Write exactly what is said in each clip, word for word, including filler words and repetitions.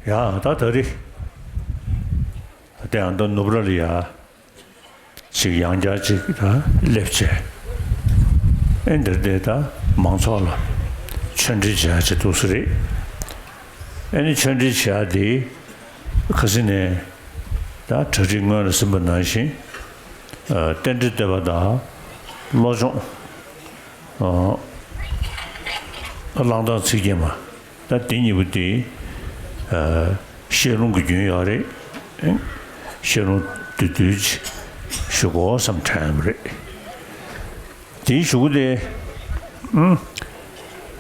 ཡ། ད་ད་རེས་དེ་ཡང་ད་ནུབ་ར་ལ་ཡ། ཅིག་ཡང་བསྐྱར་ཅིག་ད་སླེབས་བྱས། ཨེ་འདིར་བསྡད་ད་མང་ཚོགས་ལ་ཆོས་འབྲེལ་བྱེད་ཡ་ཅིག་འདུག་ས་རེད། ཨེ་ནི་ཆོས་འབྲེལ་བྱེད་ཡ་དེ་ཁ་སང་ནས་ད་གྲ་སྒྲིག་སྔོན་ལ་ཟིན་པ་ནང་བཞིན། ཨ་རྟེན་འབྲེལ་བསྟོད་པ་དང་བློ་སྦྱོང་། ཨ་བླང་དོར་ཚིག་བརྒྱད་མ། ད་དེ་གཉིས་པོ་དེ། ཨ་བཤད་ལུང་གི་རྒྱུན་ཡོད་རེད། བཤད་ལུང་བསྡུས་བསྡུས་ཅིག་ཞུ་དགོས་བསམ་དྲན་པ་རེད། དེའི་གཞུག་གུ་དེ།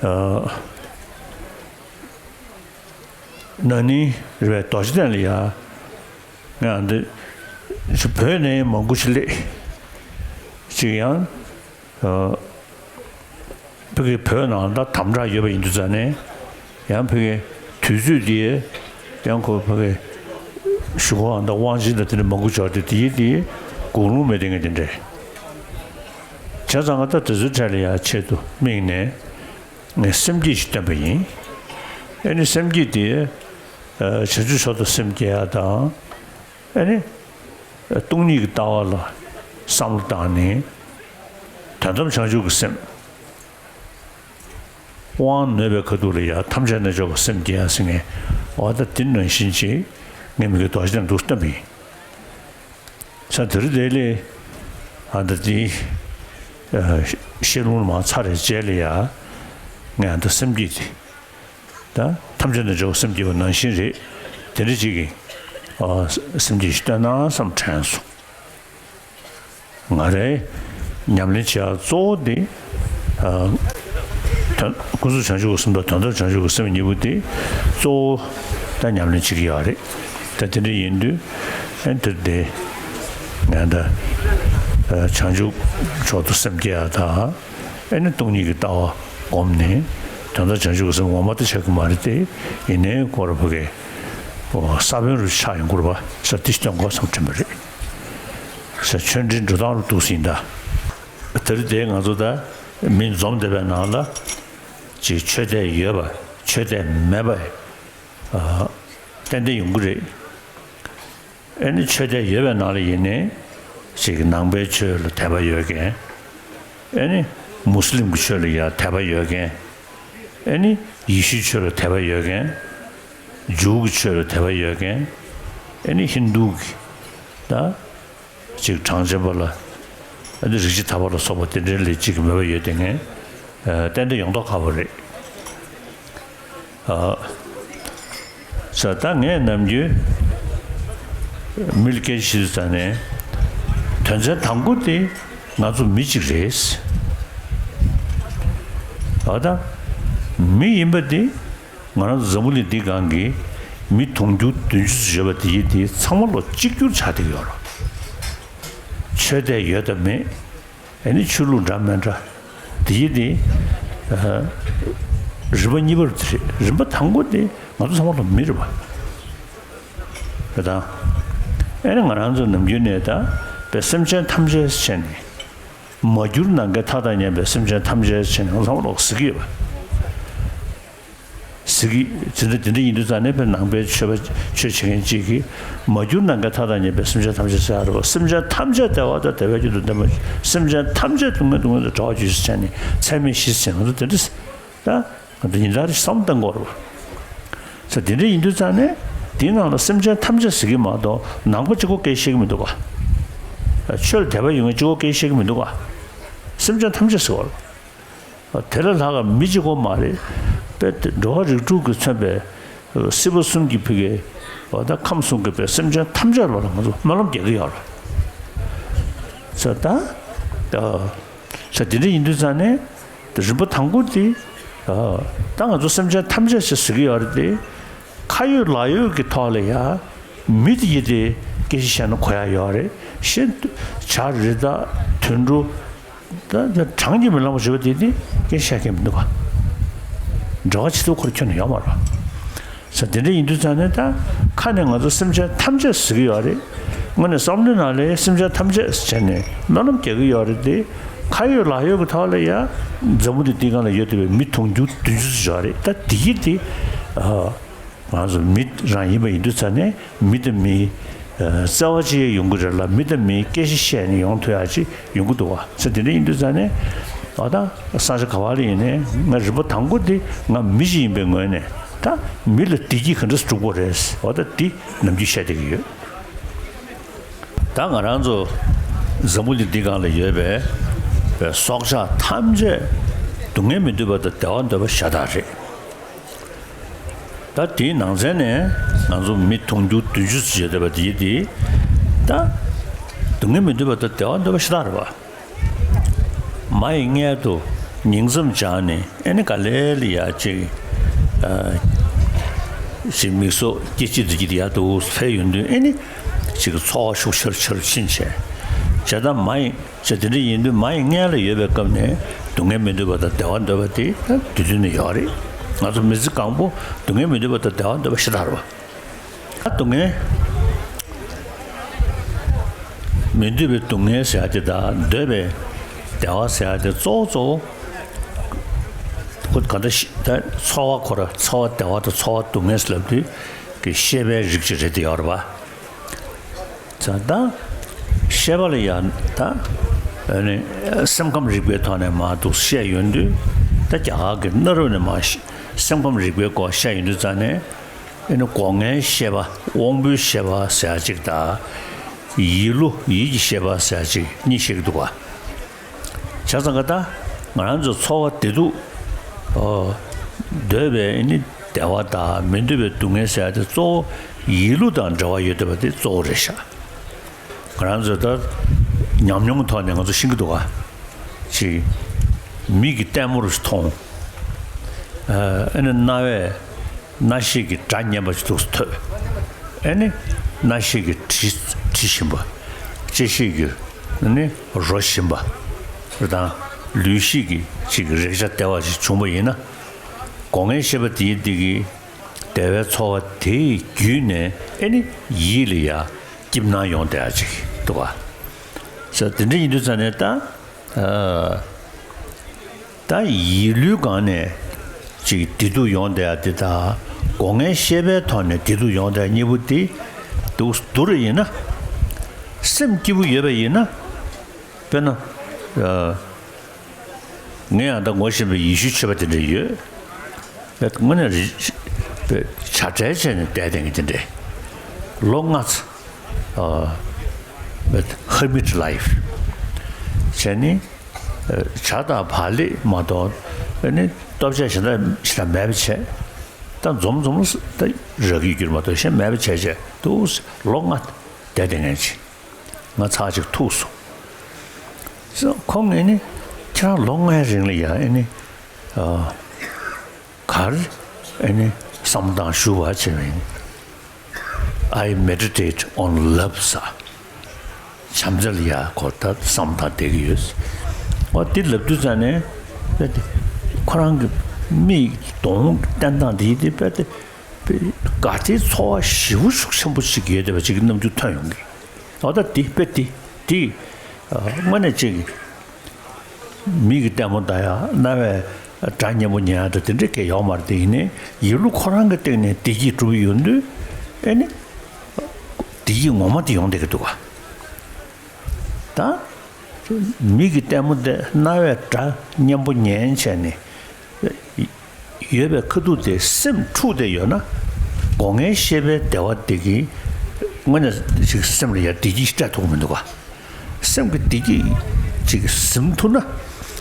ཨ་ན་ནིང་རེད་པས། རྡོ་རྗེ་གདན་ལ་ཡ། ང་འདི་བོད་ནས་མང་པོ་ཞིག་སླེབས། ཅིག་ཡང་། ཨ་ཕ་གི་བོད་ནང་ད་དམ་དྲག་ཡོད་པ་ཡིན་དུས་ཙང་ནས། ཡང་ཕ་གི་དུས་ཚོད་དེ་ཡང་ཁོ་ཕ་གི་ཞུ་གོ་ཨ་ད་དབང་ཆེན་དང་དེ་འདྲ་མང་པོ་འབྱོར་ཏེ། དེ་ཡི་དེ་དགུང་ལོ་མེད་དེ་ངས་དེ་འདྲ་བྱས་ཙང་། ང་ད་དེ་ཚོའི་གྲས་ལ་ཡང་ཆེད་དུ་དམིགས་ནས་ངས་སེམས་བསྐྱེད་ཞིག་བཏོན་པ་ཡིན། ཨེ་ནི་སེམས་བསྐྱེད་དེ་བྱང་ཆུབ་མཆོག་ཏུ་སེམས་བསྐྱེད་ཡ་དང་། ཨེ་ནི། སྟོང་ཉིད་ཀྱི་ལྟ་བ་ལ་བསམ་བློ་བཏང་ནས། དོན་དམ་བྱང་ཆུབ་ཀྱི་སེམས། དབང་ནོད་པའི་ཁ་ཐུག་ལ་ཡ་ཐམས་ཅད་རྣལ་འབྱོར་པ་སེམས་བསྐྱེད་ཡ་ཟེར་མཁན། འོ་ད་དེ་ནང་བཞིན་ཅིག་ངས་མི་གི་རྡོ་རྗེ་གདན་འདུག་བཏོན་པ་ཡིན། ས་དེ་རུ་དེ་ལས་ཨ་ད་དེ་བཤད་ལུང་མ་ཚར་རེ་རྗེས་ལ་ཡ། ངས་ཨ་ད་སེམས་བསྐྱེད་དེ། ད་ཐམས་ཅད་རྣལ་འབྱོར་པ་སེམས་བསྐྱེད་པ་ནང་བཞིན་རེད། དེ་འདྲ་ཅིག་གིས་ཨ་སེམས་བསྐྱེད་ཞིག་བཏོན་ན་བསམ་དྲན་སོང་། ང་རའི་ཉམས་ལེན་བྱེད་ཡག་གཙོ་བོ་དེ། ཨ་དོན་ཀུན་རྫོབ་བྱང་ཆུབ་ཀྱི་སེམས་དང་དོན་དམ་བྱང་ཆུབ་ཀྱི་སེམས་གཉིས་པོ་དེ་གཙོ་བོ་ད་ཉམས་ལེན་བྱེད་ཀྱི་ཡོད་རེད། ད་དེ་འདྲ་ཡིན་དུས་ཨེ་འདིར་དེ་ང་ད་ཨ་བྱང་ཆུབ་མཆོག་ཏུ་སེམས་བསྐྱེད་ཡག་དང་། ཨེ་ནི་སྟོང་ཉིད་ཀྱི་ལྟ་བ་བསྒོམས་ནས་དོན་དམ་བྱང་ཆུབ་ཀྱི་སེམས་ངོ་མ་དེ་ཆགས་ཀྱི་མ་རེད་དེ། ཡིན་ནའི་ཁོ་ར་ཕ་གི་ས་བོན་རུ་ཆགས་ཡོང་གི་རེད་པ། ས་དེ་སྟོན་དགོས་བསམ་དྲན་པ་རེད། ས་ཆོས་འབྲེལ་འགྲོ་སྟངས་རུ་འདུག་ཟིན་ད། དེ་རིང་དེ་ང་ཚོ་ད་མི་འཛོམས་བསྡད་པའི་ནང་ལ་ཅིག་ཆོས་དད་ཡོད་པ་ཆོས་དད་མེད་པ་ཨ་ཏན་ཏན་ཡོང་གི་རེད། ཨེ་ནི་ཆོས་དད་ཡོད་པའི་ནང་ལ་ཡིན་ནའི་ཅིག་ནང་པའི་ཆོས་ལ་དད་པ་ཡོད་མཁན། ཨེ་ནི་མུ་སི་ལིམ་གྱི་ཆོས་ལ་ཡང་དད་པ་ཡོད་མཁན། ཨེ་ནི་ཡེ་ཤུའི་ཆོས་ལ་དད་པ་ཡོད་མཁན། ཇུའུ་གི་ཆོས་ལ་དད་པ་ཡོད་མཁན། ཨེ་ནི་ཧིན་དུ་གི་ད་ཅིག་གྲངས་ཅན་པ་ལ། ཨ་ནི་རིགས་ཀྱི་ཐར་པ་ལ་སོགས་པ་དེ་འདྲའི་ལས་ཅིག་གི་མོས་པ་ཡོད་དེ་ངས་ཨ་ཏན་ཏན་ཡོང་མདོག་ཁ་པོ་རེད། ཨ་ས་ད་ངས་ནམ་རྒྱུན་མི་ལ་སྐད་ཆ་བཤད་དུས་ཙང་ནས། དོན་ཚན་དང་པོ་དེ་ང་ཚོ་མི་གཅིག་རེད། ཨ་ད་མི་ཡིན་པ་དེ། ང་རང་ཚོ་འཛམ་བུ་གླིང་འདི་སྒང་གི་ མི་དུང་ཕྱུར་བདུན་ཅུ་ཙམ་ཡོད་པ་དེ་ཡིན་དེ་ཚང་མ་ལོ་གཅིག་གྱུར་ཆགས་བསྡད་ཀྱི་ཡོད་རེད། ཆོས་དད་ཡོད་དམ་མེད། ཨ་ནི་ཆོས་ལུགས་འདྲ་མི་འདྲ། དེ་ཡིན་དེ། ཨ། རིམ་པ་གཉིས་པ་རེད། རིམ་པ་དང་པོ་དེ་ང་ཚོ་ཚང་མ་ལོ་མི་རེད་པ། རེད་དང་། ཨ་ནི་ང་རང་ཚོ་ནམ་རྒྱུན་ནས་ད་པའི་སེམས་ཅན་ཐམས་ཅད་བྱས་ནས། མ་གྱུར་ནམ་མཁའི་མཐའ་དང་མཉམ་པའི་སེམས་ཅན་ཐམས་ཅད་བྱས་ནས་ང་ཚོ་ཚང་མ་ལོ་ཟེར་གྱི་ཡོད་པ། ཟེར་གྱི། དེ་འདྲ་དེ་འདྲ་ཡིན་དུས་ཙང་ནས་པའི་ནང་པའི་ཆོས་པ་ཆོས་བྱེད་མཁན་གཅིག་གིས་མ་གྱུར་ནམ་མཁའི་མཐའ་དང་མཉམ་པའི་སེམས་ཅན་ཐམས་ཅད་ཟེར་ཡ་རེད་པ། སེམས་ཅན་ཐམས་ཅད་བདེ་བ་དང་བདེ་བའི་རྒྱུ་དང་ལྡན་པ། སེམས་ཅན་ཐམས་ཅད་སྡུག་བསྔལ་སྡུག་བསྔལ་དང་བྲལ་བར་གྱུར་ཅིག་བྱས་ནས་ཚད་མེད་བཞི་ཟེར་ང་ཚོ་དེ་འདྲ་ཟེར། ད་ང་ཚོ་ཡིན་ད་རེ་བསམ་བཏང་དགོས་རེད་པ། ས་དེ་འདྲ་ཡིན་དུས་ཙང་ནས་དེའི་ནང་ལ་སེམས་ཅན་ཐམས་ཅད་ཟེར་གྱི་མ་གཏོགས་ནང་པ་གཅིག་པོ་སྐད་བཤད་ཀྱི་མི་འདུག་ག་ཆོས་ལ་དད་པ་ཡོད་མཁན་གཅིག་པོ་སྐད་བཤད་ཀྱི་མི་འདུག་ག་སེམས་ཅན་ཐམས་ཅད་ཟེར་བ་རེད། དེ་ལས་ལྷག་ག་མི་གཅིག་པོ་མ་རེད། དཔེ་དེ་འགྲོ་བ་རིགས་དྲུག་གིས་མཚོན་པའི་སྲིད་པ་གསུམ་གྱི་ཕ་གི་འོ་ད་ཁམས་གསུམ་གྱི་པའི་སེམས་ཅན་ཐམས་ཅད་ལ་ལ་ང་ཚོ་སྨོན་ལམ་རྒྱག་གི་ཡོད་རེད། ས་ད་ས་དེ་འདྲ་ཡིན་དུས་ཙང་ནས་རིམ་པ་དང་པོ་དེ་ད་ང་ཚོ་སེམས་ཅན་ཐམས་ཅད་ཞེས་ཟེར་གྱི་ཡོད་རེད་དེ། ཁ་ཡོད་ལག་ཡོད་ཀྱི་ཐོག་ལ་ཡ་མི་དེ་ཡི་དེ་སྐད་ཆ་བཤད་ན་གོ་ཡ་ཡོད་རེད། ཤེས་བྱ་རི་དྭགས་དུད་འགྲོ། ད་ད་གྲངས་ཀྱིས་མི་ལང་བ་བྱེད་པ་དེ་དེ་སྐད་བཤད་མཁན་མི་འདུག་ག་འབྲེལ་བ་བྱེད་ཐུབ་ཁོ་རང་ཁྱོན་ནས་ཡོད་མ་རེད། ས་དེ་འདྲ་ཡིན་དུས་ཙང་ནས་ད་ཁ་ནས་ང་ཚོ་སེམས་ཅན་ཐམས་ཅད་ཟེར་གྱི་ཡོད་རེད། དངོས་གནས་བསམ་བློའི་ནང་ལ་སེམས་ཅན་ཐམས་ཅད་བྱས་ནས་སྨོན་ལམ་རྒྱག་གི་ཡོད་རེད་དེ། ཁ་ཡོད་ལག་ཡོད་ཀྱི་ཐོག་ལ་ཡ་འཛམ་བུ་གླིང་འདིའི་སྒང་ལ་ཡོད་བསྡད་པའི་མི་དུང་ཕྱུར་བདུན་ཅུ་ཙམ་ཡོད་རེད། ད་དེ་ཡི་དེ་ཨ། ང་ཚོ་མི་རང་ཡིན་པ་ཡིན་དུས་ཙང་ནས་མི་དང་མི་བརྩེ་བ་བྱེད་ཡ་ཡོང་གི་རེད་ལ། མི་དང་མི་སྐད་ཆ་བཤད་ནས་ཡོང་ཐུབ་ཡ་ཅིག་ཡོང་གི་འདུག་བ། ས་དེ་འདྲ་ཡིན་དུས་ཙང་ནས་ཨ་ད་ས་ཆ་ག་བ་ལ་ཡིན་ནའི་ང་རིམ་པ་དང་པོ་དེ་ང་མི་ཞིག་ཡིན་པའི་ངོས་ནས་ད་མི་ལ་བདེ་སྐྱིད་ག་འདྲ་སྒྲུབ་དགོས་རེད། འོ་ད་དེ་ནམ་རྒྱུན་བཤད་བསྡད་ཀྱི་ཡོད། ད་ང་རང་ཚོ་འཛམ་བུ་གླིང་འདི་སྒང་ལ་ཡོད་པའི་པའི་སྲོག་ཆགས་ཐམས་ཅད་སྡུག་བསྔལ་མི་འདོད་པ་དང་བདེ་བ་འདོད་པ་ཤ་སྟག་རེད། ད་དེའི་ནང་ཚན་ནས་ང་ཚོ་མི་དུང་ཕྱུར་བདུན་ཅུ་ཙམ་ཡོད་བསྡད་པ་དེ་དེ་ད་སྡུག་བསྔལ་མི་འདོད་པ་དང་བདེ་བ་འདོད་པ་ཤ་སྟག་རེད་པ། མ་ཡི་མངལ་དུ་ཉིང་མཚམས་སྦྱར་ནས་ཨེ་ནི་ག་ལེ་ལ་ཡ་ཅིག་ཨ་ཅིག་མིག་སོགས་སྐྱེ་འཆི་འདི་གྱི་ཡ་དུ་འཕེལ་ཡོང་དུས་ཨེ་ནི་ཅིག་ཚོར་བ་ཤུགས་ཆེར་ཆེར་ཕྱིན་བྱས། བྱས་ཙང་མ་ཡི་བྱས་དེ་འདྲ་ཡིན་དུས་མ་ཡི་མངལ་ལ་ཡོད་པའི་སྐབས་ནས་སྡུག་བསྔལ་མི་འདོད་པ་དང་བདེ་བ་འདོད་པ་དེ་དུས་རྒྱུན་ནས་ཡོད་རེད། ང་ཚོ་མི་ཚེ་གང་པོ་སྡུག་བསྔལ་མི་འདོད་པ་དང་བདེ་བ་འདོད་པ་ཤ་སྟག་རེད་པ། ད་སྡུག་བསྔལ་མི་འདོད་པའི་སྡུག་བསྔལ་ཟེར་ཡ་དེ་དང་འདོད་པའི་བདེ་བ་ཟེར་ཡ་དེ་གཙོ་བོ་གཙོ་བོ་ཁོ་ག་འདྲ་ཞིག་ད་ཚོར་བ་ཁོ་ར་ཚོར་བ་བདེ་བ་དང་ཚོར་བ་སྡུག་བསྔལ་ཟེར་ལབ་དུས་ཀྱི་ཤེས་པའི་རིགས་ཅིག་རེད་དེ་ཡོད་རེད་པ། ད་ཤེས་པ་ལ་ཡང་ད་ཨ་ནི་སེམས་ཁམས་རིག་པའི་ཐོག་ནས་མར་འདུག་བཤད་ཡོང་དུས་ད་རྒྱ་གར་གྱི་གནའ་རབས་ནས་མར་སེམས་ཁམས་རིག་པའི་སྐོར་བཤད་ཡོང་དུས་ཙང་ནས། ཨེ་ནི་སྒོ་ལྔའི་ཤེས་པ། དབང་པོའི་ཤེས་པ་ཟེར་ཡ་གཅིག་དང་། ཡིད་བློ་ཡིད་ཀྱི་ཤེས་པ་ཟེར་ཡ་གཅིག་གཉིས་བཤད་ཀྱི་འདུག་ག་བྱས་ཙང་ཀ་ད་ང་རང་ཚོ་ཚོར་བ་བདེ་སྡུག་ཨོ། འདོད་པའི་ཨེ་ནི་བདེ་བ་དང་མི་འདོད་པའི་སྡུག་བསྔལ་ཟེར་ཡ་དེ་གཙོ་བོ་ཡིད་བློ་དང་འབྲེལ་བ་ཡོད་བསྡད་པ་དེ་གཙོ་བོ་རེད་ཤག་ང་རང་ཚོ་ད་ཉམས་མྱོང་གི་ཐོག་ནས་ང་ཚོ་ཤེས་ཀྱི་འདུག་ག་ཅིག་མིག་གིས་ལྟད་མོ་རུ་མཐོང་། ཨ་ཨེ་ནི་རྣ་བས་རྣ་ཤེས་ཀྱི་སྒྲ་སྙན་པ་ཞིག་འདུག་སེ་ཐོས། ཨེ་ནི་རྣ་ཤེས་ཀྱི་དྲི་དྲི་ཞིམ་པ། ལྕེ་ཤེས་ཀྱི་ཨེ་ནི་རོ་ཞིམ་པ་རེད་དང་། ལུས་ཤེས་ཀྱི་ཅིག་རེག་བྱ་བདེ་བ་ཞིག་བྱུང་བ་ཡིན་ན། སྒོ་ལྔའི་ཤེས་པ་དེའི་འདི་གི་བདེ་བའི་ཚོར་བ་དེའི་བརྒྱུད་ནས་ཨེ་ནི་ཡིད་ལ་ཡ་སྐྱིད་སྣང་ཡོང་བསྡད་ཡ་ཅིག་འདུག་ག་ས་དེ་འདྲ་ཡིན་དུས་ཙང་ནས་ད། ཨ། ད་ཡིད་བློའི་སྒང་ནས་ཅིག་བདེ་སྡུག་ཡོང་བསྡད་ཡ་དེ་དང་སྒོ་ལྔའི་ཤེས་པའི་ཐོག་ནས་བདེ་སྡུག་ཡོང་བསྡད་ཡ་གཉིས་པོ་དེ་འདུག་བསྡུར་བ་ཡིན་ན། སེམས་སྐྱིད་པོ་ཡོད་པ་ཡིན་ན། དཔེར་ན། ཨ། ངས་ཡང་ད་ངོ་ཤེས་པའི་ཡེ་ཤུའི་ཆོས་པ་དེ་འདྲ་ཡོད། དངོས་གནས་རེ་ཞིག་བྱ་བྲལ་བྱས་ནས་བསྡད་བསྡད་མཁན་དེ་འདྲ། ལོ་ལྔ་ཚ། ཨ། Hermit life བྱས་ནས། ཨ། ཇ་དང་བག་ལེབ་མ་གཏོགས་ཨ་ནི་ལྟོ་ཆས་གཞན་དག་ཞིག་ལ་མེད་པ་བྱས། ད་འཛོམས་འཛོམས་ད་རག་གི་རྒྱུ་མ་གཏོགས་གཞན་མེད་པ་བྱས་བྱས་འདུག་ལོ་ལྔ་བསྡད་བསྡད་མཁན་ཅིག་ང་ཚར་ཅིག་ཐུག་སོང་། ཁོང་ཨེ་ནི་ཁྱེད་རང་ལོ་ལྔའི་རིང་ལ་ཡང་ཨེ་ནི་ཨ། ག་རེ་ཨེ་ནི་བསམ་བློ་བཏང་ཞུ་བ་བྱས་པ་ཡིན། I meditate on love ཟེར། བྱམས་བརྩེ་ལ་ཡ་ཁོ་ད་བསམ་བློ་བཏང་བསྡད་ཀྱི་ཡོད། འོ་དེ་ལབ་དུས་ཙང་ནས་ཁོ་རང་གི་མིག་གདོང་བསྟན་སྟངས་དེ་དེ་དཔེ་དེ་དགའ་བདེའི་ཚོར་བ་ཞེ་པོ་ཤུགས་ཆེན་པོ་ཞིག་ཡོད་བསྡད་པ་ཅིག་གི་རྣམ་འགྱུར་ཐོན་ཡོང་གི། འོ་ད་དེ་དཔེ་དེ་དེ་དངོས་གནས་ཅིག་མིག་གི་ལྟད་མོ་ལྟ་ཡ། རྣ་བས་སྒྲ་སྙན་པོ་ཉན་ཡ་དང་དེ་འདྲའི་སྐད་ཡོད་མ་རེད། དེ་ཡིན་ནའི་ཡིད་བློ་ཁོ་རང་གི་སྟེང་ནས་བདེ་སྐྱིད་སྒྲུབ་ཡོང་དུས་ཨེ་ནི་བདེ་སྐྱིད་ངོ་མ་དེ་ཡོང་བསྡད་ཀྱི་འདུག་ག། ད་མིག་གི་ལྟད་མོ་དེ་རྣ་བས་སྒྲ་སྙན་པོ་ཉན་བྱས་ནས་ཡོད་པའི་ཁ་ཐུག་དེ་སེམས་འཁྲུག་བསྡད་ཡོད་ན། སྒོ་ལྔའི་ཤེས་པའི་བདེ་བ་དེ་གིས་དངོས་གནས་ཤིག་སེམས་ལ་ཡ་བདེ་སྐྱིད་སྤྲད་ཐུབ་ཀྱི་མི་འདུག་ག། སེམས་ཀྱི་བདེ་སྐྱིད་ཅིག་ཟིན་ཐུབ་ན།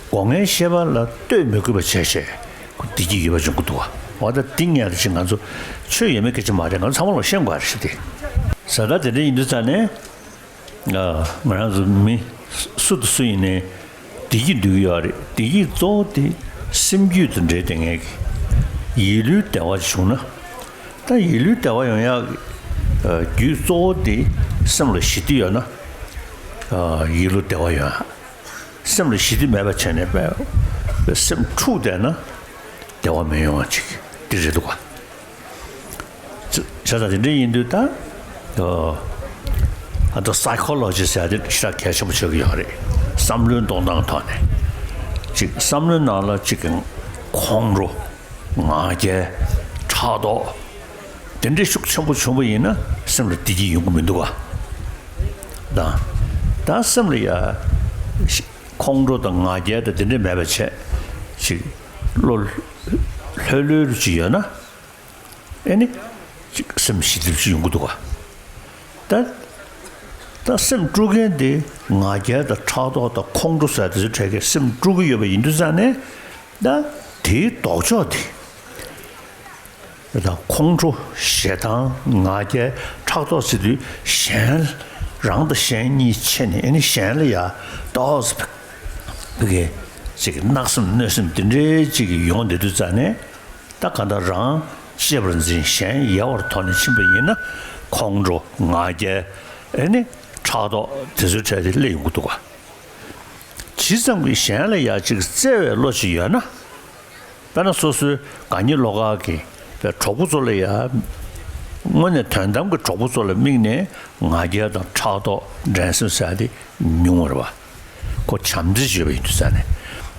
སྒོ་ལྔའི་ཤེས་པ་ལ་ལྟོས་མི་དགོས་པ་བྱས་བྱས་ཁོ་བདེ་སྐྱིད་ཡོད་པ་འབྱུང་གི་འདུག་ག། འོ་ད་འདི་ངས་རེ་ཞིག་ང་ཚོ་ཆོས་ཡོད་མེད་སྐད་ཆ་མ་རེད། ང་ཚོ་ཚང་མ་ལ་ཤེས་དགོས་རེད་ཤག་དེ། ཟ་ད་དེ་འདྲ་ཡིན་དུས་ཙང་ནས། ང་རང་ཚོ་མི་སུ་དང་སུ་ཡིན་ནའི་བདེ་སྐྱིད་འདོད་ཀྱི་ཡོད་རེད། བདེ་སྐྱིད་གཙོ་བོ་དེ་སེམས་རྒྱུད་དང་འབྲེལ་བསྡད་མཁན་གྱི་ཡིད་བློའི་བདེ་བ་བྱུང་ན། ད་ཡིད་བློའི་བདེ་བ་ཡོང་ཡག་གི་རྒྱུ་གཙོ་བོ་དེ་སེམས་ལ་ཞི་བདེ་ཡོད་ན། ཡིད་བློ་བདེ་བ་ཡོང་ཡག། སེམས་ལ་ཞི་བདེ་མེད་པ་བྱས་ནས་དཔེ་སེམས་འཁྲུག་བསྡད་ན་བདེ་བ་མི་ཡོང་བ་ཅིག་འདི་རེད་འདུག་ག། བྱས་ཙང་དེ་འདྲ་ཡིན་དུས་ད། ཨ་ད་སའི་ཁོ་ལོ་ཇི་ཟེར་ཡ་དེ་ཞེ་དྲག་གལ་ཆེན་པོ་ཆགས་ཀྱི་ཡོད་རེད། བསམ་བློའི་གཏོང་སྟངས་ཐོག་ནས། གཅིག་བསམ་བློའི་ནང་ལ་གཅིག་གི་ཁོང་ཁྲོ། ང་རྒྱལ། ཕྲག་དོག་དེ་འདྲའི་ཤུགས་ཆེན་པོ་བྱུང་བ་ཡིན་ན་སེམས་ལ་བདེ་སྐྱིད་ཡོང་གི་མི་འདུག་ག། ད་ད་སེམས་ལ་ཡ་ཁོང་ཁྲོ་དང་ང་རྒྱལ་དང་དེ་འདྲ་མེད་པ་བྱས་ཅིག་བློ་ལྷོད་ལྷོད་ཅིག་ཡོད་ན། ཨེ་ནི། ཅིག་སེམས་ཞི་བདེ་ཅིག་ཡོང་གི་འདུག་ག། ད། ད་སེམས་དཀྲུག་མཁན་དེ་ང་རྒྱལ་དང་ཕྲག་དོག་དང་ཁོང་ཁྲོ་ཟེར་དེ་ཚོའི་གྲས་ཀྱིས་སེམས་དཀྲུག་གི་ཡོད་པ་ཡིན་དུས་ཙང་ནས། ད་དེའི་ལྡོག་ཕྱོགས་དེ། ད་ཁོང་ཁྲོ་ཞེ་སྡང་ང་རྒྱལ་ཕྲག་དོག་ཟེར་དུས་གཞན། རང་དང་གཞན་གཉིས་ཕྱེ་ནས་ཨེ་ནི་གཞན་ལ་ཡ་ཏོག་ཙམ་ཕ་གི་ཅིག་གནག་སེམས་གནོད་སེམས་དེ་འདྲའི་ཅིག་ཡོང་བསྡད་དུས་ཙང་ནས། ད་གང་ལྟར་རང་གཅེས་པར་འཛིན། གཞན་ཡལ་བར་དོར་ནས་ཕྱིན་པ་ཡིན་ན། ཁོང་ཁྲོ་ང་རྒྱལ་ཨེ་ནི་ཕྲག་དོག་དེ་ཚོའི་གྲས་དེ་སླེབས་ཡོང་གི་འདུག་ག། ཇི་ཙམ་གྱིས་གཞན་ལ་ཡ་ཅིག་བརྩེ་བའི་བློ་ཅིག་ཡོད་ན། དཔེར་ན་སོ་སོའི་དགའ་ཉེ་བློ་དཀར་གྱི་གྲོགས་པོ་ཚོ་ལ་ཡ། དངོས་གནས་དོན་དམ་གྱི་གྲོགས་པོ་ཚོ་ལ་དམིགས་ནས་ང་རྒྱལ་དང་ཕྲག་དོག་འགྲན་སེམས་ཟེར་ཡ་དེ་ཉུང་བ་རེད་བ། ཁོ་བྱམས་བརྩེ་ཅིག་ཡོད་པ་ཡིན་དུས་ཙང་ནས།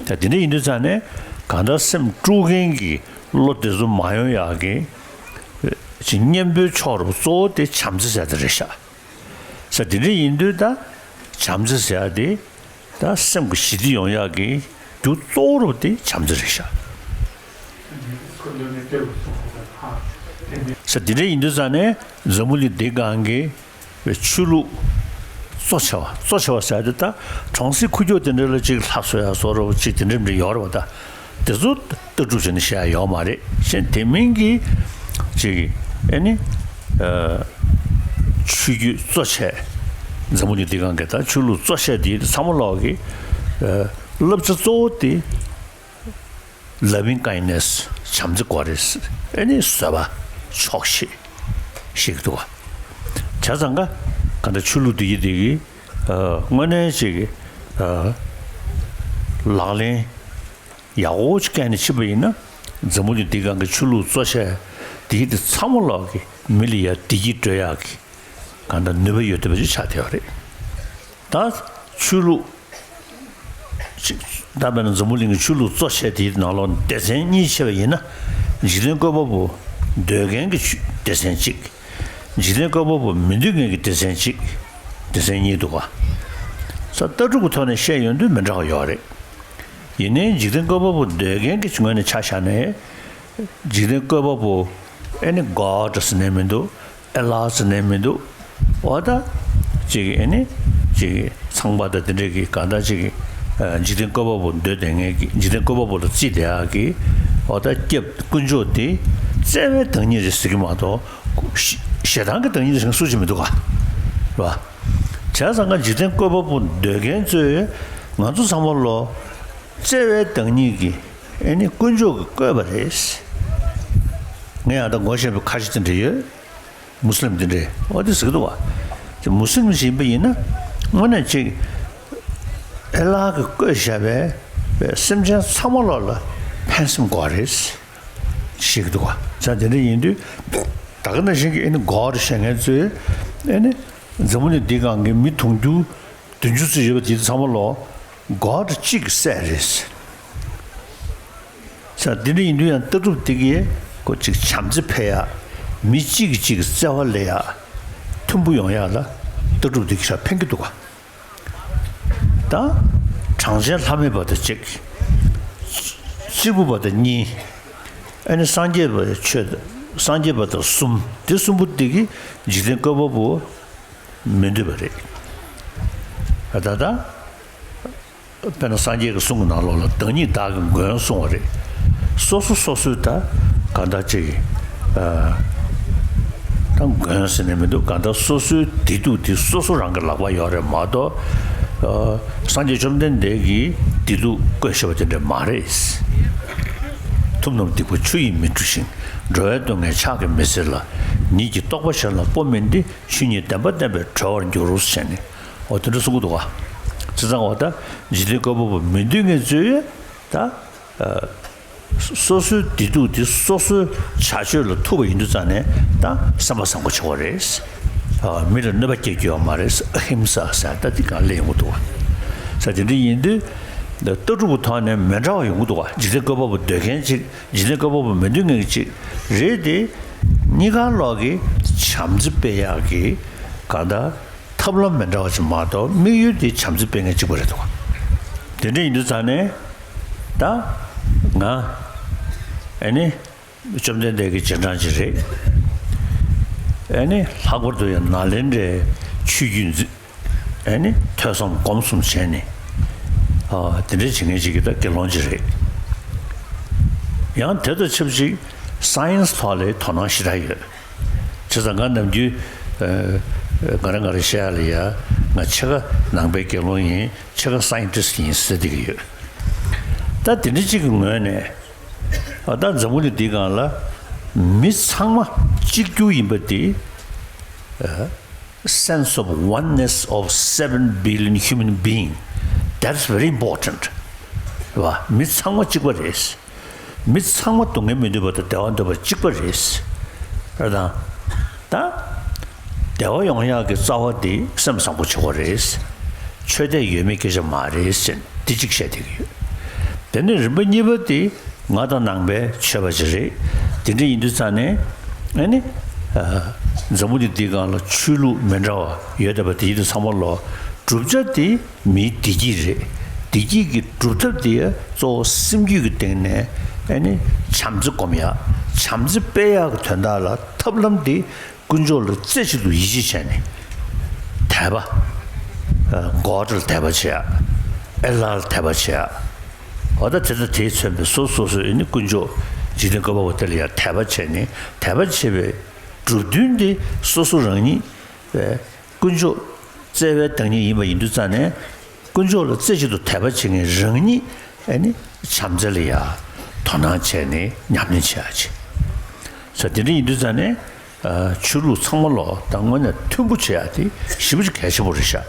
ད་དེ་འདྲ་ཡིན་དུས་ཙང་ནས་གང་ལྟར་སེམས་དཀྲུག་མཁན་གྱི་བློ་དེ་ཚོ་མ་ཡོང་ཡག་གི་ཅིག་གཉེན་པོའི་ཕྱོགས་རུ་གཙོ་བོ་དེ་བྱམས་བརྩེ་ཟེར་ཡ་དེ་རེད་ཤག། ས་དེ་འདྲ་ཡིན་དུས་ད་བྱམས་བརྩེ་ཟེར་ཡ་དེ་ད་སེམས་ཀྱི་ཞི་བདེ་ཡོང་ཡག་གི་རྒྱུ་གཙོ་བོ་རུ་དེ་བྱམས་བརྩེ་རེད་ཤག། ས་དེ་འདྲ་ཡིན་དུས་ཙང་ནས་འཛམ་བུ་གླིང་འདི་སྒང་གི་ཆོས་ལུགས་གཙོ་ཆེ་བ། གཙོ་ཆེ་བ་ཟེར་ཡ་དེ་ད་གྲོང་གསེབ་ཁུག་ཀྱོག་དེ་འདྲ་ལ་ཅིག་ལྷ་གསོལ་ཡ་བཟོ་འདྲ་ཅིག་དེ་འདྲ་འདྲ་ཡོད་རེད་བ། ད་དེ་ཚོ་ལྟ་གྲུབ་བྱས་ནས་བཤད་ཡ་ཡོད་མ་རེད། གཞན་དེ་མིན་གྱི་ཅིག་ཨེ་ནི་ཆོས་བརྒྱུད་གཙོ་ཆེ། འཛམ་བུ་གླིང་འདི་སྒང་གི་ད་ཆོས་ལུགས་གཙོ་ཆེ་དེ་ཚང་མ་ལོག་གི་བསླབ་བྱ་གཙོ་བོ་དེ། Loving kindness བྱམས་བརྩེ་དགོས་རེད། ཨེ་ནི་བཟོད་པ་ཆོག་ཤེས་ཤིག་འདུག་བ། བྱས་ཙང་ཀ་ག་འདྲ་ཆོས་ལུགས་འདི་ཡི་འདི་གི་དངོས་གནས་ཅིག་གི་ལག་ལེན་ཡག་པོ་ཅིག་བཀལ་ནས་ཕྱིན་པ་ཡིན་ན། འཛམ་བུ་གླིང་འདི་སྒང་གི་ཆོས་ལུགས་གཙོ་ཆེ་འདི་ཡི་འདི་ཚང་མ་ལོག་གི་མི་ལ་ཡ་བདེ་སྐྱིད་སྤྲོད་ཡག་གི་ག་འདྲ་ནུས་པ་ཡོད་བསྡད་པ་ཅིག་ཆགས་བསྡད་པ་རེད། ད་ཆོས་ལུགས་ཅིག་ད་དཔེར་ན་འཛམ་བུ་གླིང་གི་ཆོས་ལུགས་གཙོ་ཆེ་དེའི་ནང་ལོགས་སྡེ་ཚན་གཉིས་ཕྱེ་བ་ཡིན་ན། འཇིག་རྟེན་བཀོད་པ་པོ་འདོད་མཁན་གྱི་ཆོས་སྡེ་ཚན་གཅིག། འཇིག་རྟེན་བཀོད་པ་པོ་མི་འདོད་མཁན་གྱི་སྡེ་ཚན་གཅིག། སྡེ་ཚན་གཉིས་འདུག་ག། ས་ལྟ་གྲུབ་ཀྱི་ཐོག་ནས་བཤད་ཡོང་དུས་མི་འདྲ་བ་ཡོད་རེད། ཡིན་ནའི་འཇིག་རྟེན་བཀོད་པ་པོ་འདོད་མཁན་གྱི་ངོས་ནས་ཆ་བཞག་ནས། འཇིག་རྟེན་བཀོད་པ་པོ་ཨེ་ནི་God ཟེར་ནས་མི་འདུག། ཨེ་ལ་ཟེར་ནས་མི་འདུག། འོ་ད་ཅིག་ཨེ་ནི་ཅིག་ཚངས་པ་དང་དེ་འདྲས་ཀྱི་གང་ལྟར་ཅིག་འཇིག་རྟེན་བཀོད་པ་པོ་འདོད་བསྡད་མཁན་གྱི་འཇིག་རྟེན་བཀོད་པ་པོ་ལ་རྩིས་བསྡད་ཡག་གི། འོ་ད་སྐྱབས་དཀོན་མཆོག་དེ་བརྩེ་བའི་བདག་ཉིད་རེད་ཟེར་གྱི་མ་གཏོགས། ཞེ་སྡང་གི་བདག་ཉིད་རེད་ཟེར་མཁན་སུ་ཅིག་མི་འདུག་ག། རེད་བ། བྱས་ཙང་ཀ་འཇིག་རྟེན་བཀོད་པ་པོ་འདོད་མཁན་ཚོས་ང་ཚོ་ཚང་མ་ལོ་བརྩེ་བའི་བདག་ཉིད་ཀྱི་ཨེ་ནི་དཀོན་མཆོག་གིས་བཀོད་པ་རེད། ངས་ཡང་ད་ངོ་ཤེས་པའི་ཁ་ཤས་དེ་འདྲ་ཡོད། མུ་སི་ལིམ་དེ་འདྲས་འོ་དེ་ཟེར་གི་འདུག་བ། དེ་མུ་སི་ལིམ་ཞིག་ཡིན་པ་ཡིན་ན་དངོས་གནས་ཅིག་ཨེ་ལ་གིས་བཀོད་བཞག་པའི་སེམས་ཅན་ཚང་མ་ལོག་ལ་ཕན་སེམས་དགོས་རེད་ཞེས་གི་འདུག་བ། ས་དེ་འདྲ་ཡིན་དུས་ད་ག་ནང་བཞིན་གྱི་ཨེ་ནི་གོ་ཌ་བཤད་མཁན་ཚོས་ཨེ་ནི་འཛམ་བུ་གླིང་འདི་སྒང་གི་མི་དུང་ཕྱུར་བདུན་ཅུ་ཙམ་ཡོད་པ་དེ་ཚང་མ་ལོག་གོ་ཌ་གཅིག་གི་སྲས་རེད། ས་འདི་འདྲ་ཡིན་དུས་ཡང་ལྟ་གྲུབ་འདི་གིས་ཁོ་གཅིག་བྱམས་བརྩེ་འཕེལ་ཡག་མི་གཅིག་གིས་གཅིག་གི་བརྩེ་བ་ལེན་ཡག་མཐུན་པོ་ཡོང་ཡག་ལ་ལྟ་གྲུབ་འདི་གིས་ཕན་གྱི་འདུག་ག་ད་གྲངས་ཅན་ལྷ་མིན་པ་དང་གཅིག་སྐྱེས་བུ་པ་དང་གཉིས། ཨ་ནི་སངས་རྒྱས་པ་ཆོས་སངས་རྒྱས་པ་དང་གསུམ། དེ་གསུམ་པོ་འདི་གིས་འཇིག་རྟེན་བཀོད་པ་པོ་མི་འདོད་པ་རེད། ད་ད་དཔེར་ན་སངས་རྒྱས་ཀྱི་གསུང་གི་ནང་ལོགས་ལ་བདག་ཉིད་བདག་གི་མགོན་གསུང་བ་རེད། སོ་སོ་སོ་སོའི་ད་གང་ལྟར་ཅིག་ད་མགོན་ཟེར་ནས་མི་འདུག་གང་ལྟར་སོ་སོའི་བདེ་སྡུག་དེ་སོ་སོ་རང་གི་ལག་པར་ཡོད་རེད་མ་གཏོགས། ཨ། སངས་རྒྱས་བཅོམ་ལྡན་འདས་ཀྱིས་བདེ་སྡུག་བཀོད་བཞག་པ་དེ་འདྲ་མ་རེད། ཐུབ་རྣམས་སྡིག་པ་ཆུ་ཡིས་མི་འཁྲུ་ཞིང་། འགྲོ་བའི་སྡུག་བསྔལ་ཕྱག་གིས་མི་སེལ་ལ། ཉིད་ཀྱི་རྟོགས་པ་གཞན་ལ་སྤོ་མིན་ཏེ། ཆོས་ཉིད་བདེན་པ་བསྟན་པས་གྲོལ་བར་འགྱུར་རོ་ཞེས་ནས། འོ་དེ་འདྲ་གསུང་གི་འདུག་ག་བྱས་ཙང་འོ་ད་འཇིག་རྟེན་བཀོད་པ་པོ་མི་འདོད་མཁན་ཚོས་ད། སོ་སོའི་བདེ་སྡུག་དེ་སོ་སོའི་བྱ་སྤྱོད་ལ་ཐུག་པ་ཡིན་དུས་ཙང་ནས་ད་བསམ་པ་བཟང་པོ་བྱེད་དགོས་རེད། ཨ། མི་ལ་གནོད་པ་སྐྱེལ་རྒྱུ་ཡོད་མ་རེད། ཨ་ཧིམ་ས་ཟེར་ད་འདི་གང་ལས་ཡོང་གི་འདུག་བ། ས་དེ་འདྲ་ཡིན་དུས་ལྟ་གྲུབ་ཀྱི་ཐོག་ནས་མི་འདྲ་བ་ཡོང་གི་འདུག་བ། འཇིག་རྟེན་བཀོད་པ་པོ་འདོད་མཁན་ཅིག་འཇིག་རྟེན་བཀོད་པ་པོ་མི་འདོད་མཁན་ཅིག་རེད་དེ། གཉིས་ཀ་ལོག་གི་བྱམས་བརྩེ་སྤེལ་ཡག་གི་གང་ལྟར་ཐབས་ལམ་མི་འདྲ་བ་ཅིག་མ་གཏོགས་དམིགས་ཡུལ་དེ་བྱམས་བརྩེ་སྤེལ་མཁན་གཅིག་པ་རེད་འདུག་བ། དེ་འདྲ་ཡིན་དུས་ཙང་ནས། ད་ང་ཨེ་ནི་བཅོམ་ལྡན་འདས་ཀྱི་རྗེས་འབྲང་ཅིག་རེད། ཨེ་ནི་ལྷག་པར་དུ་ཡང་ནཱ་ལེནྡྲའི་ཆོས་བརྒྱུད་འཛིན་ཨེ་ནི་ཐོས་བསམ་སྒོམ་གསུམ་བྱས་ནས། ཨ། དེ་འདྲ་བྱེད་མཁན་ཅིག་གི་ད་དགེ་སློང་ཅིག་རེད། ཡང་དེ་དང་ཆབས་ཅིག་སའེན་སི་ཐོག་ལ་དོ་སྣང་ཞེ་དྲག་ཡོད། བྱས་ཙང་ང་ནམ་རྒྱུན་ཨ་ང་རང་ང་རང་བཤད་ཡ་ལ་ཡ་ང་ཕྱེད་ཀ་ནང་པའི་དགེ་སློང་ཡིན། ཕྱེད་ཀ་སའེན་ཊིསི་ཊི་ཡིན་ཟེར་བསྡད་ཀྱི་ཡོད། ད་དེ་འདྲ་གཅིག་གི་ངོས་ནས་ཨ་ད་འཛམ་བུ་གླིང་འདིའི་སྒང་ལ་མི་ཚང་མ་གཅིག་གྱུར་ཡིན་པ་དེ། ཨ། sense of oneness of seven billion human being, that's very important. རེད་བ། མི་ཚང་མ་གཅིག་པ་རེད། མི་ཚང་མ་སྡུག་བསྔལ་མི་འདོད་པ་དང་བདེ་བ་འདོད་པ་གཅིག་པ་རེད། རེད་དང་། ད། བདེ་བ་ཡོང་ཡག་གི་རྩ་བ་དེ་སེམས་བཟང་པོ་བྱེད་དགོས་རེད། ཆོས་དད་ཡོད་མེད་སྐད་ཆ་མ་རེད་ཟེར་འདི་གཅིག་བཤད་བསྡད་ཀྱི་ཡོད། དེ་ནས་རིམ་པ་གཉིས་པ་དེ་ང་དང་ནང་པའི་ཆོས་པ་ཅིག་རེད། དེ་འདྲ་ཡིན་དུས་ཙང་ནས་ཨ་ནི་ཨ། འཛམ་བུ་གླིང་འདིའི་སྒང་ལ་ཆོས་ལུགས་མི་འདྲ་བ་ཡོད་བསྡད་པ་དེ་ཡིན་དུས་ཚང་མ་ལོག་བསྒྲུབ་བྱ་དེ་མིའི་བདེ་སྐྱིད་རེད། བདེ་སྐྱིད་ཀྱི་སྒྲུབ་ཐབས་དེ་གཙོ་བོ་སེམས་རྒྱུད་ཀྱི་སྟེང་ནས་ཨ་ནི་བྱམས་བརྩེ་སྒོམ་ཡག་བྱམས་བརྩེ་སྤེལ་ཡག་གི་དོན་དག་ལ་ཐབས་ལམ་དེ་དཀོན་མཆོག་ལ་རྩེ་གཅིག་ཏུ་ཡིད་ཆེས་བྱས་ནས་དད་པ། ཨ། གོ་ཌ་ལ་དད་པ་བྱེད་ཡག་ཨེ་ལ་ལ་དད་པ་བྱེད་ཡག་འོ་ད་དེ་དང་དེས་མཚོན་པའི་སོ་སོ་སོ་སོའི་ཨ་ནི་དཀོན་མཆོག་འཇིག་རྟེན་བཀོད་པ་པོ་དེ་ལ་ཡང་དད་པ་བྱས་ནས་དད་པ་བྱེད་པའི་གྲུབ་དོན་དེ་སོ་སོ་རང་ཉིད་པའི་དཀོན་མཆོག་བརྩེ་བའི་བདག་ཉིད་ཡིན་པ་ཡིན་དུས་ཙང་ནས་དཀོན་མཆོག་ལ་རྩེ་གཅིག་ཏུ་དད་པ་བྱེད་མཁན་རང་ཉིད་ཨ་ནི་བྱམས་བརྩེ་ལ་ཡང་དོ་སྣང་བྱས་ནས་ཉམས་ལེན་བྱེད་ཡག་བྱེད། ས་དེ་འདྲ་ཡིན་དུས་ཙང་ནས་ཨ། ཆོས་ལུགས་ཚང་མ་ལོག་ད་དངོས་གནས་མཐུན་པོ་བྱེད་ཡག་དེ་ཞེ་པོ་ཅིག་གལ་ཆེན་པོ་རེད་ཤག་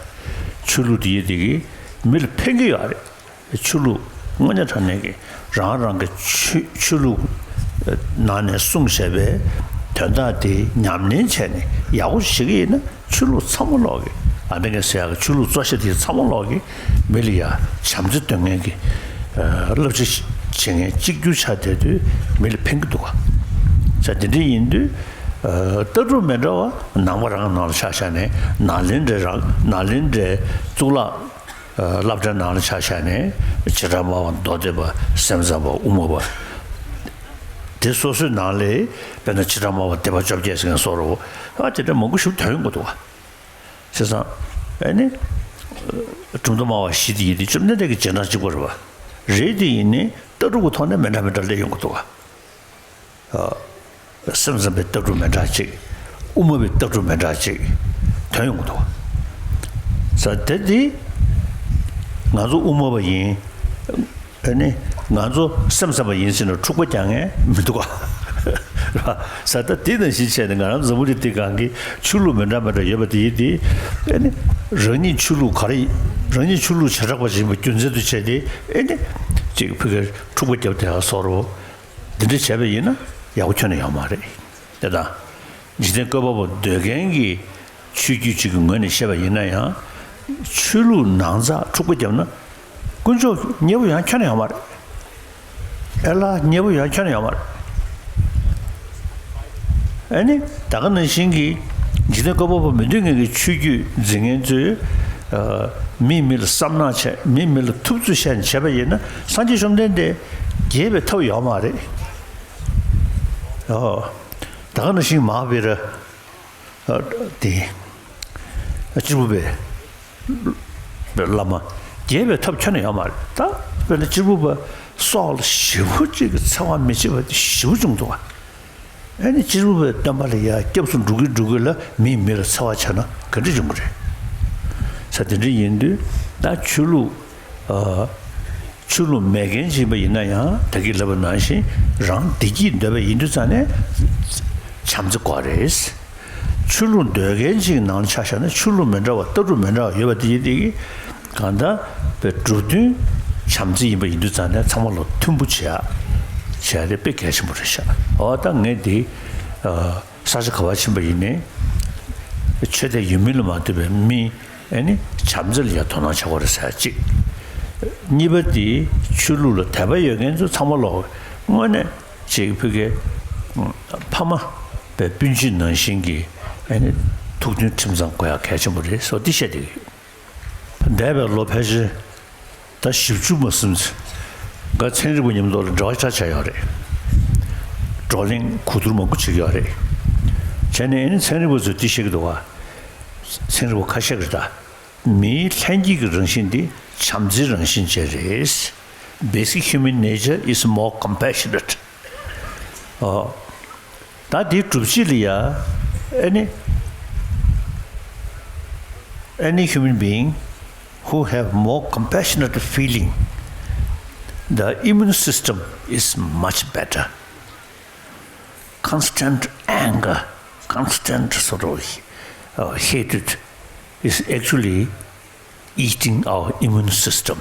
ཆོས་ལུགས་དེ་ཡི་དེ་གིས་མི་ལ་ཕན་གྱི་ཡོད་རེད། ཆོས་ལུགས་དངོས་གནས་དྲང་གནས་ཀྱི་རང་རང་གི་ཆོས་ཆོས་ལུགས་ནང་ནས་གསུངས་བཞག་པའི་དོན་དག་དེ་ཉམས་ལེན་བྱས་ནས་ཡག་པོ་བྱེད་ཀྱི་ཡིན་ན་ཆོས་ལུགས་ཚང་མ་ལོག་གི་ཨ་འདི་ངས་ཟེར་ཡག་གི་ཆོས་ལུགས་གཙོ་ཆེ་དེ་ཚང་མ་ལོག་གི་མི་ལ་ཡ་བྱམས་བརྩེ་སྟོན་མཁན་གྱི་བསླབ་བྱ་བྱེད་མཁན་གཅིག་གྱུར་ཆགས་བསྡད་དུས་མི་ལ་ཕན་གྱི་འདུག་ག་ས་དེ་འདྲ་ཡིན་དུས་ལྟ་གྲུབ་མི་འདྲ་བ་ནང་པ་རང་ནང་ལ་ཆ་བཞག་ནས་ནཱ་ལེནྡྲའི་རང་ནཱ་ལེནྡྲའི་གཙུག་ལག་སློབ་གྲྭའི་ནང་ལ་ཆ་བཞག་ནས་བྱེ་བྲག་སྨྲ་བ་མདོ་སྡེ་པ་སེམས་ཙམ་པ་དབུ་མ་པ། དེ་སོ་སོའི་ནང་ལས་དཔེར་ན་བྱེ་བྲག་སྨྲ་བ་སྡེ་པ་བཅོ་བརྒྱད་ཟེར་མཁན་སོགས་རེད་བ། ཨ་དེ་འདྲ་མང་པོ་ཞིག་ཐོན་ཡོང་གི་འདུག་བ། བྱས་ཙང་ཨ་ནི་གྲུབ་མཐའ་སྨྲ་བ་བཞི་དེ་ཡིན་དུས་བཅོམ་ལྡན་འདས་ཀྱི་རྗེས་འབྲང་གཅིག་པ་རེད་བ། རེད་དེ་ཡིན་ནའི་ལྟ་གྲུབ་ཀྱི་ཐོག་ནས་མི་འདྲ་མི་འདྲ་སླེབས་ཡོང་གི་འདུག་བ། སེམས་ཙམ་པའི་ལྟ་གྲུབ་མི་འདྲ་ཅིག་དབུ་མ་པའི་ལྟ་གྲུབ་མི་འདྲ་ཅིག་ཐོན་ཡོང་གི་འདུག་ས་དེ་དེ་ང་ཚོ་དབུ་མ་པ་ཡིན། ཨ་ནི་ང་ཚོ་སེམས་ཙམ་པ་ཡིན་ཟེར་ནས་འཁྲུག་པ་རྒྱག་མཁན་མི་འདུག་ག་ས་ད་དེ་ནང་བཞིན་བྱས་ནས་ང་རང་འཛམ་བུ་གླིང་འདི་སྒང་གི་ཆོས་ལུགས་མི་འདྲ་མི་འདྲ་ཡོད་པ་དེ་ཡིན་ཏེ། ཨེ་ནི་རང་ཉིད་ཆོས་ལུགས་ག་རེ་ཡིན། རང་ཉིད་ཆོས་ལུགས་བྱེ་བྲག་པ་ཞིག་ཡིན་པ་རྒྱུ་མཚན་དུ་བྱས་ཏེ། ཨེ་ནི་ཅིག་ཕ་གིར་འཁྲུག་པ་བརྒྱབ་དེ་ཡང་སོགས་རོ། འདི་འདྲ་བྱས་པ་ཡིན་ན་ཡག་པོ་ཁྱོན་ནས་ཡོད་མ་རེད། དེ་དང་། འཇིག་རྟེན་བཀོད་པ་པོ་འདོད་མཁན་གྱི་ཆོས་བརྒྱུད་ཅིག་གི་ངོས་ནས་བཤད་པ་ཡིན་ན་ཡང་། ཆོས་ལུགས་ནང་ཚགས་འཁྲུག་པ་བརྒྱབ་ན། དཀོན་མཆོག་མཉེས་པོ་ཡང་ཁྱོན་ནས་ཡོད་མ་རེད། ཨེ་ལ་མཉེས་པོ་ཡང་ཁྱོན་ནས་ཡོད་མ་རེད། ཨ་ནི་ད་ག་ནང་བཞིན་གྱི་འཇིག་རྟེན་བཀོད་པ་པོ་མི་འདོད་མཁན་གྱི་ཆོས་བརྒྱུད་འཛིན་མཁན་ཚོས། ཨ། མིས་མི་ལ་བསམ་ནག་བྱས། མིས་མི་ལ་ཐུབ་ཚོད་བཤད་ནས་བྱས་པ་ཡིན་ན། སངས་རྒྱས་བཅོམ་ལྡན་འདས་རྒྱས་པའི་ཐབས་ཡོད་མ་རེད། ཨོ། ད་ག་ནང་བཞིན་མ་ཧཱ་བི་ར། ཨ། དེ། གཅེར་བུ་པའི་བླ་མ་རྒྱས་པའི་ཐབས་ཁྱོན་ནས་ཡོད་མ་རེད། ད་དཔེར་ན་གཅེར་བུ་པ་སྲོག་ལ་ཞེ་པོ་ཅིག་གི་འཚེ་བ་མི་བྱེད་པ་དེ་ཞེ་པོ་བྱུང་འདུག་བ། ཨ་ནི་གཅེར་བུ་པའི་སྟོན་པ་ལ་ཡ་སྐྱབས་སུ་འགྲོ་གི་འགྲོ་གི་ལ་མིས་མི་ལ་འཚེ་བ་བྱས་ན་ག་འདྲ་བྱུང་གི་རེད། ས་དེ་འདྲ་ཡིན་དུས་ད་ཆོས་ལུགས། ཨ། ཆོས་ལུགས་མེད་མཁན་ཅིག་ཡིན་པ་ཡིན་ན་ཡང་། ད་གིན་ལབ་པ་ནང་བཞིན་རང་བདེ་སྐྱིད་འདོད་པ་ཡིན་དུས་ཙང་ནས་བྱམས་བརྩེ་དགོས་རེད། ཆོས་ལུགས་འདོད་མཁན་ཅིག་ནང་ལ་ཆ་བཞག་ན། ཆོས་ལུགས་མི་འདྲ་བ་ལྟ་གྲུབ་མི་འདྲ་བ་ཡོད་པ་དེ་ཡིན་དེ་གིས། གང་ལྟར་པའི་གྲུབ་དོན་བྱམས་བརྩེ་ཡིན་པ་ཡིན་དུས་ཙང་ནས་ཚང་མ་ལ་མཐུན་པོ་བྱེད་ཡ། བྱེད་ཡ་དེ་དཔེ་གལ་ཆེན་པོ་རེད་ཤག་འོ་ད་ངས་འདི། ཨ། ས་ཆ་ག་པར་ཕྱིན་པ་ཡིན་ནའི། ཆོས་དད་ཡོད་མིན་ལ་མ་ལྟོས་པའི་མི། ཨ་ནི་བྱམས་བརྩེ་ལ་ཡང་དོ་སྣང་བྱེད་དགོས་རེད་ཟེར་གཅིག་གཉིས་པ་དེ་ཆོས་ལུགས་ལ་དད་པ་ཡོད་མཁན་ཚོ་ཚང་མ་ལོག་དངོས་གནས་ཅིག་ཕ་གིའི་ཕ་མ་པའི་སྤུན་མཆེད་ནང་བཞིན་གྱི། ཨ་ནི་ཐུགས་མཐུན་ཁྲིམས་གཙང་དགོས་ཡ་གལ་ཆེན་པོ་རེད་ཟེར་འདི་བཤད་བསྡད་ཀྱི་ཡོད། འདས་པའི་ལོ་ཕལ་ཆེར་ད་བཞི་བཅུ་མ་ཟིན་ཙམ་ང་ཚན་རིག་པ་མཉམ་དུ་ལ་འབྲེལ་བ་ཆ་བྱས་ཡོད་རེད། བགྲོ་གླེང་གོ་བསྡུར་མང་པོ་བྱེད་ཀྱི་ཡོད་རེད། བྱས་ནས་ཨ་ནི་ཚན་རིག་པ་ཚོས་འདི་བཤད་ཀྱི་འདུག་བ། ཚན་རིག་པ་ཁ་ཤས་ཀྱིས་ད། མིའི་ལྷན་སྐྱེས་ཀྱི་རང་བཞིན་དེ་བྱམས་བརྩེའི་རང་བཞིན་ཅན་རེད། Basic human nature is more compassionate. ཨོ། ད་དེའི་སྒྲུབ་བྱེད་ལ་ཡ། Any, any human being who have more compassionate feeling, the immune system is much better. Constant anger, constant sort of, uh, hatred is actually eating our immune system.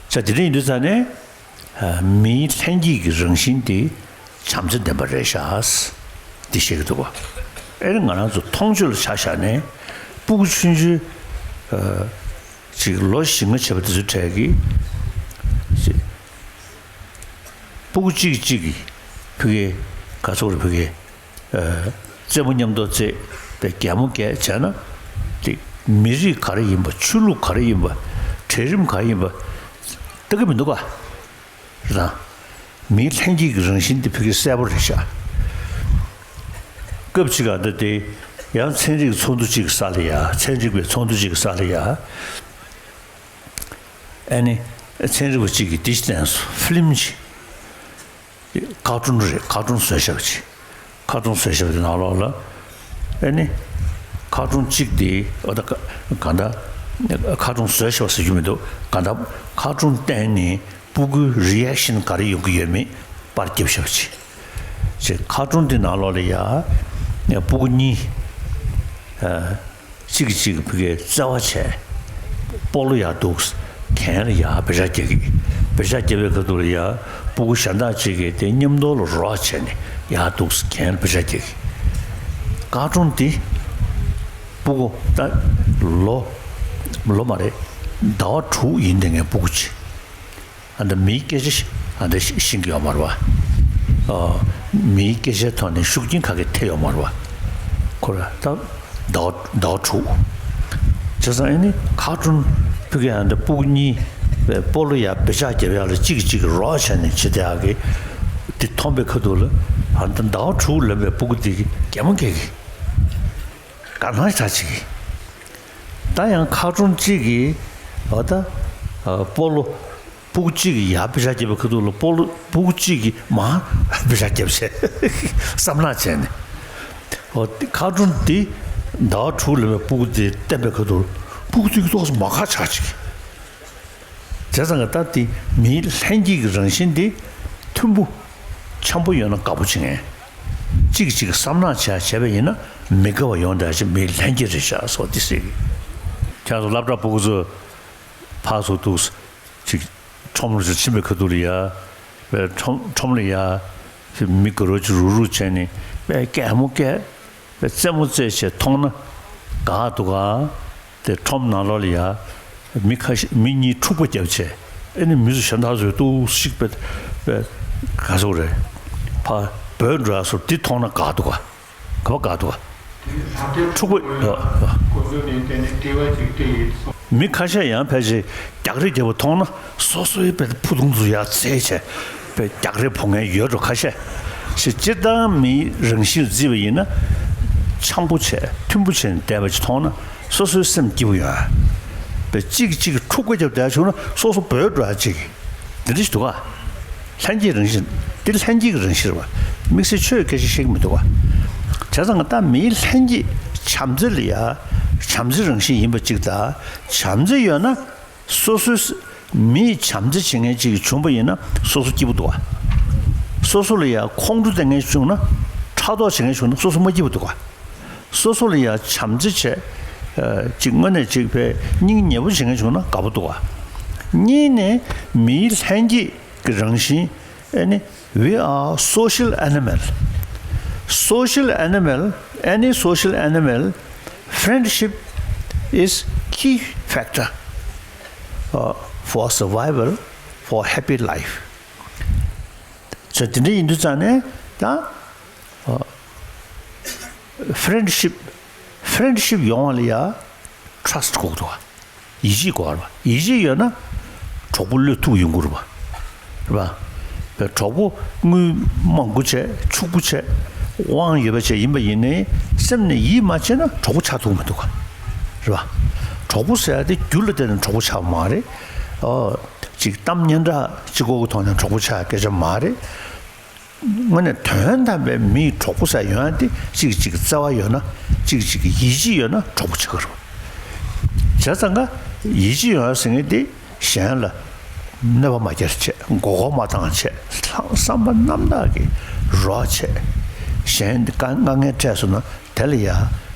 ས་དེ་འདྲ་ཡིན་དུས་ཙང་ནས། ཨ། མིའི་ལྷན་སྐྱེས་ཀྱི་རང་བཞིན་དེ་བྱམས་བརྩེ་ལྡན་པ་རེད་ཤག་འདི་བཤད་ཀྱི་འདུག་བ། ཨེ་རེད། ང་རང་ཚོ་མཐོང་ཆོས་ལ་ཆ་བཞག་ནས་སྤུ་གུ་ཆུང་ཆུང་། ཨ། ཅིག་ལོ་བཞི་ལྔ་བྱས་པ་དེ་ཚོའི་གྲས་ཀྱིས། ཅིག་སྤུ་གུ་གཅིག་གིས་གཅིག་གི་ཕ་གི་ག་ཚོད་རེད། ཕ་གི། ཨ། རྩེད་མོ་མཉམ་དུ་རྩེས་པའི་གད་མོ་བགད་བྱས་ན། དེ་མི་རིགས་ག་རེ་ཡིན་པ། ཆོས་ལུགས་ག་རེ་ཡིན་པ། གྲལ་རིམ་ག་རེ་ཡིན་པ་ལྟ་གི་མི་འདུག་ག་རེད་དང་། མིའི་ལྷན་སྐྱེས་ཀྱི་རང་བཞིན་དེ་ཕ་གི་གསལ་པོ་རེད་ཤག་སྐབས་གཅིག་ག་འདི་དེ་ཡང་ཚན་རིག་ཚོགས་འདུ་གཅིག་གི་ས་ལ་ཡ། ཚན་རིག་པའི་ཚོགས་འདུ་གཅིག་གི་ས་ལ་ཡ། ཨ་ནི་ཚན་རིག་པ་གཅིག་གིས་འདི་བསྟན་སོང་། ཕི་ལིམ་གཅིག་ཁ་ཊུན་རེད། ཁ་ཊུན་བཟོས་བཞག་པ་ཅིག་ཁ་ཊུན་བཟོས་བཞག་པ་དེ་ནང་ལོགས་ལ། ཨ་ནི་ཁ་ཊུན་གཅིག་དེ། ཨོ་ད་ག་གང་ལྟར་ཁ་ཊུན་བཟོས་བཞག་པ་ཟེར་རྒྱུ་མི་འདུག་གང་ལྟར་ཁ་ཊུན་བསྟན་ནས་སྤུ་གུའི་རི་ཨེག་ཤན་ག་རེ་ཡོང་གི་ཡོད་མེད་པར་བརྒྱབ་བཞག་པ་ཅིག་ཅེས་ཁ་ཊུན་དེ་ནང་ལོགས་ལ་ཡ། སྤུ་གུ་གཉིས། ཨ། གཅིག་གིས་གཅིག་གི་ཕ་གིའི་བརྩེ་བ་བྱས། སྤོ་ལོ་ཡར་འདུག་གན་ལ་ཡར་བེ་ཤ་རྒྱག་གི། བེ་ཤ་རྒྱབ་པའི་ཁ་ཐུག་ལ་ཡ། སྤུ་གུ་གཞན་དག་ཅིག་གིས་དེ་མཉམ་དུ་ལ་རོགས་བྱས་ནས་ཡར་འདུག་གན་ལ་བེ་ཤ་རྒྱག་གི། ཁ་ཊུན་དེ་སྤུ་གུ་ད་ལོ། ལོ་མ་རེད། ཟླ་བ་དྲུག་ཡིན་དེ་ངའི་སྤུ་གུ་ཅིག་ཨ་ད་མིའི་སྐད་ཆ་ཨ་ད་ཤེས་ཀྱི་ཡོད་མ་རེད་བ། ཨ། མིའི་སྐད་ཆའི་ཐོག་ནས་ཤུགས་རྐྱེན་ག་གེ་ཐེབས་ཡོད་མ་རེད་བ། ཁོ་ར་ད་ཟླ་བ་ཟླ་བ་དྲུག་བྱས་ཙང་ཨ་ནི་ཁ་ཊུན་ཕ་གི་ཨ་ད་སྤུ་གུ་གཉིས་སྤོ་ལོ་ཡར་བེ་ཤ་རྒྱབ་ཡག་ལ་གཅིག་གིས་གཅིག་གི་རོགས་བྱས་ནས་བྱེད་བསྡད་ཡག་གི་དེ་མཐོང་པའི་ཁ་ཐུག་ལ། ཨ་ད་ཟླ་བ་དྲུག་ལོན་པའི་སྤུ་གུ་དེ་གི་གད་མོ་བགད་གི། དགའ་སྣང་ཞེ་དྲག་བྱེད་གི། ད་ཡང་ཁ་ཊུན་གཅིག་གིས་ཨ་ད་ཨ་སྤོ་ལོ། སྤུ་གུ་གཅིག་གིས་ཡར་བེ་ཤ་རྒྱབ་པའི་ཁ་ཐུག་ལ་སྤོ་ལོ། སྤུ་གུ་གཅིག་གིས་མར་བེ་ཤ་རྒྱབ་བྱས། བསམ་ནག་བྱས་ནས། ཨོ། ཁ་ཊུན་དེ་ཟླ་བ་དྲུག་ལོན་པའི་སྤུ་གུ་དེ་བསྟན་པའི་ཁ་ཐུག་ལ་སྤུ་གུ་དེ་གི་ཏོག་ཙམ་མ་ཁག་ཆགས་བྱེད་གི། བྱས་ཙང་ག་ད་དེ་མིའི་ལྷན་སྐྱེས་ཀྱི་རང་བཞིན་དེ་མཐུན་པོ། འཆམ་པོ་ཡོད་ན་དགའ་པོ་བྱེད་མཁན། གཅིག་གིས་གཅིག་གི་བསམ་ནག་བྱས་བྱས་པ་ཡིན་ན་མི་དགའ་བ་ཡོང་བསྡད་ཅིག་མིའི་ལྷན་སྐྱེས་རེད་ཤག་སོགས་འདི་ཟེར་གི། ཁྱེད་ཚོ་སློབ་གྲྭ་ཕྲུ་གུ་ཚོ་ཕར་ཚུར་འདུག་ཅིག་ཁྲོམ་རུ་ཕྱིན་པའི་ཁ་ཐུག་ལ་ཡ། ཁྲོམ་ཁྲོམ་ལ་ཡ། མི་དགའ་རོགས་ཅིག་རུག་རུག་བྱས་ནས་པས་སྐད་མོ་སྐད། རྩེད་མོ་རྩེ་བྱས་མཐོང་ན་དགའ་འདུག་ག། དེ་ཁྲོམ་ནང་ལོགས་ལ་ཡ། མི་ཁ་ཤས་མི་གཉིས་འཁྲུག་པ་བརྒྱབ་བྱས་ཨེ་ནི་མི་ཚོ་གཞན་དག་ཚོས་ཏོག་ཙམ་པའི་པའི་ག་ཟེར་རེད། ཕ་བོད་འགྲོ་ཡ་སོགས་འདི་མཐོང་ན་དགའ་འདུག་ག། ག་པར་དགའ་འདུག་ག། འཁྲུག་པ་ཡ་ཡ། མི་ཁ་ཤས་ཡང་ཕལ་ཆེར་རྒྱག་རེས་རྒྱབ་པ་མཐོང་ན་སོ་སོའི་པའི་ཕུ་ཐུང་ཚོ་ཡ་རྩེད་བྱས། པའི་རྒྱག་རེས་ཕོག་མཁན་ཡོད་འགྲོ་ཁ་ཤས་ཤིག་སྤྱིར་བཏང་མིའི་རང་བཞིན་བརྩིས་པ་ཡིན་ན། འཆམ་པོ་བྱས་མཐུན་པོ་བྱས་ནས་བསྡད་པ་ཅིག་མཐོང་ན་སོ་སོའི་སེམས་སྐྱིད་པོ་ཡོང་ཡ། པའི་གཅིག་གིས་གཅིག་འཁྲུག་པ་རྒྱབ་བསྡད་བྱུང་ན་སོ་སོ་བོད་འགྲོ་ཡ་གཅིག་འདི་འདྲ་ཞིག་འདུག་ག། ལྷན་སྐྱེས་རང་བཞིན་འདི་ལྷན་སྐྱེས་ཀྱི་རང་བཞིན་རེད་བ། དམིགས་བསལ་ཆོས་སྐད་ཆ་བཤད་ཀྱི་མི་འདུག་ག། བྱས་ཙང་ད་མིའི་ལྷན་སྐྱེས་བྱམས་བརྩེ་ལ་ཡ། བྱམས་བརྩེ་རང་བཞིན་ཡིན་པ་གཅིག་དང་བྱམས་བརྩེ་ཡོད་ན། སོ་སོའི་མིས་བྱམས་བརྩེ་བྱེད་མཁན་ཅིག་བྱུང་པ་ཡིན་ན་སོ་སོ་སྐྱིད་པོ་འདུག་ག། སོ་སོ་ལ་ཡ་ཁོང་ཁྲོ་ལྡན་མཁན་ཞིག་བྱུང་ན་ཕྲག་དོག་བྱེད་མཁན་ཞིག་བྱུང་ན་སོ་སོ་མ་སྐྱིད་པོ་འདུག་ག། སོ་སོ་ལ་ཡ་བྱམས་བརྩེ་བྱས། ཨ། ཅིག་དངོས་གནས་ཅིག་པའི་སྙིང་ཉེ་པོ་བྱེད་མཁན་བྱུང་ན་དགའ་པོ་འདུག་ག། གཉིས་ནས་མིའི་ལྷན་སྐྱེས་ཀྱི་རང་བཞིན་ཨེ་ནི། We are social animal. Social animal, any social animal, friendship is key factor, uh, for survival, for happy life. So དེ་འདྲ་ཡིན་དུས་ཙང་ནས་ད། ཨ། friendship, friendship ཡོང་བ་ལ་ཡ་trust དགོས་འདུག་ག། ཡིད་ཆེས་དགོས་རེད་པ། ཡིད་ཆེས་ཡོད་ན་གྲོགས་པོ་བློས་ཐུབ་ཡོང་གི་རེད་པ། རེད་པ། གྲོགས་པོ་དངུལ་མང་པོ་བྱས་ཕྱུག་པོ་བྱས་དབང་ཡོད་པ་བྱས་ཡིན་པ་ཡིན་ནའི་སེམས་ནས་ཡིད་མ་ཆེས་ན་གྲོགས་པོ་ཆགས་ཐུབ་མི་འདུག་ག། རེད་པ། གྲོགས་པོ་ཟེར་ཡ་དེ་རྒྱུ་ལ་བརྟེན་ནས་གྲོགས་པོ་ཆགས་པ་མ་རེད། ཨོ། ཅིག་གཏམ་སྙན་གྲགས་གཅིག་པོ་གི་ཐོག་ནས་གྲོགས་པོ་ཆགས་སྐད་ཆ་མ་རེད། དངོས་གནས་དོན་དམ་པའི་མིའི་གྲོགས་པོ་ཟེར་ཡོང་ཡ་དེ་གཅིག་གཅིག་གི་བརྩེ་བ་ཡོད་ན། གཅིག་གཅིག་གི་ཡིད་ཆེས་ཡོད་ན་གྲོགས་པོ་ཆགས་ཀྱི་རེད། བྱས་ཙང་ཀ་ཡིད་ཆེས་ཡོང་ཡ་ཟེར་མཁན་དེ་གཞན་ལ་གནོད་པ་མ་བསྐྱལ་བྱས། མགོ་སྐོར་མ་བཏང་བྱས། བསམ་པ་རྣམ་དག་གིས་རོགས་བྱས། གཞན་དེ་དཀའ་ངལ་འཕྲད་སོང་ན་དེ་ལ་ཡ་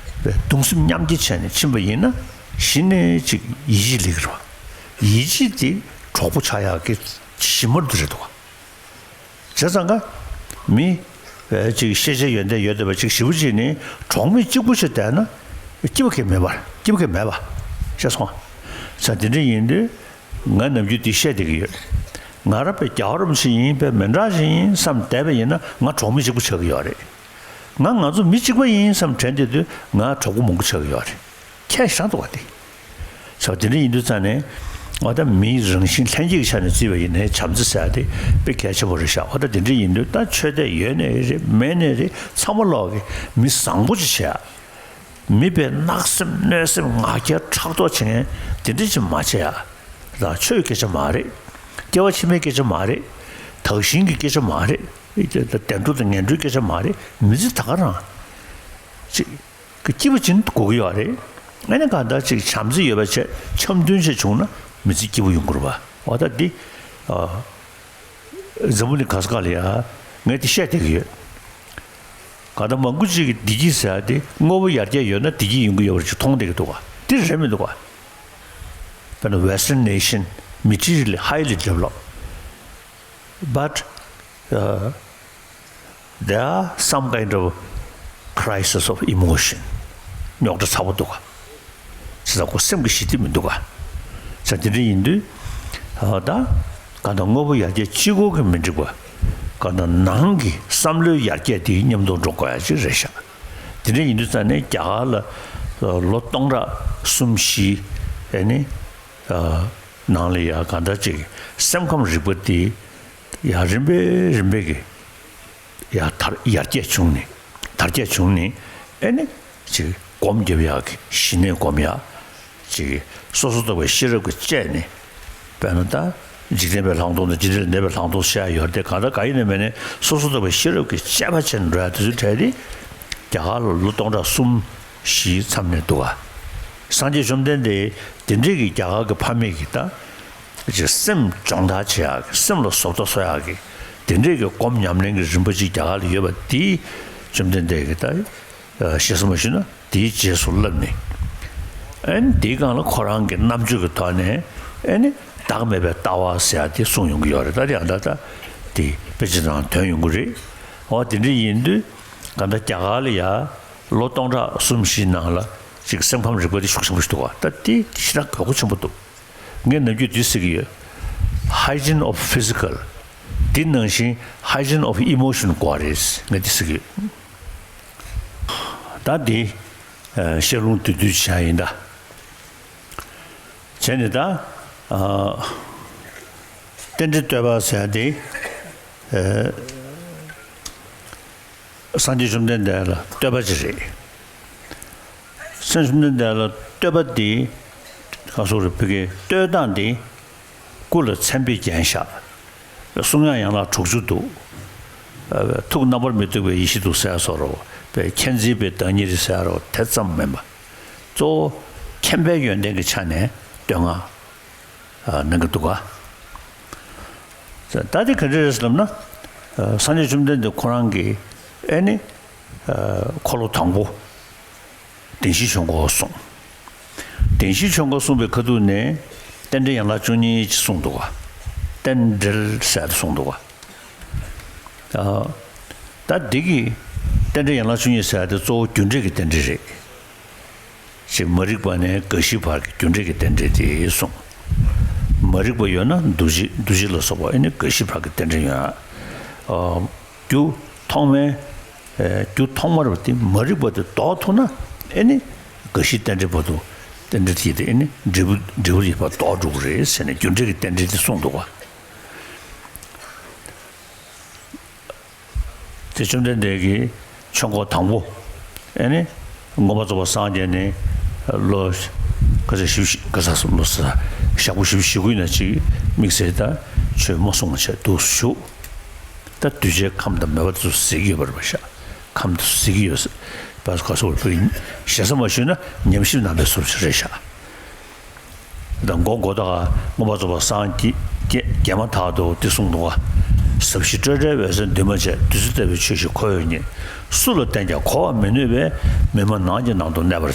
གདུང་སེམས་མཉམ་སྐྱེད་བྱས་ནས་ཕྱིན་པ་ཡིན་ན་གཞི་ནས་ཅིག་ཡིད་ཆེས་སླེབས་ཀྱི་རེད་པ། ཡིད་ཆེས་དེ་གྲོགས་པོ་ཆགས་ཡག་གི་གཞི་མ་དེ་རེད་འདུག་ག། བྱས་ཙང་ཀ་མི་ཅིག་ཤེས་བྱ་ཡོན་ཏན་ཡོད་བསྡད་པ་ཅིག་ཞེ་པོ་ཅིག་ནི་གྲོགས་མེད་གཅིག་པུ་ཞིག་བསྡད་ན་སྐྱིད་པོ་གང་མེད་པ། སྐྱིད་པོ་གང་མེད་པ། ཤེས་སོང་ང་། བྱས་ཙང་དེ་འདྲ་ཡིན་དུས་ང་ནམ་རྒྱུན་འདི་བཤད་བསྡད་ཀྱི་ཡོད། ང་རང་དཔེ་རྒྱལ་བ་རིན་པོ་ཆེ་ཡིན། དཔེ་མི་འདྲ་ཞིག་ཡིན་བསམ་བསྡད་པ་ཡིན་ན་ང་གྲོགས་མེད་གཅིག་པུ་ཆགས་ཀྱི་ཡོད་རེད། ང་ང་ཚོ་མི་གཅིག་པ་ཡིན་བསམ་དྲན་བསྡད་དུས་ང་གྲོགས་པོ་མང་པོ་ཆགས་ཀྱི་ཡོད་རེད། ཁྱད་ཞེ་དྲག་འདུག་པ་དེ། ས་དེ་འདྲ་ཡིན་དུས་ཙང་ནས་ང་ད་མིའི་རང་བཞིན་ལྷན་སྐྱེས་ཀྱི་ཆ་ནས་བརྩིས་པ་ཡིན་ནའི་བྱམས་བརྩེ་ཟེར་ཡ་དེ་དཔེ་གལ་ཆེན་པོ་རེད་ཤག། འོ་ད་དེ་འདྲ་ཡིན་དུས་ད་ཆོས་དད་ཡོད་ནའི་རེད་མེད་ནའི་རེད་ཚང་མ་ལོག་གི་མི་བཟང་པོ་ཅིག་བྱེད་ཡ། མི་དཔེ་གནག་སེམས་གནོད་སེམས་ང་རྒྱལ་ཕྲག་དོག་བྱེད་མཁན་དེ་འདྲ་ཅིག་མ་བྱེད་ཡ། ད་ཆོས་སྐད་ཆ་མ་རེད། སྐྱེ་བ་ཕྱི་མའི་སྐད་ཆ་མ་རེད། དག་ཞིང་གི་སྐད་ཆ་མ་རེད། བདེ་འགྲོ་དང་ངན་འགྲོའི་སྐད་ཆ་མ་རེད། མི་ཚེ་ད་ག་རང་ཅིག་སྐྱིད་པོ་བྱེད་དགོས་ཀྱི་ཡོད་རེད། ཨ་ནི་གང་ལྟར་ཅིག་བྱམས་བརྩེ་ཡོད་པ་བྱས་འཆམ་མཐུན་བྱས་བྱུང་ན་མི་ཚེ་སྐྱིད་པོ་ཡོང་གི་རེད་པ། འོ་ད་འདི། ཨ། འཛམ་བུ་གླིང་ག་ས་ག་ལ་ཡ་ངས་འདི་བཤད་བསྡད་ཀྱི་ཡོད། གང་ལྟར་མང་པོ་ཅིག་གིས་བདེ་སྐྱིད་ཟེར་ཡ་དེ་དངོས་པོ་ཡར་རྒྱས་ཡོད་ན་བདེ་སྐྱིད་ཡོང་གི་ཡོད་པ་ཅིག་མཐོང་བསྡད་ཀྱི་འདུག་ག། འདི་རེད་མི་འདུག་ག། དཔེར་ན་Western nation materially highly developed, but, uh, there are some kind of crisis of emotion. རྙོག་དྲ་ཚ་པོ་འདུག་ག། བྱས་ཙང་ཁོ་སེམས་ཀྱི་ཞི་བདེ་མི་འདུག་ག། བྱས་ཙང་དེ་འདྲ་ཡིན་དུས། ད་གང་ལྟར་དངོས་པོ་ཡར་རྒྱས་གཅིག་པོ་གིས་མི་འགྲིག་པ། གང་ལྟར་ནང་གི་བསམ་བློའི་ཡར་རྒྱས་དེ་མཉམ་དུ་འགྲོ་དགོས་ཡ་ཅིག་རེད་ཤག། དེ་འདྲ་ཡིན་དུས་ཙང་ནས་རྒྱ་གར་ལ་ལོ་སྟོང་ཕྲག་གསུམ་བཞི་ཨེ་ནི་ནང་ལ་ཡ་གང་ལྟར་ཅིག་སེམས་ཁམས་རིག་པ་དེ་ཡ་རིམ་པས་རིམ་པས་ཀྱི་ཡ་དར་ཡར་རྒྱས་བྱུང་ནས་དར་རྒྱས་བྱུང་ནས་ཨེ་ནི་ཅིག་སྒོམ་རྒྱབ་ཡག་གི་ཞི་གནས་སྒོམ་ཡག་ཅིག་སོ་སོ་རྟོག་པའི་ཤེས་རབ་ཀྱིས་དཔྱད་ནས་དཔེར་ན་ད་འཇིག་རྟེན་པའི་ལྷག་མཐོང་དང་འཇིག་རྟེན་ལས་འདས་པའི་ལྷག་མཐོང་བཤད་ཡ་ཡོད་རེད་དེ་གང་ལྟར་ག་ཡིན་ནའི་མིན་ནའི་སོ་སོ་རྟོག་པའི་ཤེས་རབ་ཀྱིས་དཔྱད་པ་བྱས་ནས་འགྲོ་ཡ་དེ་ཚོའི་གྲས་དེ་རྒྱ་གར་ལ་ལོ་སྟོང་ཕྲག་གསུམ་བཞིའི་མཚམས་ནས་འདུག་ག། སངས་རྒྱས་བཅོམ་ལྡན་འདས་དེ་འདྲས་ཀྱི་རྒྱ་གར་གྱི་ཕ་མེས་ཀྱི་ད། ཅིག་སེམས་སྦྱོང་བརྡར་བྱེད་ཡག་གི་སེམས་ལ་བཟོ་ལྟ་བཟོ་ཡག་གི་ དེ་འདྲས་ཀྱི་སྒོམ་ཉམས་ལེན་གྱི་རིམ་པ་ཅིག་རྒྱ་གར་ལ་ཡོད་པ་དེ་བཅོམ་ལྡན་འདས་ཀྱིས་ད་ཞེ་ས་མ་ཞུས་ན་དེའི་རྗེས་སུ་བསླབས་ནས། ཨ་ནི་དེའི་སྒང་ལ་ཁོ་རང་གི་རྣམ་དཔྱོད་ཀྱི་ཐོག་ནས་ཨ་ནི་བདག་མེད་པའི་ལྟ་བ་ཟེར་ཡ་དེ་གསུངས་ཡོང་གི་ཡོད་རེད། ད་དེ་ཡང་ད་ད་དེ་དཔེ་ཆ་ནང་ཐོན་ཡོང་གི་རེད། འོ་དེ་འདྲ་ཡིན་དུས་གང་ལྟར་རྒྱ་གར་ལ་ཡ་ལོ་སྟོང་ཕྲག་གསུམ་བཞི་ནང་ལ་ཅིག་སེམས་ཁམས་རིག་པ་དེ་ཤུགས་ཆེན་པོ་ཞིག་འདུག་བ། ད་དེ་ཞེ་དྲག་དགོས་མཁོ་ཆེན་པོ་འདུག་ངས་ནམ་རྒྱུན་འདི་ཟེར་གྱི་ཡོད། Hygiene of physical། འདི་ནང་བཞིན་hygiene of emotion དགོས་རེད། ངས་འདི་ཟེར་གྱི་ཡོད། ད་འདི་ཨ་བཤད་ལུང་བསྡུས་བསྡུས་བྱས་ཡིན་ད། བྱས་ནས་ད་ཨ་རྟེན་འབྲེལ་བསྟོད་པ་ཟེར་ཡ་དེ་ཨ་སངས་རྒྱས་བཅོམ་ལྡན་འདས་ལ་བསྟོད་པ་ཅིག་རེད། སངས་རྒྱས་བཅོམ་ལྡན་འདས་ལ་བསྟོད་པ་འདི་ག་སོགས་རེད། བོད་སྐད་བསྟོད་སྟངས་འདི་སྐུ་ལ་མཚན་དཔེས་བརྒྱན་བཞག་གསུང་དབྱངས་ཡན་ལག་དྲུག་ཅུ་འདུག་ཐུགས་རྣམ་པར་མི་རྟོག་པའི་ཡེ་ཤེས་འདུག་ཟེར་སོགས་རོ། པའི་མཁྱེན་བརྩེ་བའི་བདག་ཉིད་རེད་ཟེར་རོ། དེ་ཙམ་མིན་པ། གཙོ་བོ་མཁྱེན་པའི་ཡོན་ཏན་གྱི་ཆ་ནས་བསྟོད་བསྔགས་གནང་གི་འདུག་ག་ད་དེ་ག་འདྲ་རེད་ལབ་ན། སངས་རྒྱས་བཅོམ་ལྡན་འདས་ཁོ་རང་གིས་ཨེ་ནི། འཁོར་ལོ་དང་པོ། བདེན་བཞིའི་ཆོས་འཁོར་གསུངས། བདེན་བཞིའི་ཆོས་འཁོར་གསུངས་པའི་ཁ་ཐུག་ནས་རྟེན་འབྲེལ་ཡན་ལག་བཅུ་གཉིས་ཅིག་གསུངས་འདུག་ག་རྟེན་འབྲེལ་ཟེར་ཏེ་གསུངས་འདུག་ག་ད་འདི་གི་རྟེན་འབྲེལ་ཡན་ལག་བཅུ་གཉིས་ཟེར་ཏེ་གཙོ་བོ་རྒྱུ་འབྲས་ཀྱི་རྟེན་འབྲེལ་རེད། ཅེས་མ་རིག་པ་ནས་རྒ་ཤིའི་བར་གྱི་རྒྱུ་འབྲས་ཀྱི་རྟེན་འབྲེལ་དེ་གསུངས། མ་རིག་པ་ཡོད་ན་འདུ་བྱེད་འདུ་བྱེད་ལ་སོགས་པ་ཨེ་ནི་རྒ་ཤིའི་བར་གྱི་རྟེན་འབྲེལ་ཡོད། རྒྱུ་ཐོག་མའི་རྒྱུ་ཐོག་མར་བ་དེ་མ་རིག་པ་དེ་ལྡོག་ཐུབ་ན་ཨེ་ནི་རྒ་ཤིའི་རྟེན་འབྲེལ་བར་དུ་རྟེན་འབྲེལ་དེ་ཨེ་ནི་འབྲས་བུ་འབྲས་བུ་ཡོད་པ་ལྡོག་འགྲོ་གི་རེད་ཟེར་ནས་རྒྱུ་འབྲས་ཀྱི་རྟེན་འབྲེལ་དེ་གསུངས་འདུག་ག་དེ་བཅོམ་ལྡན་འདས་ཀྱིས་ཆོས་འཁོར་དང་པོ་ཨེ་ནི་མངོན་པར་རྫོགས་པར་སངས་རྒྱས་ནས་ལོ་ག་ཚོད་བཞི་བཅུ་ག་ཚོད་ལོ་ས་ཞག་པོ་བཞི་བཅུ་ཞེ་དགུ་ཡིན་ན་ཅིག་དམིགས་བསལ་ད་ཆོས་མ་གསུང་བ་བྱས་འདུག་བཞུགས། ད་གདུལ་བྱའི་ཁམས་དང་མོས་པ་དེ་ཚོ་ཟད་ཀྱི་ཡོད་པ་རེད་པ་ཤག་ཁམས་དེ་ཚོ་ཟད་ཀྱི་ཡོད་པ་ག་སོགས་པའི་ཞེ་ས་མ་ཞུས་ན་ཉམས་ཞིབ་གནང་པའི་བཟོ་ཅིག་རེད་ཤག་ད་མགོ་མགོ་ད་མངོན་པར་རྫོགས་པར་སངས་རྒྱས་རྒྱས་མ་ཐག་ཏུ་འདི་གསུངས་འདུག་ག་ཟབ་ཞི་སྤྲོས་བྲལ་འོད་གསལ་འདུས་མ་བྱས། བདུད་རྩི་ལྟ་བུའི་ཆོས་ཤིག་ཁོ་བོས་ཉིད། སུ་ལ་བསྟན་ཀྱང་གོ་བར་མི་ནུས་པས། མི་སྨྲ་ནགས་ཀྱི་ནང་དུ་གནས་པར་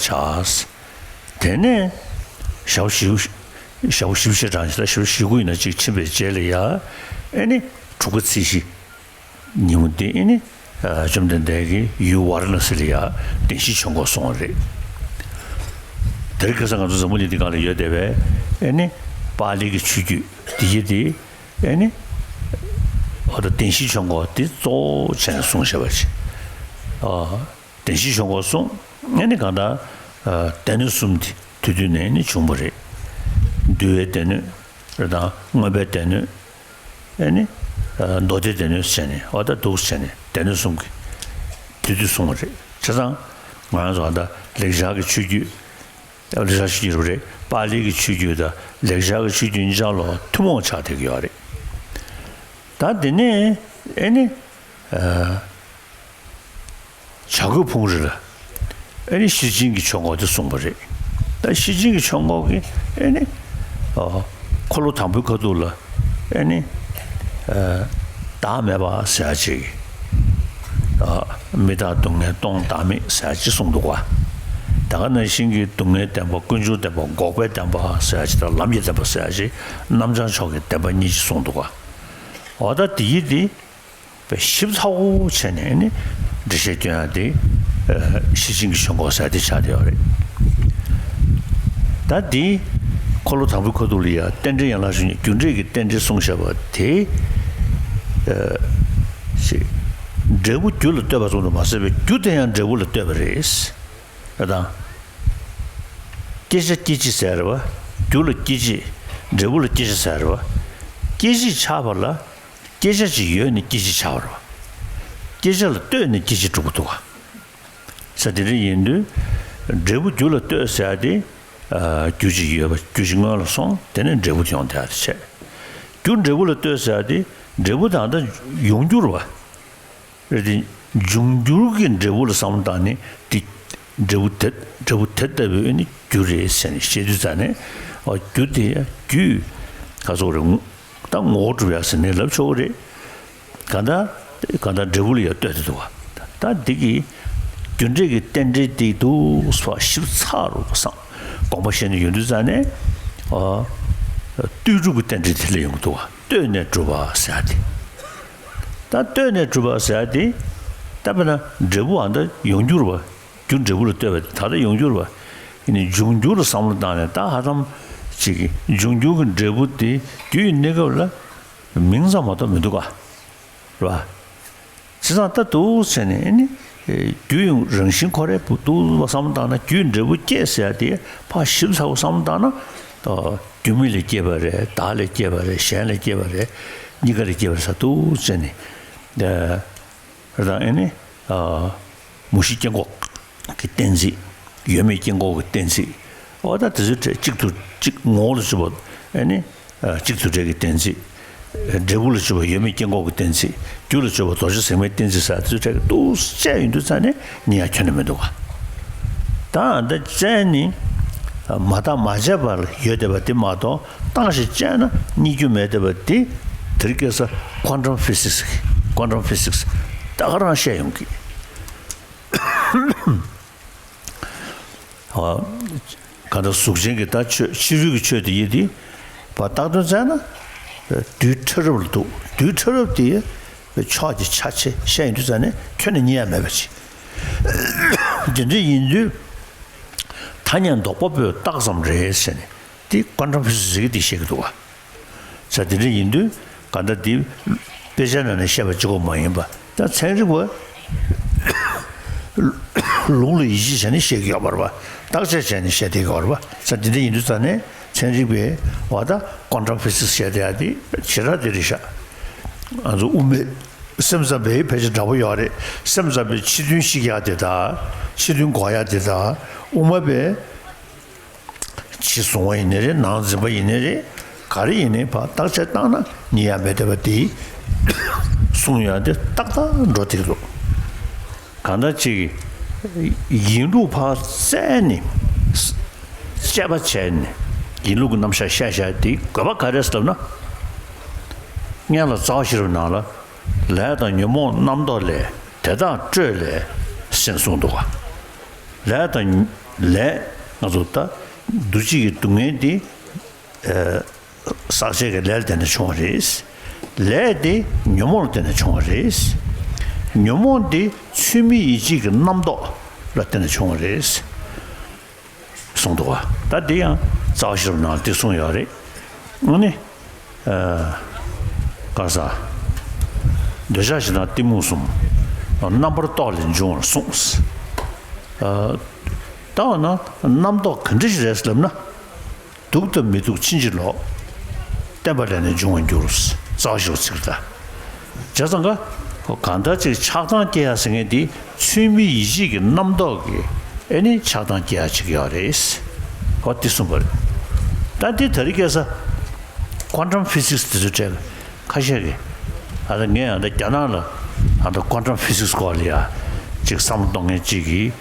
བྱ། དེ་ནས་ཞག་བཞི་བཅུ་ཞག་བཞི་བཅུ་ཞེ་གྲངས་ཤིག་ད་ཞག་བཞི་བཅུ་ཞེ་དགུ་ཡིན་ན་གཅིག་ཕྱིན་པའི་རྗེས་ལ་ཡ་ཨེ་ནི་དྲུག་པ་ཚེས་བཞི་ཉིན་མོ་དེ་ཨེ་ནི་བཅོམ་ལྡན་འདས་ཀྱིས་ཡུལ་ཝཱ་ར་ཎ་སི་ལ་ཡ་བདེན་བཞིའི་ཆོས་འཁོར་གསུངས་པ་རེད། དེ་རིང་ཁ་སང་ང་ཚོ་འཛམ་བུ་གླིང་འདི་སྒང་ལ་ཡོད་བསྡད་པའི་ཨེ་ནི་པཱ་ལི་གི་ཆོས་བརྒྱུད་འདི་ཡི་དེ་ཨེ་ནི་འོ་ད་བདེན་བཞིའི་ཆོས་འཁོར་འདི་གཙོ་བོ་བྱས་ནས་གསུངས་བཞག་པ་ཅིག་ཨ། བདེན་བཞིའི་ཆོས་འཁོར་གསུངས། ཨེ་ནི་གང་ལྟར་ཨ་སྡེ་སྣོད་གསུམ་དེ་དུས་དུས་ནས་ནི་བྱུང་བ་རེད། འདུལ་བའི་སྡེ་སྣོད་རེད་དང་མངོན་པའི་སྡེ་སྣོད། ཨེ་ནི་ཨ་མདོ་སྡེའི་སྡེ་སྣོད་བྱས་ནས་འོ་ད་འདུག་བྱས་ནས་སྡེ་སྣོད་གསུམ་གྱི་དུས་དུས་གསུངས་པ་རེད། བྱས་ཙང་ང་རང་ཚོ་གང་ལྟར་ལེགས་སྦྱར་གྱི་ཆོས་བརྒྱུད། ལེགས་སྦྱར་ཆོས་བརྒྱུད་རེད། པཱ་ལི་གི་ཆོས་བརྒྱུད་དང་ལེགས་སྦྱར་གྱི་ཆོས་བརྒྱུད་གཉིས་ཆར་ལ་ཐུན་མོང་ཆགས་བསྡད་ཀྱི་ཡོད་རེད། ད་དེ་ནས་ཨེ་ནི་ཨ། བྱ་རྒོད་ཕུང་རི་ལ་ཨེ་ནི་ཤེར་ཕྱིན་གྱི་ཆོས་འཁོར་དེ་གསུངས་པ་རེད། ད་ཤེར་ཕྱིན་གྱི་ཆོས་འཁོར་གྱི་ཨེ་ནི་ཨ་འཁོར་ལོ་དང་པོའི་ཁ་ཐུག་ལ་ཨེ་ནི་ཨ་བདག་མེད་པ་ཟེར་ཡ་ཅིག་ཨ་མི་རྟག་སྡུག་བསྔལ་སྟོང་བདག་མེད་ཟེར་ཡ་ཅིག་གསུངས་འདུག་ག་ད་ག་ནང་བཞིན་གྱི་སྡུག་བསྔལ་བདེན་པ། ཀུན་འབྱུང་བདེན་པ། འགོག་པའི་བདེན་པ་ཟེར་ཡ་ཅིག་དང་། ལམ་གྱི་བདེན་པ་ཟེར་ཡ་ཅིག་རྣམ་བྱང་ཕྱོགས་ཀྱི་བདེན་པ་གཉིས་ཅིག་གསུངས་འདུག་ག་འོ་ད་དེ་ཡི་དེ། པའི་ཞིབ་ཚགས་པོ་བྱས་ནས་ནི་འགྲེལ་བཤད་སྐྱོན་ཡ་དེ་ཤེར་ཕྱིན་གྱི་ཆོས་འཁོར་ཟེར་དེ་ཆགས་བསྡད་ཡོད་རེད། ད་འདི་འཁོར་ལོ་དང་པོའི་ཁ་ཐུག་ལ་ཡ་རྟེན་འབྲེལ་ཡན་ལག་བཅུ་གཉིས་རྒྱུ་འབྲས་ཀྱི་རྟེན་འབྲེལ་གསུངས་བཞག་པ་དེ་ཞེས་འབྲས་བུ་རྒྱུ་ལ་ལྟོས་པ་ཙམ་དུ་མ་ཟད་པའི་རྒྱུ་དེ་ཡང་འབྲས་བུ་ལ་ལྟོས་པ་རེད། ད་སྐྱེད་བྱ་སྐྱེད་བྱེད་ཟེར་བ། རྒྱུ་ལ་སྐྱེད་བྱེད། འབྲས་བུ་ལ་སྐྱེད་བྱ་ཟེར་བ། སྐྱེད་བྱེད་ཆགས་པ་ལ། སྐྱེད་བྱ་ཅིག་ཡོད་ནས་སྐྱེད་བྱེད་ཆགས་པ་རེད་བ། སྐྱེད་བྱ་ལ་ལྟོས་ནས་སྐྱེད་བྱེད་གྲུབ་ཀྱི་འདུག་ག་ས་དེ་འདྲ་ཡིན་དུས། འབྲས་བུ་རྒྱུ་ལ་ལྟོས་ཟེར་ཡ་དེ། རྒྱུ་ཅིག་ཡོད་པ་རྒྱུ་ཅིག་སྔོན་ལ་སོང་དེ་ནས་འབྲས་བུ་དེ་ཡོང་བསྡད་ཡ་དེ་བྱས། རྒྱུ་འབྲས་བུ་ལ་ལྟོས་ཟེར་ཡ་དེ་འབྲས་བུ་ད་ལྟ་ཡོང་རྒྱུ་རེད་བ། རེད་དེ། འབྱུང་འགྱུར་གྱི་འབྲས་བུ་ལ་བསམ་བློ་བཏང་ནས་དེ། འབྲས་བུ་དེ་འབྲས་བུ་དེ་ལྟ་བུའི་ནི་རྒྱུ་རེད་ཟེར་ནས་བཤད་དུས་ཙ་ནས་ཨ་རྒྱུ་དེ་རྒྱུས་ག་ཚོད་རེད་ད་ངོ་བོ་གྲུབ་ཡ་ཟེར་ནས་ལབ་ཆོག་གི་རེད། གང་ལྟར་གང་ལྟར་འབྲས་བུ་ལ་ཡང་ལྟོས་ཏེ་འདུག་བ། ད་འདི་གི་རྒྱུ་འབྲས་ཀྱི་རྟེན་འབྲེལ་འདི་འདུག་བསམ་ཞིབ་ཚགས་རུ་བསམ་དགོངས་པ་བཞེས་ནས་ཡོང་དུས་ཙང་ནས། ཨ། ལྟོས་གྲུབ་ཀྱི་རྟེན་འབྲེལ་དེ་ལ་ཡོང་གི་འདུག་བ། ལྟོས་ནས་གྲུབ་པ་ཟེར་ཡ་དེ། ད་ལྟོས་ནས་གྲུབ་པ་ཟེར་ཡ་དེ། ད་དཔེར་ན་འབྲས་བུ་ཨ་ད་ཡོངས་གྱུར་བ། རྒྱུ་འབྲས་བུ་ལ་ལྟོས་པ་དེ་ད་ལྟ་ཡོངས་གྱུར་བ། ཡིན་ནའི་འབྱུང་འགྱུར་ལ་བསམ་བློ་བཏང་ནས་ད་ཧ་ཙམ་ཅིག་འབྱུང་འགྱུར་གྱི་འབྲས་བུ་དེ་རྒྱུ་ཡི་གནས་སྐབས་ལ་མིང་ཙམ་མ་གཏོགས་མི་འདུག་ག་རེད་བ། བྱས་ཙང་ད་འདུག་བྱས་ནས་ཨ་ནི། རྒྱུ་ཡི་རང་བཞིན་ཁོ་རའི་བུ་འདུག་བསམ་བློ་བཏང་ན་རྒྱུ་ཡི་འབྲས་བུ་སྐྱེས་ཟེར་ཡ་དེ་ཕར་ཞིབ་ཚགས་པོ་བསམ་བློ་བཏང་ན། ད་རྒྱུ་མེད་ལས་སྐྱེས་པ་རེད། བདག་ལས་སྐྱེས་པ་རེད། གཞན་ལས་སྐྱེས་པ་རེད། གཉིས་ཀ་ལས་སྐྱེས་པ་རེད་ཟེར་འདུག་བྱས་ནས། ད་རེད་དང་ཨེ་ནི། ཨ། མུ་བཞི་སྐྱེ་འགོག་གི་གཏན་ཚིགས། ཡོད་མེད་སྐྱེ་འགོག་གི་གཏན་ཚིགས། འོ་ད་དེ་ཚོའི་གྲས་གཅིག་ཏུ་གཅིག་ངོ་བོ་ལ་བཅུག་པ་ཨེ་ནི། ཨ། གཅིག་ཏུ་འབྲེལ་གྱི་གཏན་ཚིགས། འབྲས་བུ་ལ་བཅུག་པ་ཡོད་མེད་སྐྱེ་འགོག་གི་གཏན་ཚིགས། རྒྱུ་ལ་བཅུག་པ་རྡོ་རྗེ་ཟེགས་མའི་གཏན་ཚིགས་ཟེར་དེ་ཚོའི་གྲས་ཀྱི་འདུག་བཅས་ཡོང་དུས་ཙང་ནས་ཉན་ཡ་ཁྱོན་ནས་མི་འདུག་ག་ད་ཨ་ད་བཅས་ནི། མ་བརྟགས་མ་དཔྱད་པར་ཡོད་བསྡད་པ་དེ་མ་གཏོགས་བརྟགས་ཤིང་དཔྱད་ན་རྙེད་རྒྱུ་མེད་བསྡད་པ་དེ། དེ་རིང་ཁ་སང་ཀོན་ཊམ་ཕི་སིག་སི། ཀོན་ཊམ་ཕི་སིག་སི་ད་ག་རང་བཤད་ཡོང་གི། ཨ། གང་ལྟར་གཟུགས་ཅན་གྱི་ད་ཆོས་ཕྱི་རོལ་གྱི་ཆོས་དེ་ཡིན་ཏེ། བར་བཏགས་དོན་བཙལ་ན། རྡུལ་ཕྲ་རབ་ལ་འདུག་རྡུལ་ཕྲ་རབ་དེ་ཕྱོགས་ཀྱི་ཆ་ཆེ་བཤད་ཡོང་དུས་ཙང་ནས་ཁྱོན་ནས་རྙེད་ཡ་མེད་པ་ཅིག་དེ་འདྲ་ཡིན་དུས། ཐ་སྙད་འདོགས་པ་པོས་བཏགས་ཙམ་རེད་ཟེར་ནས་དེ་ཀོན་ཊམ་ཕི་སིག་སི་ཟེར་གྱི་དེ་བཤད་ཀྱི་འདུག་བ། ས་དེ་འདྲ་ཡིན་དུས་གང་ལྟར་དེ་དཔེ་ཆ་ནང་ནས་བཤད་པ་གཅིག་པོ་མ་ཡིན་པ། ད་ཚན་རིག་པ་ལུང་ལ་ཡིད་ཆེས་བྱས་ནས་བཤད་ཀྱི་ཡོད་པ་རེད་པ། བརྟག་དཔྱད་བྱས་ནས་བཤད་བསྡད་ཀྱི་ཡོད་པ་རེད་པ། ས་དེ་འདྲ་ཡིན་དུས་ཙང་ནས་ཚན་རིག་པས་འོ་ད་ཀོན་ཊམ་ཕི་སིག་སི་བཤད་བསྡད་ཡ་དེ་བྱེ་བྲག་དེ་རེད་ཤག་ང་ཚོ་དབུ་མེད་སེམས་ཙམ་པའི་ཕལ་ཆེར་འདྲ་པོ་ཡོད་རེད། སེམས་ཙམ་པའི་ཕྱི་དོན་བཤིག་ཡ་དེ་དང་ཕྱི་དོན་འགོག་ཡ་དེ་དང་། དབུ་མ་པས་ཕྱི་གཟུང་བ་ཡིན་ནའི་རེད། ནང་འཛིན་པ་ཡིན་ནའི་རེད། ག་རེ་ཡིན་ནའི་ཕར་བརྟག་དཔྱད་བཏང་ན་རྙེད་ཡ་མེད་བསྡད་པ་དེ་གསུང་ཡ་དེ་ཏག་ཏག་འགྲོ་བསྡད་ཀྱི་འདུག་གང་ལྟར་ཅིག་ཡིན་ལུགས་ཕར་བཙལ་ནས་དཔྱད་པ་བྱས་ནས་ཡིན་ལུགས་ཀྱི་རྣམ་གཞག་བཤད་བཞག་དེའི་དགོས་པ་ག་རེ་ཟེར་ལབ་ན། སྔོན་ལ་རྩ་བ་ཤེས་རབ་ནང་ལ། ལས་དང་ཉོན་མོངས་རྣམ་རྟོག་ལས། དེ་དག་སྤྲོས་ལས་ཟེར་གསུངས་འདུག་ག་ལས་དང་ལས་ང་ཚོ་ད་འདུ་བྱེད་ཀྱི་སྡུག་བསྔལ་འདི། ཨ། བསགས་བྱའི་ལས་ལ་བརྟེན་ནས་བྱུང་བ་རེད། ལས་དེ་ཉོན་མོངས་ལ་བརྟེན་ནས་བྱུང་བ་རེད། ཉོན་མོངས་དེ་ཚུལ་མིན་ཡིད་བྱེད་ཀྱི་རྣམ་རྟོག་ལ་བརྟེན་ནས་བྱུང་བ་རེད། གསུངས་འདུག་ག་ད་འདི་ཡང་རྩ་བ་ཤེས་རབ་ནང་ལ་འདི་གསུངས་ཡོད་རེད། ཨ་ནི། ཨ། ག་ས། འདོད་ཆགས་ཞེ་སྡང་གཏི་མུག་གསུམ། རྣམ་པར་རྟོག་ལས་འབྱུང་བར་གསུངས། ཨ། ད་འོ་ན་རྣམ་རྟོག་ག་འདྲ་ཞིག་རེད་ལབ་ན། སྡུག་དང་མི་སྡུག་ཕྱིན་ཅི་ལོག་བརྟེན་པ་ལས་ནི་འབྱུང་བར་འགྱུར། རྩ་བ་ཤེས་རབ་ཚིག་ད། བྱས་ཙང་ཀ་གང་ལྟར་ཅིག་ཆགས་སྡང་སྐྱེ་ཡ་ཟེར་མཁན་དེ་ཚུལ་མིན་ཡིད་བྱེད་ཀྱི་རྣམ་རྟོག་གིས་ཨེ་ནི་ཆགས་སྡང་སྐྱེ་ཡ་ཅིག་ཡོད་རེད། འོ་དེ་གསུངས་པ་རེད། ད་འདི་ད་རེས་སྐད་ས་ཀོན་ཊམ་ཕི་སིག་སི་དེ་ཚོའི་གྲས་ལ་ཁ་ཤས་ཀྱིས་ཨ་ད་ངས་ཨ་ད་རྒྱ་ནག་ལ་ཨ་ད་ཀོན་ཊམ་ཕི་སིག་སི་སྐོར་ལ་ཡ་ཅིག་བསམ་བློ་གཏོང་མཁན་ཅིག་གིས།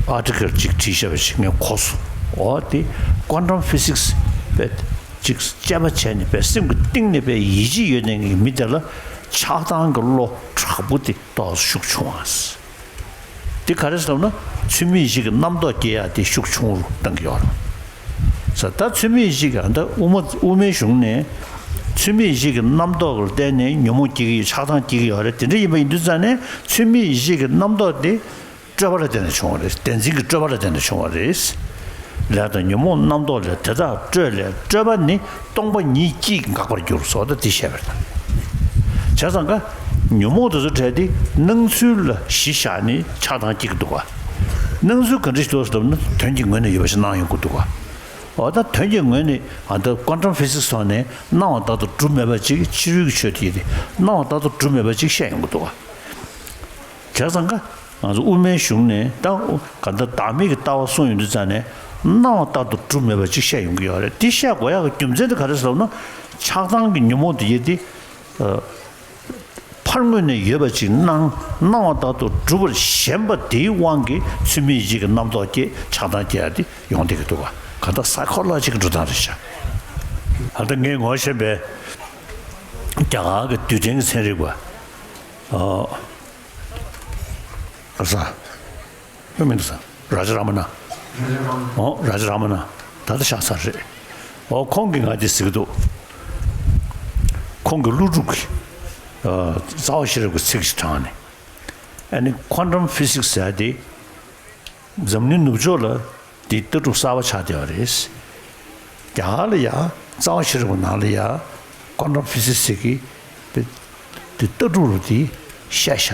ཨ། ཨར་ཊི་ཀལ་ཅིག་བྲིས་བཞག་པ་ཞིག་ངས་གོ་སོང་། འོ་དེ་ཀོན་ཊམ་ཕི་སིག་སི་པས་ཅིག་དཔྱད་པ་བྱས་ནས་པས་སེམས་ཀྱི་གཏིང་ནས་པས་ཡིད་ཆེས་ཡོད་མཁན་གྱི་མི་དེ་ལ་ཆགས་སྡང་གི་བློ་དྲག་པོ་དེ་ཏོག་ཙམ་ཤུགས་ཆུང་བ། དེ་ག་རེ་ཟེར་ན་ཚུལ་མིན་ཡིད་བྱེད་ཀྱི་རྣམ་རྟོག་སྐྱེ་ཡག་དེ་ཤུགས་ཆུང་རུ་བཏང་གི་ཡོད་རེད། ས་ད་ཚུལ་མིན་ཡིད་བྱེད་ཀྱི་ཨ་ད་དབུ་མ་དབུ་མའི་གཞུང་ནས་ཚུལ་མིན་ཡིད་བྱེད་ཀྱི་རྣམ་རྟོག་ལ་བརྟེན་ནས་ཉོན་མོངས་སྐྱེ་གི་ཡོད། ཆགས་སྡང་སྐྱེ་གི་ཡོད་རེད། དེ་འདྲ་ཡིན་པ་ཡིན་དུས་ཙང་ནས་ཚུལ་མིན་ཡིད་བྱེད་ཀྱི་རྣམ་རྟོག་དེ་སྤྲོས་པ་ལ་བརྟེན་ནས་བྱུང་བ་རེད། བདེན་འཛིན་གྱི་སྤྲོས་པ་ལ་བརྟེན་ནས་བྱུང་བ་རེད། ལས་དང་ཉོན་མོངས་རྣམ་རྟོག་ལས། དེ་དག་སྤྲོས་ལས། སྤྲོས་པ་ནི་སྟོང་པ་ཉིད་ཀྱིས་འགག་པར་འགྱུར་སོགས་ད་འདི་བཤད་པ་རེད། བྱས་ཙང་ཀ་ཉོན་མོངས་དེ་ཚོ་བྲལ་ཏེ་སྣང་ཚུལ་ལ་གཞི་བཞག་ནས་ཆགས་སྡང་སྐྱེ་གི་འདུག་ག་སྣང་ཚུལ་ག་འདྲ་ཞིག་འདུག་ཟེར་ན་དོན་གྱི་ངོས་ནས་ཡོད་པ་ཞིག་སྣང་ཡོང་གི་འདུག་ག་འོ་ད་དོན་གྱི་ངོས་ནས་ཨ་ད་ཀོན་ཊམ་ཕི་སིག་སི་ཐོག་ནས་སྣང་བ་ལྟར་དུ་གྲུབ་མེད་པ་ཅིག་ཕྱི་རོལ་གྱི་ཆོས་དེ་ཡིན་ཏེ་སྣང་བ་ལྟར་དུ་གྲུབ་མེད་པ་ཅིག་བཤད་ཡོང་གི་འདུག་ག་བྱས་ཙང་ཀ་ང་ཚོ་དབུ་མའི་གཞུང་ནས་ད་ག་ད་བདག་མེད་ཀྱི་ལྟ་བ་གསུངས་ཡོང་དུས་ཙང་ནས་སྣང་བ་ལྟར་དུ་གྲུབ་མེད་པ་ཅིག་བཤད་ཡོང་གི་ཡོད་རེད། དེ་བཤད་དགོས་ཡག་གི་རྒྱུ་མཚན་དེ་ག་རེ་ཟེར་ལབ་ན། ཆགས་སྡང་གི་ཉོན་མོངས་དེ་ཡིན་ཏེ། ཕར་ངོས་ནས་ཡོད་པ་ཅིག་སྣང་སྣང་བ་ལྟར་དུ་གྲུབ་པར་ཞེན་པ་དེའི་དབང་གིས་ཚུལ་མིན་ཡིད་བྱེད་ཀྱི་རྣམ་རྟོག་སྐྱེ། ཆགས་སྡང་སྐྱེ་ཡ་དེ་ཡོང་བསྡད་ཀྱི་འདུག་ག་ག་ད་སའི་ཁོ་ལོ་ཇི་ཀི་འགྲོ་སྟངས་རེད་ཤག་ཨ་ད་ངས་ངོ་ཤེས་པའི་ རྒྱ་གར་གྱི་རྡུལ་ཕྲན་གྱི་ཚན་རིག་པ། ཨོ། ག་ས། ཁོའི་མིང་དུ་ས། རཱ་ཇ་ར་མ་ན། ཨོ་རཱ་ཇ་ར་མ་ན། ད་ལྟ་གཤེགས་ཚར་རེད། ཨོ་ཁོང་གིས་ང་འདི་ཟེར་གྱི་འདུག་ཁོང་གིས་ཀླུ་སྒྲུབ་ཀྱི་ཨ་རྩ་བ་ཤེས་རབ་ཀྱི་ཚིག་ཅིག་དྲངས་ནས། ཨ་ནི་ཁོན་ཊམ་ཕི་སིག་སི་ཟེར་ཡ་དེ། འཛམ་གླིང་ནུབ་ཕྱོགས་ལ་དེ་ལྟ་གྲུབ་གསར་པ་ཆགས་བསྡད་པ་རེད། རྒྱ་གར་ལ་ཡ་རྩ་བ་ཤེས་རབ་ཀྱི་ནང་ལ་ཡ་ཁོན་ཊམ་ཕི་སིག་སི་ཟེར་གྱི་དེ་ལྟ་གྲུབ་ལ་དེ་བཤད་ཤག་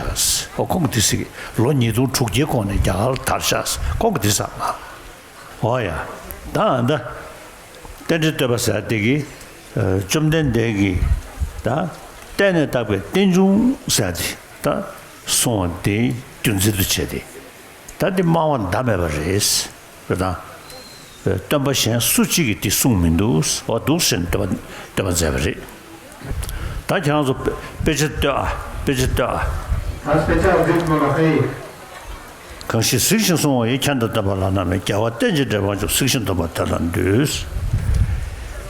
ཨོ་ཁོང་གིས་དེ་ཟེར་གྱི་ལོ་ཉིས་སྟོང་དྲུག་བརྒྱའི་གོང་ནས་རྒྱ་གར་ལ་དར་ཤག་ཁོང་གིས་དེ་ཟེར་ང་། ཨོ་ཡ། ད་ཨ་ད། རྟེན་འབྲེལ་བསྟོད་པ་ཟེར་དེ་གི་ཨ་བཅོམ་ལྡན་འདས་ཀྱིས་ད་བསྟན་ནས་བཏགས་པའི་རྟེན་འབྱུང་ཟེར་དེ་ད་གསུངས་པ་དེའི་རྒྱུ་མཚན་དུ་བྱས་ཏེ། ད་འདི་སྨྲ་བ་ཟླ་མེད་པ་རེད། རེད་དང་། སྟོན་པ་གཞན་སུ་གཅིག་གིས་འདི་གསུངས་མི་འདུག་འོ་འདུག་ཟེར་ནས་བསྟོད་པ་བསྟོད་པ་མཛད་པ་རེད། ད་ཁྱེད་རང་ཚོ་དཔེ་དཔེ་ཆ་ལྟོས་ཨ། དཔེ་ཆ་ལྟོས་ཨ། ད་དཔེ་ཆ་འགྲིག་མ་ལ་ཧེ། གང་ཞིག་གཟིགས་ཤིང་གསུང་བ་ཡིས། ཁྱད་དང་བསྟན་པ་བླ་ན་མེད། རྒྱལ་བ་རྟེན་ཅིང་འབྲེལ་བར་འབྱུང་། གཟིགས་ཤིང་འདོམས་པ་དེ་ལ་འདུད།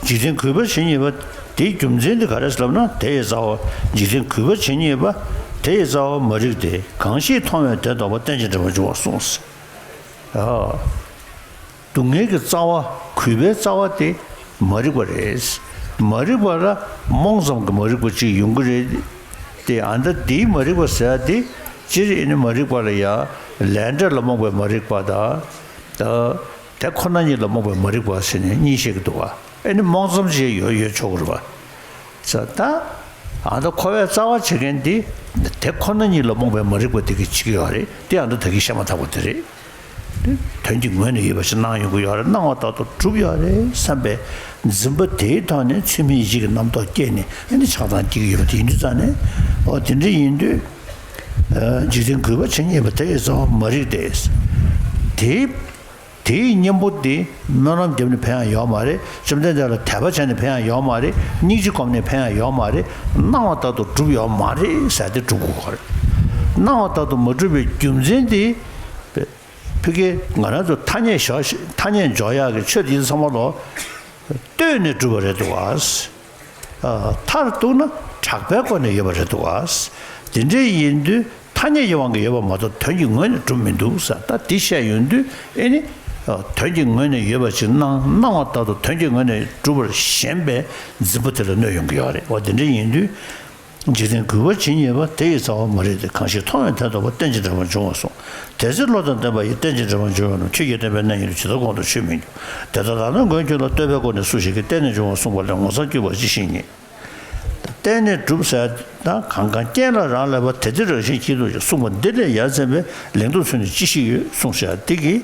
འཇིག་རྟེན་གུས་པར་བྱེད་སྙིང་པ། དེའི་རྒྱུ་མཚན་དེ་ག་རེ་ཟེར་ལབ་ན། དེ་ཡི་རྩ་བ། འཇིག་རྟེན་གུས་པར་བྱེད་སྙིང་པ། དེ་ཡི་རྩ་བ་མ་རིག་སྟེ། གང་ཞིག་མཐོང་བས་དེ་ལྡོག་པ། རྟེན་ཅིང་འབྲེལ་བར་འབྱུང་བར་གསུངས། ཨ། སྡུག་བསྔལ་གྱི་རྩ་བ། གུས་པའི་རྩ་བ་དེ་མ་རིག་པ་རེད། མ་རིག་པ་ལ་རྨོངས་ཙམ་གྱི་མ་རིག་པ་ཅིག་ཡོང་གི་རེད། དེ་ཨ་ད་དེའི་མ་རིག་པ་ཟེར་ཡ་དེ་སྤྱིར་ཨེ་ནི་མ་རིག་པ་ལ་ཡ་ལས་འབྲས་ལ་རྨོངས་པའི་མ་རིག་པ་དང་། ད་དེ་ཁོ་ན་ཉིད་ལ་རྨོངས་པའི་མ་རིག་པ་ཟེར་ནས་གཉིས་བཤད་ཀྱི་འདུག་བ། ཨེ་ནི་རྨོངས་ཙམ་ཅིག་ཡོད་ཡོད་ཆོག་གི་རེད་བ། ས་ད། ཨ་ད་འཁོར་བའི་རྩ་བ་བྱེད་མཁན་དེ། དེ་ཁོ་ན་ཉིད་ལ་རྨོངས་པའི་མ་རིག་པ་དེ་གིས་བྱེད་ཀྱི་ཡོད་རེད། དེ་ཨ་ད་ད་གིན་བཤད་མ་ཐག་པ་དེ་རེད། དོན་གྱི་ངོས་ནས་ཡོད་པ་ཞིག་སྣང་ཡོང་གི་ཡོད་རེད། སྣང་བ་ལྟར་དུ་གྲུབ་ཡོད་རེད་བསམ་པའི་འཛིན་པ་དེའི་ཐོག་ནས་ཚུལ་མིན་ཡིད་བྱེད་ཀྱི་རྣམ་རྟོག་སྐྱེས་ནས་ཨ་ནི་ཆགས་སྡང་སྐྱེ་གི་ཡོད་པ་དེ་ཡིན་དུས་ཙང་ནས། འོ་དེ་འདྲ་ཡིན་དུས། འཇིག་རྟེན་གུས་པར་བྱེད་སྙིང་པ། དེ་ཡི་རྩ་བ་མ་རིག་སྟེ། དེའི། དེའི་གཉེན་པོ་དེ་སྨོན་ལམ་བརྒྱབ་ནས་ཕན་ཡང་ཡོད་མ་རེད། བཅོམ་ལྡན་འདས་ལ་དད་པ་བྱས་ནས་ཕན་ཡང་ཡོད་མ་རེད། སྙིང་རྗེ་སྒོམ་ནས་ཕན་ཡང་ཡོད་མ་རེད། སྣང་བ་ལྟར་དུ་གྲུབ་ཡོད་མ་རེད་ཟེར་དེ་སྒྲུབ་དགོས་པ་རེད། སྣང་བ་ལྟར་དུ་མ་གྲུབ་པའི་རྒྱུ་མཚན་དེ། ཕ་གི་ང་རང་ཚོ་ཐ་སྙད་བཞག་ཐ་སྙད་འཇོག་ཡག་གི་ཆོས་དེ་ཚང་མ་ལོ། ལྟོས་ནས་གྲུབ་པ་རེད་འདུག་བ། མཐར་གཏུགས་ན་གྲགས་པའི་སྒོ་ནས་ཡོད་པ་རེད་འདུག་བ། དེ་འདྲ་ཡིན་དུས་ཐ་སྙད་ཀྱི་དབང་གིས་ཡོད་པ་མ་གཏོགས་དོན་གྱི་ངོས་ནས་གྲུབ་མི་འདུག་ཟེར། ད་འདི་བཤད་ཡོང་དུས་ཨེ་ནི། དོན་གྱི་ངོས་ནས་ཡོད་པ་ཅིག་སྣང་སྣང་བ་ལྟར་དུ་དོན་གྱི་ངོས་ནས་གྲུབ་པར་ཞེན་པའི་འཛིན་པ་དེ་ལ་གནོད་ཡོང་གི་ཡོད་རེད། འོ་དེ་འདྲ་ཡིན་དུས། འཇིག་རྟེན་གུས་པར་བྱེད་སྙིང་པ། དེ་ཡི་རྩ་བ་མ་རིག་སྟེ། གང་ཞིག་མཐོང་བས་དེ་ལྡོག་པ། རྟེན་ཅིང་འབྲེལ་བར་འབྱུང་བར་གསུངས། དེ་ཚེ་བློ་དང་ལྡན་པ་ཡིས། རྟེན་ཅིང་འབྲེལ་བར་འབྱུང་བའི་ལམ། ཆོས་ཀྱི་བསྟན་པའི་གནས་ཉིད་དུ། ཇི་ལྟར་གོང་དུ་ཆོས་མི་འགྱུར། དེ་ལྟར་ལག་ན་མགོན་ཁྱོད་ལ་བསྟོད་པའི་སྒོ་ནས། སུ་ཞིག་གིས་བརྟེན་ནས་འབྱུང་བ་གསུངས་པ་ལས། ངོ་མཚར་དཀྱུས་མ་ཅི་ཞིག་རྙེད། བརྟེན་ནས་གྲུབ་ཟེར་ན་གང་གང་རྐྱེན་ལ་རག་ལས་པ། དེ་དེ་རང་བཞིན་གྱིས་སྟོང་ཞིང་། གསུངས་པ་འདི་ལས་ཡ་མཚན་པའི། ལན་དུ་མཚོན་ནས་ཅི་ཞིག་ཡོད། གསུངས་ཤག་འདི་གིས།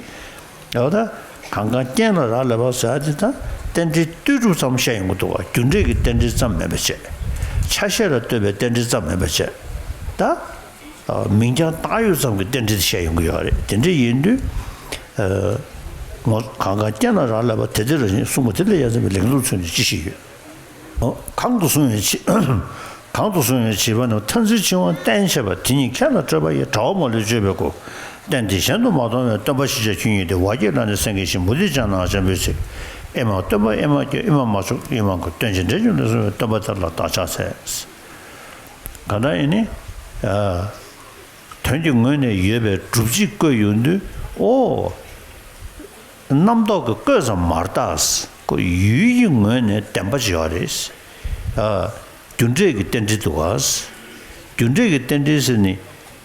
ཡང་ད་གང་གང་རྐྱེན་ལ་རག་ལས་པ་ཟེར་དེ་ད་རྟེན་འབྲེལ་ལྟོས་གྲུབ་ཙམ་བཤད་ཡོང་གི་འདུག་བ། རྒྱུ་འབྲས་ཀྱི་རྟེན་འབྲེལ་ཙམ་མིན་པ་བྱས། ཆ་ཤས་ལ་ལྟོས་པའི་རྟེན་འབྲེལ་ཙམ་མིན་པ་བྱས། ད། མིང་རྐྱང་བཏགས་ཡོད་ཙམ་གྱི་རྟེན་འབྲེལ་བཤད་ཡོང་གི་ཡོད་རེད། དེ་འདྲ་ཡིན་དུས། ངོ་གང་གང་རྐྱེན་ལ་རག་ལས་པ། དེ་དེ་རང་བཞིན་གསུངས་པ་དེ་ལས་ཡ་མཚན་པའི། ལན་དུ་མཚོན་ནས་ཅི་ཞིག་ཡོད། གང་དུ་གསུངས་པའི་ཕྱིར། གང་དུ་གསུངས་པའི་ཕྱིར་པ་ནི། མཐར་འཛིན་འཆིང་བ་གཏན་ཆད་པ། དེ་ཉིད་ཁས་ལ་སྤྲོད་པ་ཡིས། དགྲ་བོ་མ་ལུས་གཅོད་པའི་སྒོ། རྟེན་དེ་གཞན་དུ་མ་མཐོང་བས། སྟོན་པ་ཤཱཀྱ་ཁྱོད་ཉིད་དེ། བར་གྱི་ལ་ནི་སེང་གེ་བཞིན། མུ་སྟེགས་ཅན་ནགས་ཅན་པོའི་ཚིག། ཨེ་མ་སྟོན་པ་ཨེ་མ་སྐྱོ། ཨེ་མ་མ་ཆོག་ཨེ་མ་མགོ། རྟེན་ཅིང་འབྲེལ་འབྱུང་ལས་གསུངས་པའི། སྟོན་པ་དེ་ལ་བདག་ཕྱག་འཚལ། གང་ལྟར་ཨེ་ནི། དོན་གྱི་ངོས་ནས་ཡོད་པའི་སྒྲུབ་བྱེད་བཀོད་ཡོང་དུས་ཨོ། རྣམ་རྟོག་གི་བཀོད་ཙམ་མ་རེད་ད། ཁོ་ཡུལ་གྱི་ངོས་ནས་བདེན་པ་ཅིག་ཡོད་རེད། ཨ། རྒྱུ་འབྲས་ཀྱི་རྟེན་འབྲེལ་འདུག་ག་རྒྱུ་འབྲས་ཀྱི་རྟེན་འབྲེལ་ཟེར་ནི།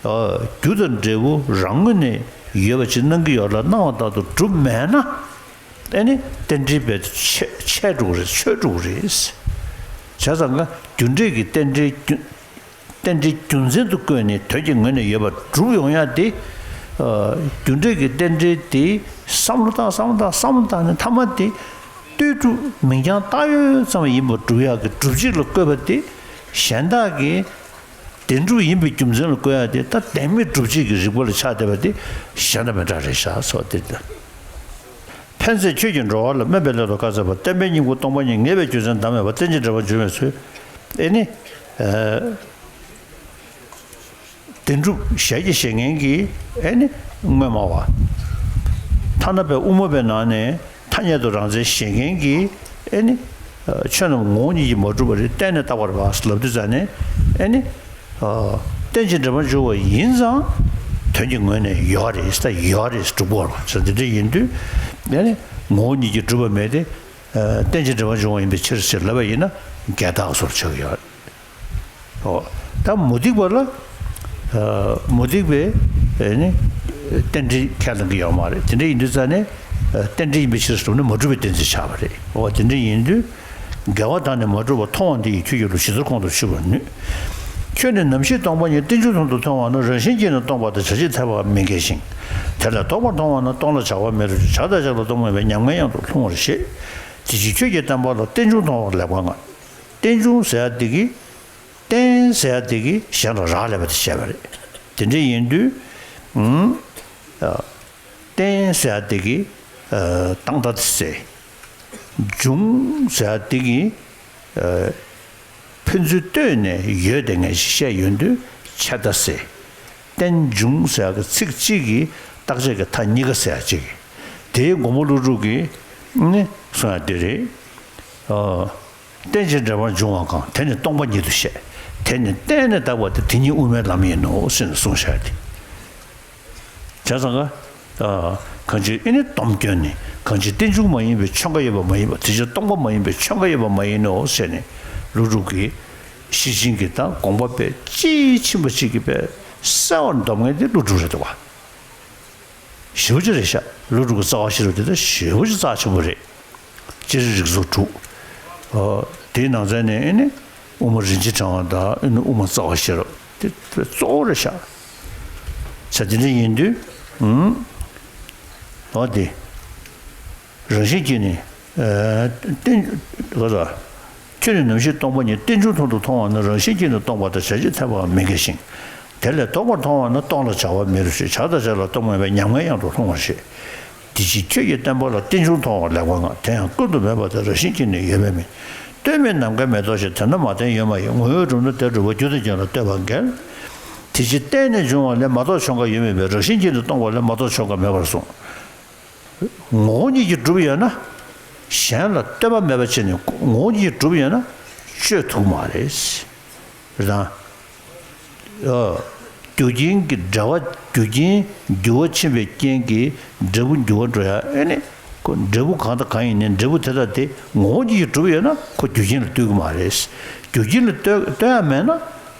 ཨ། རྒྱུ་དང་འབྲས་བུ་རང་ངོས་ནས་ཡོད་པ་ཅིག་སྣང་གི་ཡོད་ལ་སྣང་བ་ལྟར་དུ་གྲུབ་མེད་ན། ཨེ་ནི་རྟེན་འབྲེལ་རྦད་དེ་ཆད་ཆད་འགྲོ་གི་རེད། ཆོད་འགྲོ་གི་རེད། བྱས་ཙང་ཀ་རྒྱུ་འབྲས་ཀྱི་རྟེན་འབྲེལ་རྒྱུ། རྟེན་འབྲེལ་རྒྱུ་མཚན་དུ་བཀོད་ནས་དོན་གྱི་ངོས་ནས་ཡོད་པར་སྒྲུབ་ཡོང་ཡ་དེ། ཨ། རྒྱུ་འབྲས་ཀྱི་རྟེན་འབྲེལ་དེ་བསམ་བློ་བཏང་བསམ་བློ་བཏང་བསམ་བློ་བཏང་ནས་མཐའ་མ་དེ་ལྟོས་གྲུབ་མིང་རྐྱང་བཏགས་ཡོད་ཙམ་ཡིན་པར་སྒྲུབ་ཡག་གི་སྒྲུབ་བྱེད་ལ་བཀོད་པ་དེ་གཞན་དག་གི་བདེན་གྲུབ་ཡིན་པའི་རྒྱུ་མཚན་ལ་བཀོད་ཡག་དེ་ད་བདེན་མེད་སྒྲུབ་བྱེད་ཀྱི་རིགས་པ་ལ་ཆགས་བསྡད་པ་དེ་གཞན་དང་མི་འདྲ་རེད་ཤག་སོགས་དེ་ལྟ། ཕན་མཛད་ཆོས་ཀྱི་འགྲོ་བ་ལ། དམན་པའི་སླད་དུ་བཀའ་སྩལ་པ། བསྟན་པའི་སྙིང་པོ་སྟོང་པ་ཉིད། ངེས་པའི་རྒྱུ་མཚན་ལྡང་མེད་པ། རྟེན་ཅིང་འབྲེལ་བར་འབྱུང་བའི་ཚུལ། ཨེ་ནི། ཨ། བདེན་གྲུབ་ཞལ་གྱིས་བཞེས་མཁན་གྱིས་ཨེ་ནི་དངོས་སྨྲ་བ། ཐ་ན་པའི་དབུ་མ་པའི་ནང་ནས་ཐ་སྙད་དུ་རང་མཚན་བཞེས་མཁན་གྱིས་ཨེ་ནི་ ཆོས་རྣམས་ངོ་བོ་ཉིད་ཀྱིས་མ་གྲུབ་པ་རེད། གཏན་ནས་བཏགས་པ་རེད་པ་ལབ་དུས་ཙང་ནས་ཨེ་ནི། རྟེན་ཅིང་འབྲེལ་པར་འབྱུང་བ་ཡིན་ཙང་དོན་གྱི་ངོས་ནས་ཡོད་རེད། ད་ཡོད་རེད་གྲུབ་དགོས་རེད་པ་ཟེར། འདི་འདྲ་ཡིན་དུས་ཨེ་ནི་ངོ་བོ་ཉིད་ཀྱིས་གྲུབ་པ་མེད་དེ། རྟེན་ཅིང་འབྲེལ་པར་འབྱུང་བ་ཡིན་པའི་ཕྱིར་ཞེས་ལབ་པ་ཡིན་ན་འགལ་རྟགས་སུ་ཆགས་ཀྱི་ཡོད་རེད། ཨོ། ད་མུ་སྟེགས་པ་ལ། ཨ། མུ་སྟེགས་པས་ཨེ་ནི་རྟེན་འབྲེལ་ཁས་ལེན་གྱི་ཡོད་མ་རེད། དེ་འདྲ་ཡིན་དུས་ཙང་ནས། ཨ། རྟེན་འབྲེལ་ཡིན་པའི་ཕྱིར་གྲུབ་ནས་མ་གྲུབ་པའི་གཏན་ཚིགས་ཆགས་པ་རེད། ཨོ། དེ་འདྲ་ཡིན་དུས་འགལ་བ་དག་ནི་མ་གྲུབ་པར་མཐོང་བ་འདི་ཡིས་ཁྱོད་ཀྱི་ལུགས་ཇི་ལྟར་ཁོང་དུ་ཆུད་པར་ནུས། ཁྱོད་ནི་རྣམ་ཤེས་སྟོང་པ་ཉིད་རྟེན་འབྱུང་མཐོང་དུ་མཐོང་བ་ན་རང་བཞིན་གྱིས་ནི་སྟོང་པ་དང་བྱ་བྱེད་ཐལ་བ་མི་འགལ་ཞིང་། དེ་ལས་ལྡོག་པར་མཐོང་བ་ན་སྟོང་ལ་བྱ་བ་མེད་རུང་བྱ་དང་བྱ་ལ་སྟོང་པ་མེད་པའི་ཉམས་ངན་ཡང་དུ་ལྷུང་བར་བཞེད། དེ་ཕྱིར་ཁྱོད་ཀྱིས་བསྟན་པ་ལ་རྟེན་འབྱུང་མཐོང་བ་ལེགས་པར་མངའ། རྟེན་འབྱུང་ཟེར་ཡ་དེ་གིས། རྟེན་ཟེར་ཡ་དེ་གིས་གཞན་ལ་རག་ལས་པ་དེ་བཤད་པ་རེད། དེ་འདྲ་ཡིན་དུས། ཨུམ། ཨ། རྟེན་ཟེར་ཡ་དེ་གིས། ཨ། བཏང་སྟངས་དེ་ཟེར། འབྱུང་ཟེར་ཡ་དེ་གིས། ཨ། ཕན་ཚུན་ལྟོས་ནས་ཡོད་དེ་ངེས་ཤེས་བཤད་ཡོང་དུས་ཆད་ལྟ་ཟེར། རྟེན་འབྱུང་ཟེར་ཡ་གི་ཚིག་གཅིག་གིས་རྟག་ཆད་ཀྱི་མཐའ་གཉིས་ཀ་ཟེར་ཡ་གཅིག་གིས། དེའི་མགོན་པོ་ཀླུ་སྒྲུབ་ཀྱིས་ནི་གསུངས་ཡ་དེ་རེད། ཨ། རྟེན་ཅིང་འབྲེལ་པར་འབྱུང་བ་གང་། དེ་ནི་སྟོང་པ་ཉིད་དུ་བཤད། དེ་ནི་གཏན་ནས་བཏགས་པ་སྟེ་དེ་ཉིད་དབུ་མའི་ལམ་ཡིན་ནོ་ཟེར་ནས་གསུངས་བཞག་སྟེ། བྱས་ཙང་ཀ། ཨ། གང་ཅི་ཨེ་ནི་སྟོང་སྐྱོན་ནི། གང་ཅི་རྟེན་འབྱུང་མ་ཡིན་པའི་ཆོས་འགའ་ཡོད་པ་མ་ཡིན་པ། དེ་ཕྱིར་སྟོང་པ་མ་ཡིན་པའི་ཆོས་འགའ་ཡོད་པ་མ་ཡིན་ནོ་ཟེར་ནས་ཀླུ་སྒྲུབ་ཀྱིས་ཤེར་ཕྱིན་གྱི་དང་དགོངས་པ་དཔེ་དཔྱིས་ཕྱིན་པ་ཅིག་གིས་དཔེ་གསལ་བར་འདོམས་མཁན་དེ་ཀླུ་སྒྲུབ་རེད་འདུག་བ། ཞེ་པོ་ཅིག་རེད་ཤག་ཀླུ་སྒྲུབ་ཀྱི་རྩ་བ་ཤེས་རབ་དེ་ད་ཞེ་པོ་ཅིག་རྩ་ཆེན་པོ་རེད། སྤྱིར་རིགས་ཚོགས་དྲུག་ཨ། དེའི་ནང་ཚན་ནས་ཨེ་ནི་དབུ་མ་རིན་ཆེན་ཕྲེང་བ་དང་ཨེ་ནི་དབུ་མ་རྩ་བ་ཤེས་རབ་དེ་གཙོ་བོ་རེད་ཤག་ས་དེ་འདྲ་ཡིན་དུས། ཨུམ། ཨོ་དེ། རང་བཞིན་གྱིས་ནི། ཨ། རྟེན། ག་ས། ཁྱོད་ནི་རྣམ་ཤེས་སྟོང་པ་ཉིད་རྟེན་འབྱུང་མཐོང་དུ་མཐོང་བ་ན་རང་བཞིན་གྱིས་ནི་སྟོང་པ་དང་བྱ་བྱེད་ཐལ་བ་མི་འགལ་ཞིང་། དེ་ལས་ལྡོག་པར་མཐོང་བ་ན་སྟོང་ལ་བྱ་བ་མེད་རུང་ཞེས་བྱ་དང་བྱ་ལ་སྟོང་པ་མེད་པའི་ཉམས་ངན་ཡང་དུ་ལྷུང་བར་བྱེད། དེ་ཕྱིར་ཁྱོད་ཀྱིས་བསྟན་པ་ལ་རྟེན་འབྱུང་མཐོང་བ་ལེགས་པར་མངའ། དེ་ཡང་ཀུན་ཏུ་མེད་པ་དང་རང་བཞིན་གྱིས་ནི་ཡོད་པས་མིན། ལྟོས་མེད་ནམ་མཁའི་མེ་ཏོག་བཞིན། དེ་ན་མ་བརྟེན་ཡོད་མ་ཡིན། ངོ་བོས་གྲུབ་ན་དེ་གྲུབ་པ། རྒྱུ་དང་རྐྱེན་ལ་ལྟོས་པ་འགལ། དེ་ཕྱིར་བརྟེན་ནས་འབྱུང་བ་ལས་མ་གཏོགས་ཆོས་འགའ་ཡོད་མེད་པས་རང་བཞིན་གྱིས་ནི་སྟོང་པ་ལས་མ་གཏོགས་ཆོས་འགའ་མེད་པར་གསུངས། ངོ་བོ་ཉིད་ཀྱིས་གྲུབ་ཡོད་ན། གཞན་ལ་ལྟོས་པ་མེད་པ་བྱས་ནས་ངོ་བོ་ཉིད་ཀྱིས་གྲུབ་ཡོད་ན་གཅོད་ཐུབ་མ་རེད། རེད་དང་། ཨ། རྒྱུ་རྐྱེན་གྱི་འབྲེལ་བ། རྒྱུ་རྐྱེན་འགྱུར་བ་ཕྱིན་པའི་རྐྱེན་གྱིས་འབྲས་བུ་འགྱུར་བ་འགྲོ་ཡ་ཨེ་ནི། ཁོ་འབྲས་བུ་གང་དང་གང་ཡིན་ནའི་འབྲས་བུ་དེ་དག་དེ་ངོ་བོ་ཉིད་ཀྱིས་གྲུབ་ཡོད་ན་ཁོ་རྒྱུ་རྐྱེན་ལ་ལྟོས་ཀྱི་མ་རེད། རྒྱུ་རྐྱེན་ལ་ལྟོས་ལྟོས་ཡ་མེད་ན་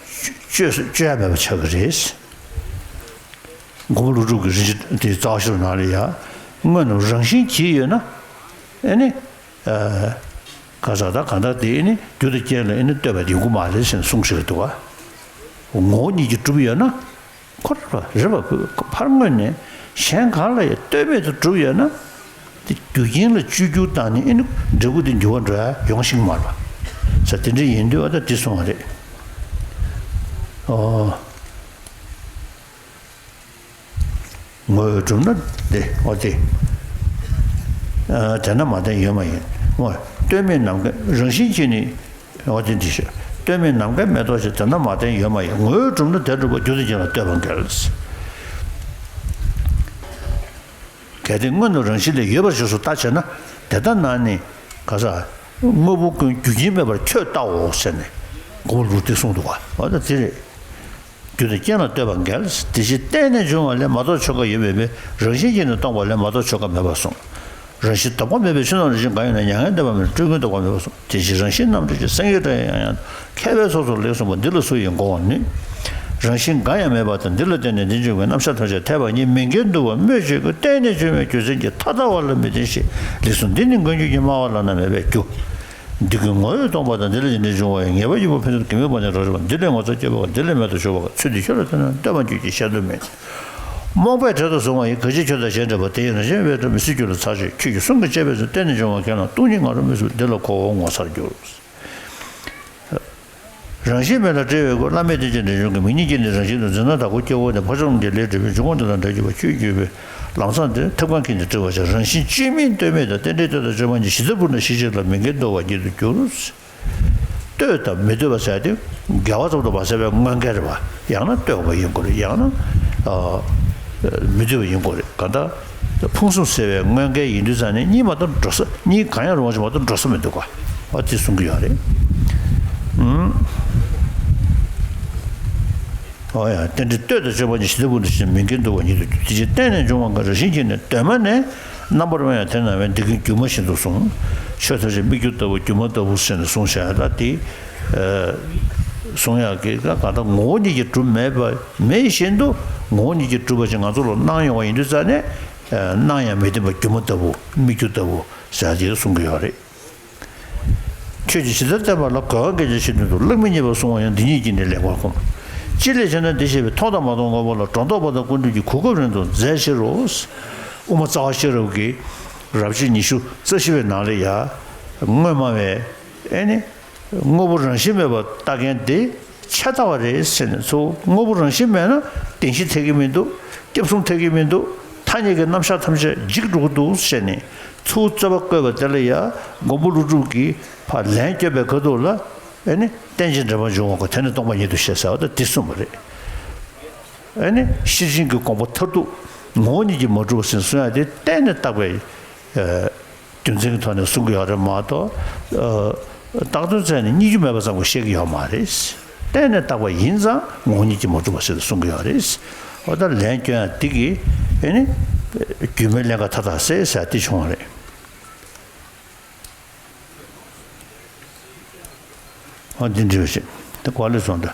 གཅོད་གཅོད་ཡ་མེད་པ་ཆགས་ཀྱི་རེད། མགོན་པོ་ཀླུ་སྒྲུབ་ཀྱི་རིན་ཆེན་དེའི་རྩ་བ་ཤེས་རབ་ནང་ལ་ཡ། དངོས་རྣམས་རང་བཞིན་གྱིས་ཡོད་ན། ཨེ་ནི། ཨ། ག་ས་ད་གང་ལྟར་དེ་ཨེ་ནི་རྒྱུ་དང་རྐྱེན་ལ་ཨེ་ནི་ལྟོས་པ་དེ་ཡོང་གི་མ་རེད་ཟེར་ནས་གསུངས་བཞག་འདུག་ག་ངོ་བོ་ཉིད་ཀྱིས་གྲུབ་ཡོད་ན། ཁོ་རེད་པ་རེད་པ་ཕར་དངོས་ནས་གཞན་གང་ལ་ཡང་ལྟོས་མེད་དུ་གྲུབ་ཡོད་ན། དེ་རྒྱུ་རྐྱེན་ལ་བཅོས་བསྒྱུར་བཏང་ནས་ཨེ་ནི་འབྲས་བུ་དེ་འགྱུར་བ་འགྲོ་ཡ་ཡོང་ཤེས་ཀྱི་མ་རེད་པ། ས་དེ་འདྲ་ཡིན་དུས་ཨ་ད་དེ་གསུངས་པ་རེད། ཨོ། ངོ་བོས་གྲུབ་ན་དེ་ཨོ་དེ། ཨ། དེ་ན་མ་བརྟེན་ཡོད་མ་ཡིན། ངོ་། ལྟོས་མེད་ནམ་མཁའི་རང་བཞིན་གྱིས་ནི། ཨོ་དེ་འདི་ཤོད། ལྟོས་མེད་ནམ་མཁའི་མེ་ཏོག་བཞིན། དེ་ན་མ་བརྟེན་ཡོད་མ་ཡིན། ངོ་བོས་གྲུབ་ན་དེ་གྲུབ་པ། རྒྱུ་དང་རྐྱེན་ལ་ལྟོས་པ་འགལ། གལ་ཏེ་དངོས་རྣམས་རང་བཞིན་ལས་ཡོད་པར་ཞེས་སུ་ལྟ་བྱས་ན། དེ་ལྟ་ན་ནི། ག་ས། དངོས་པོ་ཀུན་རྒྱུ་རྐྱེན་མེད་པར་ཁྱོད་ལྟའོ་ཟེར་ནས་མགོན་པོ་ཀླུ་སྒྲུབ་གསུངས་འདུག་ག་ཨོ་ད་དེ་རེད། རྒྱུ་དང་རྐྱེན་ལ་ལྟོས་པ་འགལ། དེ་ཕྱིར་བརྟེན་ནས་འབྱུང་བ་ལས་མ་གཏོགས་ཆོས་འགའ་ཡོད་མེད་པས་རང་བཞིན་གྱིས་ནི་སྟོང་པ་ལས་མ་གཏོགས་ཆོས་འགའ་མེད་པར་གསུངས། རང་བཞིན་ལྡོག་པ་མེད་པའི་ཆོས་རྣམས་རང་བཞིན་གང་ཡིན་ན། མྱ་ངན་འདས་པ་མིན་འགྲོ་ཀུན་ལྡོག་པ་མེད་པར་གསུངས། དེ་ཕྱིར་རང་བཞིན་རྣམ་འགྲེལ་གྱི་སེང་གེའི་སྒྲ་ཡང་ཡང་མཁས་པས་སོ་སོར་ལེགས་གསུངས་པ་འདི་ལ་སུ་ཡིས་གོ་བར་ནུས། རང་བཞིན་འགའ་ཡང་མེད་པ་དང་། འདི་ལ་བརྟེན་ནས་འདི་འབྱུང་བའི་རྣམ་གཞག་ཐམས་ཅད་འཐད་པ་ཉིད་མི་འགལ་འདུག་པ་སྨོས་ཅི་དགོས། གཏན་ནས་འབྱུང་བའི་རྒྱུ་མཚན་གྱིས་ཐ་དད་པ་ལ་མི་བརྟེན་ཞེས་ལེགས་གསུངས། འདི་ནི་མངོན་བརྗོད་ཀྱི་སྨྲ་བ་བླ་ན་མེད་པའི་རྒྱུ། འདི་ཀུན་ངོ་བོས་སྟོང་པ་དང་། འདི་ལ་འདི་འདྲའི་འབྱུང་བ་ཡང་། ངེས་པ་ཡོད་པ་ཕན་ཚུན་དུ་གེགས་མེད་པ་ནི་རབ་བྱུང་བ། འདི་ལས་ངོ་ཚ་སྐྱེ་བ་དང་། འདི་ལས་མེད་དུ་གྱུར་པ་གང་། ཚུལ་འདི་ཁྱོད་ལ་ལྟོས་ན་ལྟོས་པ་འགྱུར་གྱི་བཤད་དུ་མེད། རྨོངས་པས་བྲལ་དུ་བཟུང་བ་ཡིས། གང་ཕྱིར་ཁྱོད་དང་གཞན་འདྲ་བ། དེ་ཡི་རང་བཞིན་བས་གྲུབ་མི་སྲིད་རྒྱུ་ལ་ཚར་གཅོད། ཁྱོད་ཀྱིས་གསུང་གི་བཅས་པའི་ཚུལ། གཏན་ནས་འབྱུང་བ་གང་ལ་སྟོང་ཉིད་ངང་རུང་མི་སྲིད་པ། འདི་ལ་གོ་བ་ངོ་མཚར་འགྱུར། རང་བཞིན་མེད་ལ་བྲལ་བའི་སྒོ། བླ་མེད་རྟེན་ཅིང་འབྲེལ་འབྱུང་གི། མིག་གཉིས་ཀྱིས་ནི་རང་བཞིན་དུ། འཛིན་སྣང་དག་གོ་སྐྱེ་བོ་ནི། འཕགས་ལྗོངས་ཀྱི་ལས་གྲུབ་པའི། འབྱུང་ཁུངས་དེ་དང་འབྲེལ་གྱུར་པ། ཁྱོད་བརྒྱུད་པའི་ལམ་བཟང་དེར། ཐབས་གང་གིས་ནི་བཀྲི་བར་བྱ། རང་བཞིན་གཅོད་མིན་ལྟོས་མེད་དང་། རྟེན་འབྲེལ་ལྟོས་དང་གཅོད་མ་གཉིས། ཇི་ལྟར་བུར་ན་ཞི་ཞིང་ལྷག། མི་འགལ་འདུ་བ་ཉིད་དུ་འགྱུར། ལྟོས་དང་མི་ལྟོས་པ་ཟེར་ཡ་དེ་འགལ་བ་ཙམ་དུ་མ་ཟད་པའི་དངོས་འགལ་རེད་པ། ཡང་ན་ལྟོས་པ་ཡིན་དགོས་རེད། ཡང་ན་ཨ་མི་ལྟོས་པ་ཡིན་དགོས་རེད། གང་ལྟར་ཕུང་གསུམ་སེལ་བའི་དངོས་འགལ་ཡིན་དུས་ཙང་ནས་གཉིས་མ་གཏོགས་འགྲོ་ས། གཉིས་གང་ཡང་རུང་བ་ཞིག་མ་གཏོགས་འགྲོ་ས་མི་འདུག་ག་ཨ་ཙི་གསུང་གི་ཡོད་རེད། ཨུམ། ཨོ་ཡ། རྟེན་འབྲེལ་ལྟོས་དང་བཅས་པ་ཉིད་ཇི་ལྟ་བུ་དེ་བཞིན་མི་འགལ་འདུ་བ་ཉིད་དུ་འགྱུར། དེ་ཕྱིར་བརྟེན་ནས་འབྱུང་བ་འགའ་རང་བཞིན་གྱིས་ནི་གདོད་མ་ནས་རྣམ་པར་དབེན་ཡང་དེ་རྣམས་དབེན། འདི་ཀུན་སྒྱུ་མ་བཞིན་དུ་གསུངས། ཆོས་ཐམས་ཅད་སྨིག་རྒྱུ་ལྟ་བུ་སྒྱུ་མ་ལྟ་བུ་ཟེར་ནས་གསུངས་བཞག་ཡ་ད་དེ། གསུང་ཡག་གི་ག་ག་ད་ངོ་བོ་ཉིད་ཀྱིས་གྲུབ་མེད་པ་མེད་བཞིན་དུ་ངོ་བོ་ཉིད་ཀྱིས་གྲུབ་པ་ཅིག་ང་ཚོ་ལ་སྣང་ཡོང་བ་ཡིན་དུས་ཙང་ནས། སྣང་ཡང་མི་བདེན་པ་སྒྱུ་མ་ལྟ་བུ་སྨིག་རྒྱུ་ལྟ་བུ་ཟེར་ཡ་དེ་གསུང་གི་ཡོད་རེད། ཆོས་ཀྱི་ཇི་ལྟར་བསྟན་པ་ལ་གོ་བ་འགལ་བའི་ཕྱིར་དོན་དུ་གླགས་མི་རྙེད་པར་གསུངས་པ་ཡང་འདི་ཉིད་ཀྱིས་ནི་ལེགས་པར་ཁོམ། ཅི་ལས་ཞེ་ན། འདི་ཞེས་པས་མཐོང་དང་མ་མཐོང་དངོས་པོ་ལ་སྒྲོ་འདོགས་པ་དང་ཀུན་རྫོབ་ཀྱི་གོ་སྐབས་རིང་དུ་མཛད་ཕྱིར་རོ། དབུ་མ་རྩ་བ་ཤེས་རབ་ཀྱི་རབ་བྱེད་ཉི་ཤུ་རྩ་བཞི་པའི་ནང་ལ་ཡ། དངོས་སྨྲ་བས་ཨེ་ནི། དངོས་པོ་རང་བཞིན་མེད་པར་ལྟ་མཁན་དེ་ཆད་ལྟ་བ་རེད་ཟེར་ནས། གཙོ་བོ་དངོས་པོ་རང་བཞིན་མེད་ན་བདེན་བཞི་འཐད་ཀྱི་མི་འདུག་སྐྱབས་གསུམ་འཐད་ཀྱི་མི་འདུག་ཐ་སྙད་ཀྱི་རྣམ་གཞག་ཐམས་ཅད་འཇིག་འགྲོ་གི་འདུག་ཟེར་ནས། གཙོ་བོ་རྩོད་པ་བཀོད་པ་དེ་ལ་ཡ་མགོན་པོ་ཀླུ་སྒྲུབ་ཀྱིས་ཕར་ལན་བསྐྱོན་པའི་ཁ་ཐུག་ལ། ཨེ་ནི་རྟེན་ཅིང་འབྲེལ་པར་འབྱུང་བ་གོ། དེ་ནི་སྟོང་པ་ཉིད་དུ་ཤེས་ཟེར་བ་དང་དེ་གསུངས་པ་རེད། ཨེ་ནི་ཤེར་ཕྱིན་གྱི་དགོངས་པ་མཐར་ཐུག་ངོ་བོ་ཉིད་ཀྱིས་མ་གྲུབ་པ་ཟེར་གསུང་ཡ་དེ་གཏན་ནས་བརྟག་པའི། རྒྱུ་མཚན་གྱི་ཐོག་ནས་གསུང་གི་ཡོད་རེད་མ་གཏོགས། ཨ། བཏགས་དོན་བཙལ་ནས་རྙེད་རྒྱུ་མེད་པ་ཙམ་གྱིས་བཤད་ཀྱི་ཡོད་མ་རེད། གཏན་ནས་བཏགས་པ་ཡིན་ཙང་ངོ་བོ་ཉིད་ཀྱིས་མ་གྲུབ་པ་ཞིག་ཏུ་གསུང་གི་ཡོད་རེད། འོ་ད་ལན་སྐྱོན་ཡ་འདི་གིས་ཨེ་ནི། རྒྱུ་མའི་ཀླན་ཀ་མཐའ་དག་སེལ་ཟེར་འདི་བྱུང་བ་རེད། ཨ། འདི་འདྲ་བ་ཞིག་དེ་གོ་ལེ་སོང་ད།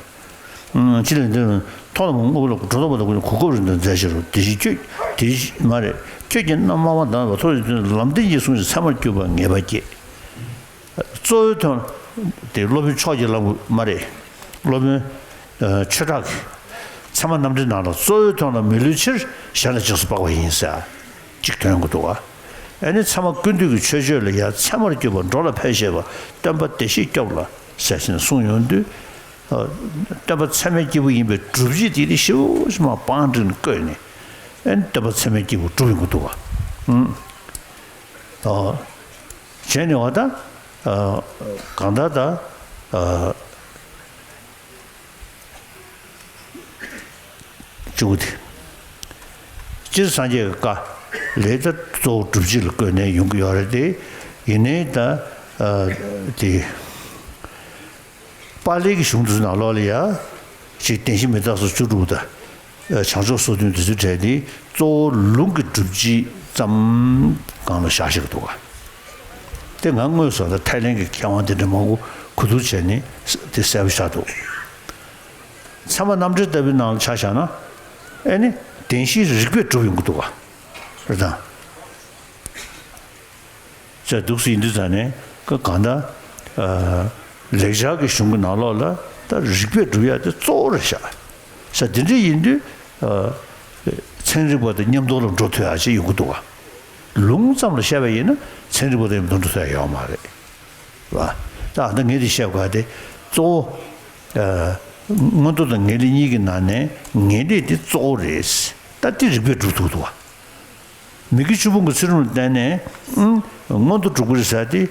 ཅི་ལས་འདི་མཐོང་དང་མ་མཐོང་དངོས་པོ་ལ་སྒྲོ་འདོགས་པ་དང་ཀུན་རྫོབ་གོ་སྐབས་རིང་དུ་མཛད་ཕྱིར་རོ། དེ་བཞིན་ཁྱོད་དེ་བཞིན་མ་རེད། ཁྱོད་ཀྱིས་རྣམ་སྨྲ་བ་དང་མཐོ་རིས་ལམ་བདེན་གྱིས་གསུངས་ཤིང་ཚད་མར་གྱུར་པ་ངེས་པ་བསྐྱེད། གཙོ་བོའི་དོན་དེ་སློབ་དཔོན་ཕྱོགས་ཀྱི་ལམ་མ་རེད། སློབ་དཔོན་ཆོས་གྲགས་ཀྱིས་ཚད་མ་རྣམ་འགྲེལ་ནང་ལ་གཙོ་བོའི་དོན་ལ་མི་བསླུ་ཕྱིར་གཞན་ལ་རྗེས་སུ་དཔག་པ་ཡིན་ཟེར་གཅིག་ཐོན་གྱི་འདུག་ག་ཨེ་ནི་ཚད་མ་ཀུན་བཏུས་ཀྱི་མཆོད་བརྗོད་ལ་ཡང་ཚད་མར་གྱུར་པ་འགྲོ་ལ་ཕན་བཞེད་པ་སྟོན་པ་བདེ་གཤེགས་སྐྱོབ་ལ་ཟེར་ཞིང་གསུངས་ཡོང་དུས། སྟོན་པ་ཚད་མའི་སྐྱེས་བུ་ཡིན་པའི་སྒྲུབ་བྱེད་དེ་ནི་ཞེ་པོ་ཞིག་མར་བང་བསྒྲིགས་ནས་བཀོད་ནས། ཨེ་ནི་སྟོན་པ་ཚད་མའི་སྐྱེས་བུ་སྒྲུབ་ཡོང་གི་འདུག་ག་ཨང་། བྱས་ནས་བ་ད། གང་ལྟར་ད། བཅུ་དགུ་དེ། སྤྱིར་སངས་རྒྱས་ཀྱི་བཀའ་ལས་ད་གཙོ་བོ་སྒྲུབ་བྱེད་ལ་བཀོད་ནས་ཡོང་གི་ཡོད་རེད་དེ། ཡིན་ནའི་ད། དེ། པཱ་ལིའི་གཞུང་དེ་ཚོ་ནང་ལོགས་ལ་ཡ། ཅིག་བདེན་བཞི་མི་རྟག་སོགས་བཅུ་དྲུག་དང་། བྱང་ཕྱོགས་སོ་བདུན་དེ་ཚོའི་གྲས་དེ་གཙོ་བོ་ལུང་གི་སྒྲུབ་བྱེད་ཙམ་སྒང་ལ་བཞག་བཞག་གི་འདུག་ག་དེ་ང་དངོས་སུ་ད་ཐའི་ལེན་གྱི་མཁས་དབང་དེ་འདྲ་མང་པོ་གོ་བསྡུར་བྱས་ནས་དེ་གསལ་པོ་ཆགས་འདུག་ཚད་མ་རྣམ་འགྲེལ་ལྟ་བུའི་ནང་ལ་ཆ་བཞག་ན། ཨེ་ནི་བདེན་བཞི་རིགས་པས་གྲུབ་ཡོང་གི་འདུག་ག་རེད་དང་། ཅེས་འདུག་སེ་ཡིན་དུས་ཙང་ནས་ཀ་གང་ལྟར། ལེགས་སྦྱར་གྱི་གཞུང་གི་ནང་ལོགས་ལ་ད་རིགས་པས་སྒྲུབ་ཡ་དེ་གཙོ་བོ་རེད་ཤག་ས་དེ་འདྲ་ཡིན་དུས། ཚན་རིག་པ་དང་མཉམ་དུ་ལ་འགྲོ་ཐུབ་ཡ་ཅིག་ཡོང་གི་འདུག་ག་ལུང་ཙམ་ལ་བཤད་པ་ཡིན་ན་ཚན་རིག་པ་དང་མཉམ་དུ་འགྲོ་ཐུབ་ཡ་ཡོད་མ་རེད། རེད་པ། ད་ཨ་ད་ངས་དེ་བཤད་དགོས་ཡ་དེ་གཙོ་བོ། མངོན་རྟོགས་དང་ངེས་ལེགས་གཉིས་ཀྱི་ནང་ནས་ངེས་ལེགས་དེ་གཙོ་བོ་རེད། ད་དེ་རིགས་པས་སྒྲུབ་ཐུབ་འདུག་ག་མི་དགེ་བཅུ་སྤོང་གི་ཚུལ་ཁྲིམས་ལ་བརྟེན་ནས། ཨང་། མངོན་དུ་གྲུབ་ཀྱི་རེད་ཟེར་ཏེ།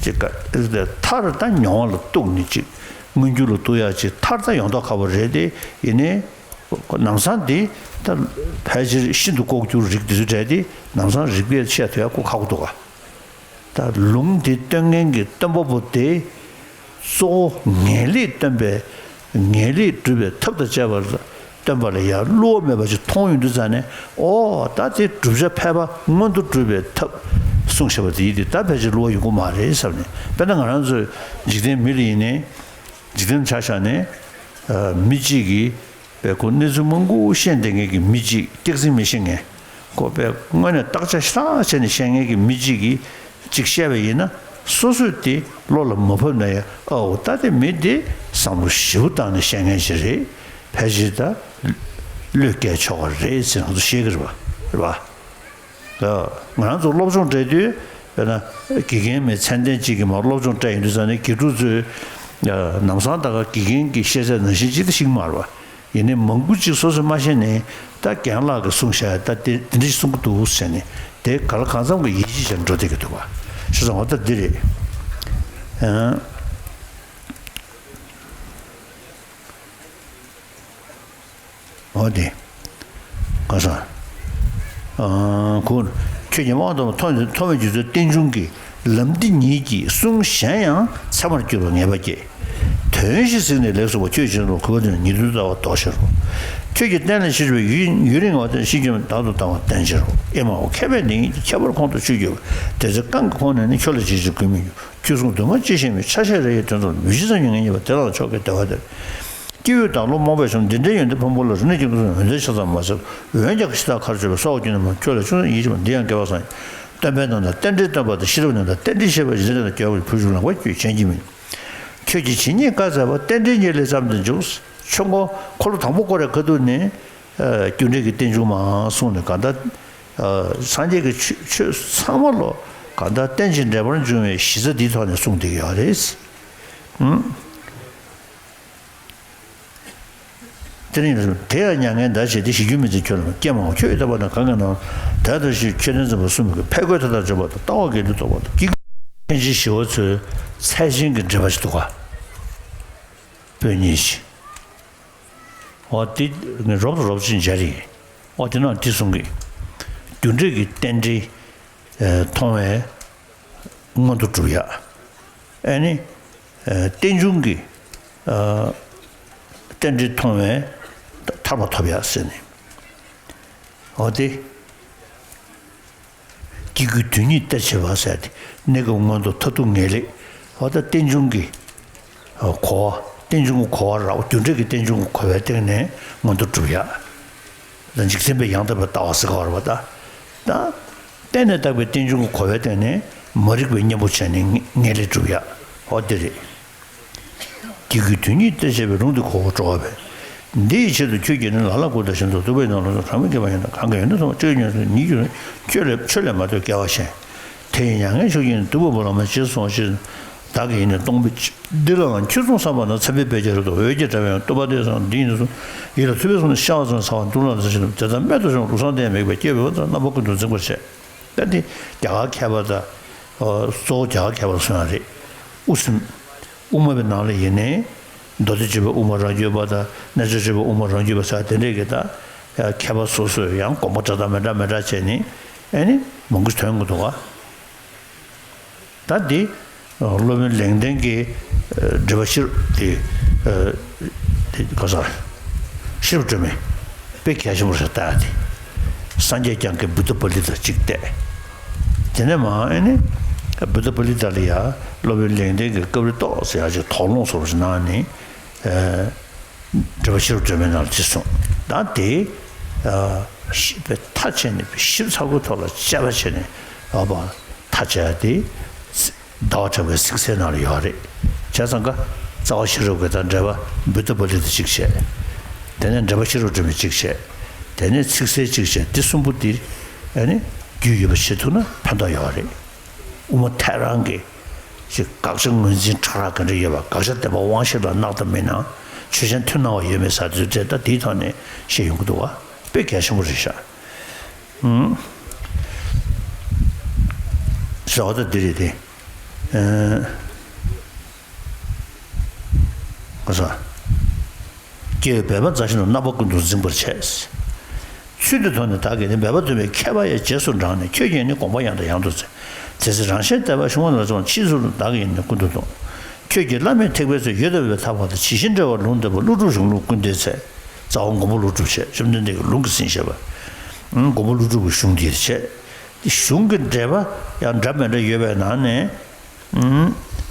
ཅིག་ག་མཐར་ད་མྱོང་བ་ལ་གཏུགས་ནས་ཅིག་མངོན་གྱུར་ལ་གཏུགས་ཡག་ཅིག་མཐར་ད་ཡོང་མདོག་ཁ་པོ་རེད་དེ། ཡིན་ནའི། ལམ་སང་འདི་ད་ཕལ་ཆེར་ཤིན་ཏུ་ལྐོག་གྱུར་རིགས་འདི་ཚོའི་གྲས་དེ་ལམ་སང་རིགས་པས་བཤད་ཐུབ་ཡག་ཁོ་ཁག་པོ་འདུག་ག་ད་ལུང་དེ་སྟོན་མཁན་གྱི་སྟོན་པ་པོ་དེ། གཙོ་བོ་ངེས་ལེགས་སྟོན་པའི་ངེས་ལེགས་སྒྲུབ་པའི་ཐབས་དང་བཅས་པ་སྟོན་པ་ལ་ཡང་བསླུ་བ་མེད་པ་ཅིག་མཐོང་ཡོང་དུས་ཙང་ནས། ཨོ་ད་དེ་བསྒྲུབ་བྱ་ཕལ་པ་མངོན་དུ་གྲུབ་པའི་ཐབས་གསུངས་བཞག་པ་དེ་ཡིན་དུས་ད་ཕལ་ཆེར་བསླུ་བ་ཡོང་གི་མ་རེད་བསམ་ནས། དཔེར་ན་ང་རང་ཚོའི་འཇིག་རྟེན་མི་ལ་ཡིན་ནའི། འཇིག་རྟེན་ཆ་བཞག་ནས། མི་གཅིག་གིས། པས་ཁོ་གནས་ཚུལ་མང་པོ་ཤེས་བསྡད་མཁན་གྱི་མི་གཅིག་སྟེགས་འཛིན་མི་ཤེས་མཁན། ཁོ་པས་དངོས་གནས་བརྟག་དཔྱད་ཞེ་དྲག་བྱས་ནས་ཤེས་མཁན་གྱི་མི་གཅིག་གིས་གཅིག་བཤད་པ་ཡིན་ན། སོ་སོས་དེ་བློ་ལ་མ་བབས་ན་ཡང་། ཨའོ་ད་དེ་མི་དེ་བསམ་བློ་ཞེ་པོ་བཏང་ནས་བཤད་མཁན་ཞིག་རེད། ཕལ་ཆེར་ད་བློས་བཀལ་ཆོག་པ་རེད་ཟེར་ང་ཚོ་བཤད་ཀྱི་རེད་པ། རེད་པ། ང་རང་ཚོ་སློབ་སྦྱོང་སྤྲད་དུས། དཔེར་ན་དགེ་རྒན་མེད་ཚད་ལྡན་གཅིག་གིས་མར་སློབ་སྦྱོང་སྤྲད་ཡོང་དུས་ཙང་ནས་དགེ་ཕྲུག་ཚོས་ལམ་སང་ད་ག་དགེ་རྒན་གྱིས་བཤད་ཚད་ནང་བཞིན་ཅིག་ད་ཤེས་ཀྱི་མ་རེད་པ། ཡིན་ནའི་མང་པོ་ཅིག་སོ་སོས་མ་ཤེས་ནའི་ད་རྒན་ལགས་ཀྱིས་གསུངས་བཞག་ད་དེ་དེ་འདྲ་ཞིག་གསུང་གི་འདུག་ཟེར་ནས་དེ་ག་ལ་གང་འཚམ་གྱི་ཡིད་ཆེས་བྱས་ནས་འགྲོ་བསྡད་ཀྱི་འདུག་པ། བྱས་ཙང་འོ་ད་འདི་རེད། ཨང་། འོ་དེ། ག་ས། ཨང་། ཁོ། ཁྱོད་ཀྱིས་དབང་དུ་མཐོ་མཐོ་བའི་རྒྱུ་མཚན་རྟེན་འབྱུང་གི་ ལམ་འདི་ཉིད་ཀྱིས་གསུང་གཞན་ཡང་ཚད་མར་གྱུར་པ་ངེས་པ་སྐྱེ། དོན་བཞི་གཟིགས་ནས་ལེགས་གསུངས་པ། ཁྱོད་ཀྱིས་ནོར་གུས་པ་དོན་ཉིད་དུ་ལྟ་བ་ལྡོག་ཕྱིར་རོ། ཁྱོད་ཀྱིས་བསྟན་ལ་ཤེས་བྱ་བའི་ཡུན་ཡུན་རིང་བ་དང་ཤེས་རྒྱུ་བདག་ཏུ་བཏང་བ་བསྟན་ཕྱིར་རོ། ཨེ་མའོ། མཁས་པས་འདི་ཉིད་ཀྱི་ཁྱད་པར་ཁོང་དུ་ཆུད་གྱུར་པ། དེ་ཚེ་རྐང་གི་ཁོང་ནས་ནི། ཁྱོད་ལ་ཇི་ཕྱིར་གུས་མི་འགྱུར། ཁྱོད་གསུང་དུ་མ་ཅི་ཞེས་མི། ཆ་ཤས་རེ་ཡི་དོན་ཚོར། མུ་བཞི་ཙམ་ཉིད་ངེས་རྙེད་པ། དེ་ལ་མཆོག་གི་བདེ་བ་སྟེར། སྐྱེ་བོས་བདག་བློ་རྨོངས་པས་བྱུང་། འདི་འདྲའི་ཡོན་ཏན་ཕུན་པོ་ལ། རིག་གནས་ཀྱི་ཀུན་སློང་འོད་མཛེས་ཆ་ཙམ་མ་ཟད། འོན་ཀྱང་ཞེ་དྲག་ཁར་ཆུད་པས་སྲོག་གཅོད་ནས་མ། ཁྱོད་ལ་ཆུང་ས་ཡིད་ཆེས་མ། འདི་ཡང་སྐལ་བ་བཟང་ཡིན། སྟོན་པའི་རྣམ་ཐར་རྟེན་འབྲེལ་སྟོན་པ་དང་། ཤེས་རབ་རྣམ་ཐར་རྟེན་འབྲེལ་བཤད་པ་ཡིན། འདི་འདྲ་དང་འགྱུར་བ་བུ་བཞུགས་ལགས་པར་གྱུར། གཞན་གྱིས་མིན། ཁྱོད་ཀྱིས་ཇི་སྙེད་བཀའ་སྩལ་པ། རྟེན་འབྲེལ་ཉིད་ལས་བརྩམས་ཏེ་འཇུག། ཆོས་འཁོར་འཁོར་ལོ་དང་པོ་བསྐོར་རའི་ཁ་ཐུག་ནས། རྒྱུ་འབྲས་ཀྱི་རྟེན་འབྱུང་མ་གསུངས་ནས། གང་ལྟར་སངས་རྒྱས་ཀྱི་ཆོས་ཆོས་ཚང་མ་ལོ་གང་ལྟར་རྟེན་ཅིང་འབྲེལ་པར་འབྱུང་བའི་གཞི་རྩ་འདིའི་ཐོག་ནས་གསུངས་བསྡད་ཀྱི་ཡོད་རེད། ཨང་། དེ་རིང་དེ་ཡང་མྱ་ངན་འདའ་བྱེད་དེ། ཞི་རྒྱུ་མི་འཛིན་ཁྱོད་ལ། ཀྱེ་མའོ། ཁྱོད་ཡི་ཐོབ་པ་ན་གང་གི་ནང་། དེ་ལྟར་ཞུས་ཁྱོད་རྟེན་འཛིན་པ་གསུམ་གྱི། ཕས་རྒོལ་མཐའ་དག་བྱེད་པ་དང་། ལྟ་བ་དགེ་སྡིག་རྟོགས་པ་དང་། སྐྱེ། ལྷན་ཅིག་ཞི་བ་ཚོའི་ཚད་ཅན་གྱི་འགྲེལ་པ་ཞིག་འདུག་ག་དཔོན་ཉིད་ཀྱི། འོ་དེ་རོབ་ཏུ་རོབ་ཅིག་མཇལ་ཡིན། འོ་དེ་ནང་དེ་གསུང་གི། རྒྱུ་འབྲས་ཀྱི་རྟེན་འབྲེལ་མཐོང་བས་མངོན་མཐོ་གྲུབ་ཡ། ཨ་ནི། རྟེན་འབྱུང་གི་རྟེན་འབྲེལ་མཐོང་བས་ཐར་པ་ཐོབ་ཡ་ཟེར་ནས། འོ་དེ། སྐྱེ་དགུའི་དོན་ཉིད་སྟེར་བྱེད་པ་ཟེར་ཏེ། གནས་སྐབས་མངོན་མཐོ་མཐར་ཐུག་ངེས་ལེགས། འོ་ད་རྟེན་འབྱུང་གི་གོ་བ། རྟེན་འབྱུང་གི་གོ་བ་རག་རྒྱུ་འབྲས་ཀྱི་རྟེན་འབྱུང་གི་གོ་བའི་སྟེང་ནས་མངོན་མཐོ་གྲུབ་ཡ། ད་འཇིག་རྟེན་པའི་ཡང་དག་པའི་ལྟ་བ་ཟེར་ག་བ་རེད་པ། ད་ད་གཏན་ནས་བཏགས་པའི་རྟེན་འབྱུང་གི་གོ་བའི་སྟེང་ནས་མ་རིག་པའི་གཉེན་པོ་བྱས་ནས་ངེས་ངེས་ལེགས་གྲུབ་ཡ། འོ་དེ་རེད། སྐྱེ་དགུའི་དོན་ཉིད་སྟེར་བྱེད་པའི། ལུང་འདི་གོ་བར་སྤྲོ་བ་བས། འདི་ཡི་ཆེད་དུ་ཁྱོད་ཀྱིས་ནི། ལ་ལ་བཀུར་དང་བཞིན་དུ། བཏུབ་པའི་ནང་ལོགས་སུ་གྲངས་མེད་བསྐལ་པ་ཡང་དག། གང་གི་ཡོན་ཏན་ཚང་བ་ཅི་ཡང་ཉོན་ཟེར། ཉིད་ཀྱི་ཆོས་ལས་མ་གཏོགས་སྐལ་བ་གཞན། དེ་ཡི་མྱ་ངན་ཕྱོགས་ཀྱི་ནི། སྟུག་པོའི་འབུམ་ལ་མ་ཇི་སྲུང་བ་ཞིག། བདག་གིས་ནི་སྟོང་པའི་ཆོས། འདི་ལའང་ཁྱོད་གསུང་བསམ་པ་ན། འཚམས་པའི་དཔེ་བྱད་རབ་ཏུ་འོད་ཀྱིས་བཀྲ་བའི་ཡང་། བཏུབ་པ་དེ་ཡང་འདི་ཡིན་ནོ་གསུངས། ཡིད་ལ་ཐུབ་པས་གསུངས་ནས། ཤ་བ་ཚོན་ཚ་བ་འདུག་ལ་ཟེར་བཞིན་དུ། དེ་ལྟར་རྨད་དུ་བྱུང་བ་ལུགས་བཟང་ལྡན་མིག་དཔེ། སྐྱེ་བོའི་དབུ་རྩེར་རྣམ་པ་ཀུན་ཏུ་འཛིན་པར་བྱེད། ད་འདི་རྒྱ་གར་མཁས་པ་དང་། གཙོ་བོ་རྒྱ་གར་མཁས་པ་ལ་གསུངས་ཡ་རེད། དབུ་སེམས། དབུ་མ་པའི་ནང་ལ་ཡིན་ནའི། མདོ་སྡེ་སྤྱོད་པའི་དབུ་མ་རང་རྒྱུད་པ་དང་། རྣལ་འབྱོར་སྤྱོད་པའི་དབུ་མ་རང་རྒྱུད་པ་ཟེར་དེ་འདྲས་ཀྱི། ད་མཁས་པ་སོ་སོས་ཡང་དགོངས་པ་འདྲ་དང་མི་འདྲ་མི་འདྲ་བྱས་ནས། ཨེ་ནི་མང་པོ་ཐོན་གྱི་འདུག་ག་ད་འདི་སློབ་དཔོན་ལེགས་ལྡན་གྱི་འགྲེལ་པ་ཤེས་རབ་དེ། དེ་ག་ས། ཤེས་རབ་སྒྲོན་མེ་དཔེ་གལ་ཆེན་པོ་རེད་ལྟ་ཡ་དེ། སངས་རྒྱས་བསྐྱངས་ཀྱིས་བུདྡྷ་པཱ་ལི་ཏ་གཅིག་བལྟས། དེ་ནས་མ་ཨེ་ནི་བུདྡྷ་པཱ་ལི་ཏ་ལ་ཡ་སློབ་དཔོན་ལེགས་ལྡན་གྱིས་སྐབས་རེ་ཏོག་ཙམ་ཡ་ཅིག་དོགས་སློང་བཟོ་འདྲ་ཞིག་གནང་ནས། འགྲེལ་པ་ཤེས་རབ་སྒྲོན་མེ་ནང་ལ་ཅི་གསུངས། ད་དེ་ཤེས་པའི་མཐའ་དཔྱད་ནས་ཞིབ་ཚགས་པོའི་ཐོག་ལ་དཔྱད་པ་བྱས་ནས། ཨ་ཕ། མཐའ་དཔྱད་དེ་ཟླ་བ་གྲགས་པའི་ཚིག་གསལ་ནང་ལ་ཡོད་རེད། བྱས་ཙང་ཀ་རྩ་བ་ཤེས་རབ་ཀྱི་དང་འགྲེལ་པ་བུདྡྷ་པཱ་ལི་ཏ་གཅིག་བྱས། དེ་ནས་འགྲེལ་པ་ཤེས་རབ་སྒྲོན་མེ་གཅིག་བྱས། དེ་ནས་ཚིག་གསལ་གཅིག་བྱས། དེ་གསུམ་པོ་དེ་ཨ་ནི་རྒྱུས་ཡོད་པ་བྱེད་ཐུབ་ན་ཕན་ཐོགས་ཡོད་རེད། དབུ་མ་ཐལ་རང་གི་ཅིག་དགག་བྱ་ངོས་འཛིན་ཕྲ་རགས་ག་འདྲ་ཡོད་པ། དགག་བྱ་བདེན་པ་དབང་ཤེས་ལ་གནག་དང་མིན་ན། ཆོས་ཅན་མཐུན་སྣང་བ་ཡོད་མེད་ཟེར་དུས་ཚོད་ད་དེའི་ཐོག་ནས་བཤད་ཡོང་གི་འདུག་བ། དཔེ་གལ་ཆེན་པོ་རེད་ཤག་ཨུམ། ཟེར་བ་ད་འདི་རེད་དེ། ཨ། ག་ས། སྐྱེ་བོའི་འབད་པ་མཛའ་བཤེས་རྣམས། རྣམ་པ་ཀུན་ཏུ་འཛིན་པར་བྱེད། ཚུལ་འདི་མཐོང་ནས་བདག་གིས་ནི། འབད་པ་དུ་མའི་མཁས་པ་ཡི། རྗེས་སུ་འབྲངས་ནས་ཁྱོད་ཀྱིས་ནི། དགོངས་པ་ཡང་དང་ཡང་དུ་བཙལ། དེ་ཚེ་རང་གཞན་བདེ་བར་བྱུང་བ་ལ། ཕྱིས་སུ་བདག་གིས་ནི་ཀུན་ཏུ་བསྟུན། ཁྱོད་ཀྱིས་བླ་མེད་ཐེག་པའི་ཚུལ། ཡོད་དེ་བས་ཐར་པ་དང་། ཇི་བཞིན་འགྲེལ་བར་ལུང་བསྟན་པ། ཀླུ་སྒྲུབ་གཞུང་ལུགས་ཀུན་བསྟན་ཚེ། རྩ་བ་མགོན་པོ་ཀླུ་སྒྲུབ་བྱས། བཅོམ་ལྡན་འདས་ཀྱི་ལུང་གི་ཟིན་བཤད་པ། མགོན་པོ་ཀླུ་སྒྲུབ་ཀྱི་གཞུང་འདིར་བྱས། གཞུང་གི་འགྲེལ་པ་ཡང་འདྲ་མི་འདྲ་ཡོད་པའི་ནང་ནས།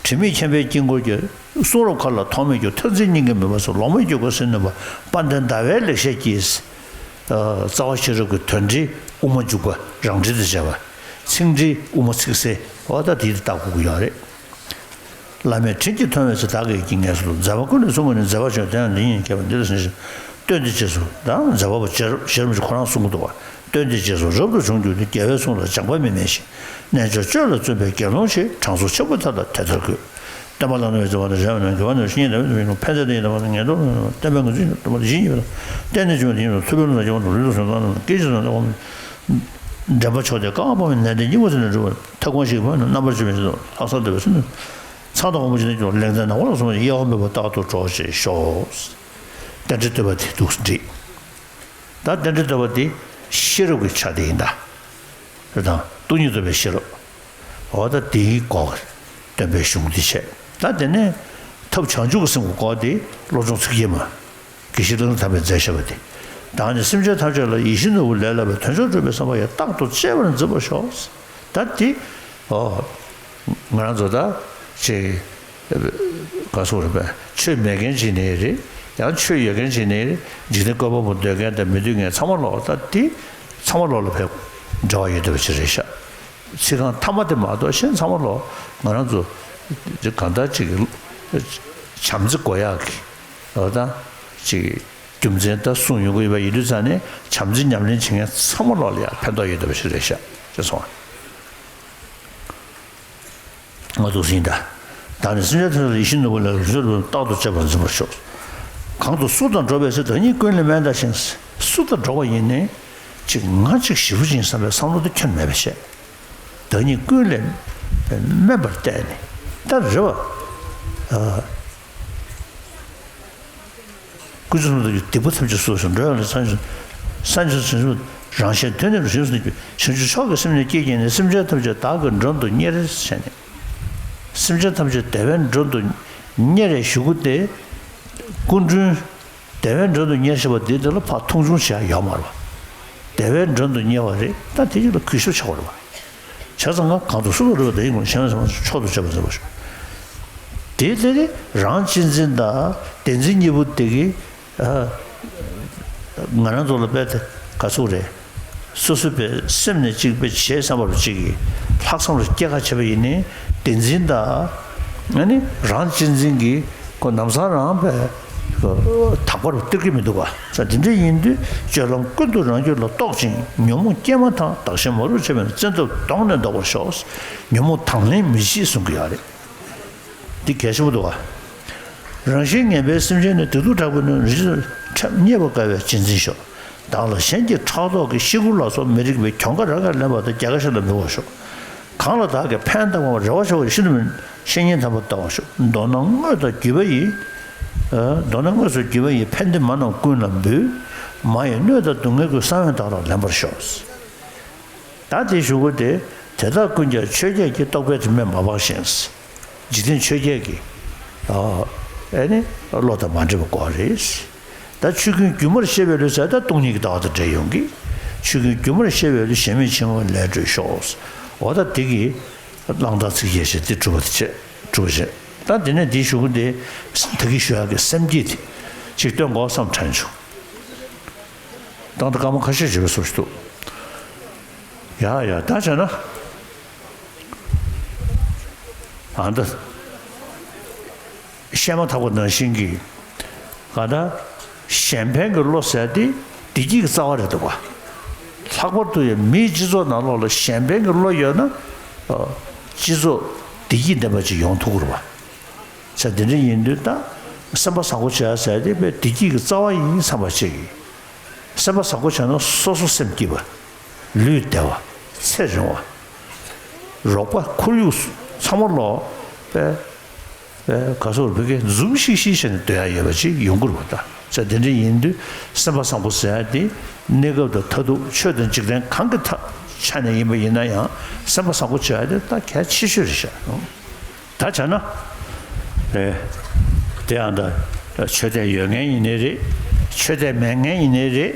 དྲི་མེད་མཁྱེན་པའི་དཀྱིལ་འཁོར་གྱི། གསུང་རབ་མཁའ་ལ་ཐོགས་མེད་གྱུར། མཐར་འཛིན་སྙིང་གའི་མུན་པ་སེལ། ལོག་སྨྲའི་གྱོད་ཁ་སེལ་ནུས་པ། དཔལ་ལྡན་ཟླ་བའི་ལེགས་བཤད་ཀྱི། རྩ་བ་ཤེས་རབ་ཀྱི་དོན་འགྲེལ་དབུ་མ་འཇུག་པ་རང་འགྲེལ་དུ་བྱས་པ། ཚིག་འགྲེལ་དབུ་མ་ཚིག་གསལ། འོ་ད་དེ་ལྟ་དགོས་ཀྱི་ཡོད་རེད། བླ་མེད་དྲིན་གྱིས་མཐོང་བའི་ཚེ། བདག་གིས་ཀྱང་ངེས་སུ་བསྟན། མཛད་པ་ཀུན་ལས་གསུང་ངོ་ནི། མཛད་པ་ཆེན་པོ་དེ་ཡང་འདི་ཉིད་ཀྱང་། འདི་ལ་ཟིན་ཞིང་སྟོན་ཏེ་རྗེས་སུ། ད་མཛད་པ་པོ་རྗེ་རབ་རྗེ་རབ་ཁོ་རང་གསུང་གི་འདུག་བ། སྟོན་ཏེ་རྗེས་སུ་རབ་ཏུ་བྱུང་གྱུར་ནས། རྒྱལ་བའི་གསུང་ལ་སྦྱངས་པ་མི་དམན་ཞིང་། རྣལ་འབྱོར་སྤྱོད་ལ་བརྩོན་པས་དགེ་སློང་ཞིག། དྲང་སྲོང་ཆེན་པོ་ཐ་དད་དེ་ལྟར་འགོད། བསྟན་པ་ལ་གནོད་པའི་བརྩེ་བ་དང་། བྱམས་པ་དང་དགེ་བ་དང་། བཤེས་གཉེན་དང་བའི་དམིགས་པ། ཕན་མཛད་དེ་ཡི་དམ་པ་དང་། ངན་རྟོག་བསྟན་པའི་ངོས་འཛིན་དང་། བསྟན་པ་ལ་ཡིད་ཆེས་པ་དང་། བསྟན་ནས་བྱུང་བའི་དེ་ཉིད་དང་། ཐུབ་པའི་བློ་དང་། སྐྱེ་བ་དང་། ལུས་དང་སེམས་དང་། སྐད་ཅིག་དང་། འདྲེན་པ་མཆོག་དེས་བཀའ་དབང་སྤངས་པས། ནན་ཏན་སྙིང་པོ་ཟིན་ནས་སྒྲུབ་པ། ཐབས་གང་ཞིག་གིས་བ་ནི། རྣམ་པར་འབྱོར་མི་ཤེས་སོ། ལྷག་བསམ་དེ་བས་སུ་ནི། ཚངས་དང་དབང་པོ་ཇི་སྙེད་ཀྱང་། ལེགས་ལྡན་ནག་པོ་ལ་སོགས་པ་ཡིས། གཡོ་བ་མེད་པར་རྟག་ཏུ་གྲོགས་བྱེད་ཤོག་རྟེན་འབྲེལ་བསྟོད་པ་དེ་འདུག་འགྲིག་ད་རྟེན་འབྲེལ་བསྟོད་པ་དེ་ཤེས་རབ་ཀྱི་ཆ་དེ་ཡིན་ད། རེད་དང་། སྟོང་ཉིད་རྟོགས་པའི་ཤེས་རབ། འོ་ད་དེའི་སྐོར་སྟོན་པའི་གཞུང་འདི་བྱས། ད་དེ་ནས་ཐབས་བྱང་ཆུབ་ཀྱི་སེམས་ཀྱི་སྐོར་དེ་བློ་སྦྱོང་ཚིག་བརྒྱད་མ། དགེ་བཤེས་ཀླུ་སྒྲུབ་དམ་པས་མཛད་བཞག་པ་དེ། བདག་ནི་སེམས་ཅན་ཐམས་ཅད་ལ་ཡིད་བཞིན་ནོར་བུ་ལས་སླ་བའི་དོན་མཆོག་སྒྲུབ་པའི་བསམ་པ་ཡང་རྟག་ཏུ་གཅེས་པར་འཛིན་པར་ཤོག། ད་དེ། ཨོ། ང་རང་ཚོ་ད་ཅིག་ག་སོགས་རེད་པས། ཆོས་མེད་མཁན་ཅིག་ནས་རེད། ཡང་ཆོས་ཡོད་མཁན་ཅིག་ནས་རེད། འཇིག་རྟེན་བཀོད་པ་པོ་འདོད་མཁན་དང་མི་འདོད་མཁན་ཚང་མ་ལོག་ད་དེ་ཚང་མ་ལོག་ལ་ཕེབས་འབྲེལ་བ་ཡོད་བསྡད་པ་ཅིག་རེད་ཤག། ཚིག་རྐང་ཐ་མ་དེ་མ་གཏོགས་གཞན་ཚང་མ་ལོག་ང་རང་ཚོ་གང་ལྟར་ཅིག་བྱམས་བརྩེ་དགོས་ཡག་གི་ཨོ་ད་ཅིག་རྒྱུ་མཚན་ད་གསུངས་ཡོང་གི་ཡོད་པ་ཡིན་དུས་ཙང་ནས་བྱམས་བརྩེ་ཉམས་ལེན་བྱེད་མཁན་ཚང་མ་ལོག་ལ་ཡང་ཕན་ཐོགས་ཡོད་བསྡད་པ་ཞིག་རེད་ཤག་ཅེས་གསུངས། ང་ཐུགས་ཟིན་ད། བདག་ནི་སེམས་ཅན་ཐམས་ཅད་ལ་ཡིད་བཞིན་ནོར་བུ་ལས་རིགས་སུ་རྟག་ཏུ་གཅེས་པར་འཛིན་པར་ཤོག། གང་དུ་སུ་དང་འགྲོགས་པའི་ཚེ། བདག་ཉིད་ཀུན་ལས་དམན་བལྟ་ཞིང་། སུ་དང་འགྲོགས་པ་ཡིན་ནའི་ཅིག་ང་ཅིག་ཞེ་པོ་ཅིག་བསམ་པའི་བསམ་བློ་དེ་ཁྱོན་མེད་པ་བྱས། བདག་ཉིད་ཀུན་ལས་དམན་པར་བལྟས་ནས་ད་རེ་བ། ཀུན་རྫོབ་ནི་སྡིག་པ་ཐམས་ཅད་སོགས་ཤིང་། འགྲོ་ཡང་ལས་སངས་རྒྱས་སངས་རྒྱས་སུ། རང་གཞན་དོན་ནི་རང་བཞིན་དུ། བྱང་ཆུབ་མཆོག་གི་སེམས་ནི་བསྐྱེད་བགྱིས་ནས། སེམས་ཅན་ཐམས་ཅད་བདག་གི་མགྲོན་དུ་གཉེར་བྱས་ནས། སེམས་ཅན་ཐམས་ཅད་བདེ་བའི་མགྲོན་དུ་གཉེར་བའི་གཞུག་གུ་དེ་སྐུ་མགྲོན། བདེ་བའི་མགྲོན་དུ་གཉེར་ཞེས་པ་འདི་འདི་ལ་ཕར་མཐོང་ཆུང་བྱེད་ཡ་ཡོད་མ་རེད་པ། བདེ་བའི་མགྲོན་དུ་གཉེར་བ་རེད། ད་དེ་ཅིག་ལ་གུས་ཞབས་བྱ་དགོས་རེད་པ། བྱས་ཙང་ང་གང་དུ་སུ་ལ་རེ་བ་དེ་ཡིན་དགོས་ཤེས་ན་མཆོག་ཏུ་གཅེས་པར་འཛིན་པར་ཤོག། དེ་དེ་ནི་རང་གཅེས་འཛིན་དང་བདེན་འཛིན་གཉིས་པོ་དེ་གི་ཨ། ང་རང་ཚོ་ལ་དཔེ་དེ་ག་ཚོད་རེད། སོ་སོའི་པའི་སེམས་ནས་གཅིག་པའི་བྱས་བསམ་པ་རུ་གཅིག་གིས་ལྷག་བསམ་རུ་སྐྱེ་ཁ་བྱས་པ་ཡིན་ནའི་བདེན་འཛིན་དང་། ཨ་ནི་རང་གཅེས་འཛིན་གྱི་ཁོ་ནམ་སང་རང་པའི་དག་པ་རུ་སྟེར་གྱི་མི་འདུག་ག། ས་དེ་འདྲ་ཡིན་དུས་སྤྱོད་ལམ་ཀུན་ཏུ་རང་རྒྱུད་ལ་རྟོག་ཅིང་ཉོན་མོངས་སྐྱེས་མ་ཐག་བདག་གཞན་མ་རུངས་བྱེད་པའི་བཙན་ཐབས་གདོང་ནས་བཟློག་པར་ཤོག། ཉོན་མོངས་དང་ལེན་མི་བྱེད་གསུང་གི་ཡོད་རེད། འདི་གལ་ཆེན་པོ་འདུག་ག། རང་བཞིན་ངན་པའི་སེམས་ཅན་ནི། བདེ་སྡུག་དྲག་པོའི་ནང་། རིགས་ཁྲིམས་རྙེད་པར་དཀའ་བས་གཅེས་འཛིན་ཤོག། བདག་ལ་གཞན་གྱིས་ཕྲག་དོག་གིས། གཤེ་སྐུར་ལ་སོགས་མི་རིགས་པའི། གྱོང་ཁ་རང་གིས་ལེན་པ་དང་། རྒྱལ་ཁ་གཞན་ལ་མི་དབང་ཤོག། གང་ལ་བདག་གིས་ཕན་བཏགས་པའམ། རེ་བ་བྱ་བ་ཡིས་ཤིན་ཏུ་མི་བྱེད། བཤེས་གཉེན་དམ་པར་བལྟ་བར་ཤོག། མདོར་ན་དངོས་དང་བརྒྱུད་པ་ཡི། མདོར་ན་དངོས་སུ་བརྒྱུད་པ་ཡི། ཕན་བདེ་མ་རྣམས་ཀུན་ལ་འབུལ། མ་ཡི་གནོད་དང་སྡུག་བསྔལ་ཀུན། གསང་བས་བདག་ལ་ལེན་པར་ཤོག། ད་དེའི་གཞུག་གུ་དེ། དེ་དག་ཀུན་ཀྱང་ཆོས་བརྒྱད་ཀྱི། རྟོག་པའི་དྲི་མས་མ་སྦགས་ཤིང་། འཇིག་རྟེན་ཆོས་བརྒྱད་ཀྱི་ཨ་ནི་བློ་དང་མ་འདྲེས་པ་དགོས་རེད། ད་ཆོས་ཀུན་སྒྱུ་མར་ཤེས་པའི་ལུས་ཟེར། ད་སྟོང་ཉིད་ཀྱི་ལྟ་བ་དང་འབྲེལ་ཡོང་གི། ཆོས་ཀུན་སྒྱུ་མར་ཤེས་པའི་ལུས། གཞན་མེད་འཆིང་བ་ལས་གྲོལ་ཤོག། འོ་ད་དེ་གི་བླང་དོར་ཚིག་བརྒྱད་བྱས་དེ་གྲུབ་པ་དེ་བྱས་གྲུབ་པ་བྱས། ད་དེ་ནས་དེའི་གཞུག་གུ་དེ་ད་གིན་ཞུ་ཡག་གི་སེམས་བསྐྱེད་དེ་ཅིག་སྟོན་དགོས་བསམ་དྲན་བྱུང་། ད་ལྟ་སྐར་མ་ཁ་ཤས་ཅིག་ལ་སོགས་ཤིག་འདུག། ཡ་ཡ་ད་བྱས་ན། ཨ་ད། བཤད་མ་ཐག་པ་ནང་བཞིན་གྱི། ག་ད། གཞན་ཕན་གྱི་བློ་ཟེར་དེ་བདེ་སྐྱིད་ཀྱི་རྩ་བ་རེད་འདུག་ག། ལྷག་པར་དུ་ཡང་མིའི་སྤྱི་ཚོགས་ནང་ལོགས་ལ་གཞན་ཕན་གྱི་བློ་ཡོད་ན། ཨ། སྤྱི་ཚོགས་བདེ་སྐྱིད་ལྡན་པ་ཅིག་ཡོང་ཐུབ་ཀྱི་རེད་པ། ས་དེ་འདྲ་ཡིན་དུས་ད། སེམས་པ་བཟང་པོ་བྱེད་ཡ་ཟེར་དེ་དཔེ་བདེ་སྐྱིད་ཀྱི་རྩ་བ་ཡིན་བསམ་པ་ཅིག་གིས། སེམས་པ་བཟང་པོ་བྱས་ན་སོ་སོ་སེམས་སྐྱིད་པ། ལུས་བདེ་བ། ཚེ་རིང་བ། རོགས་པ་ཁོར་ཡུག་ཚང་མ་ལོག་པས། པས་ག་སོགས་བོད་སྐད་འཛུམ་ཤིག་ཤིག་བྱས་ནས་སྡོད་ཡ་ཡོད་པ་ཅིག་ཡོང་གི་རེད་པ་ད། ས་དེ་འདྲ་ཡིན་དུས་སེམས་པ་བཟང་པོ་ཟེར་ཡ་དེ་གནས་སྐབས་དང་མཐར་ཐུག་ཆོས་དང་འཇིག་རྟེན་གང་གི་ཐ་ཆ་ནས་ཡིན་པ་ཡིན་ན་ཡང་སེམས་པ་བཟང་པོ་བྱེད་ཡ་དེ་ད་གལ་ཆེ་ཤོས་རེད་ཤག། ད་བྱས་ན། རེད། དེ་ཡང་ད་ཆོས་དད་ཡོད་མཁན་ཡིན་ནའི་རེད། ཆོས་དད་མེད་མཁན་ཡིན་ནའི་རེད།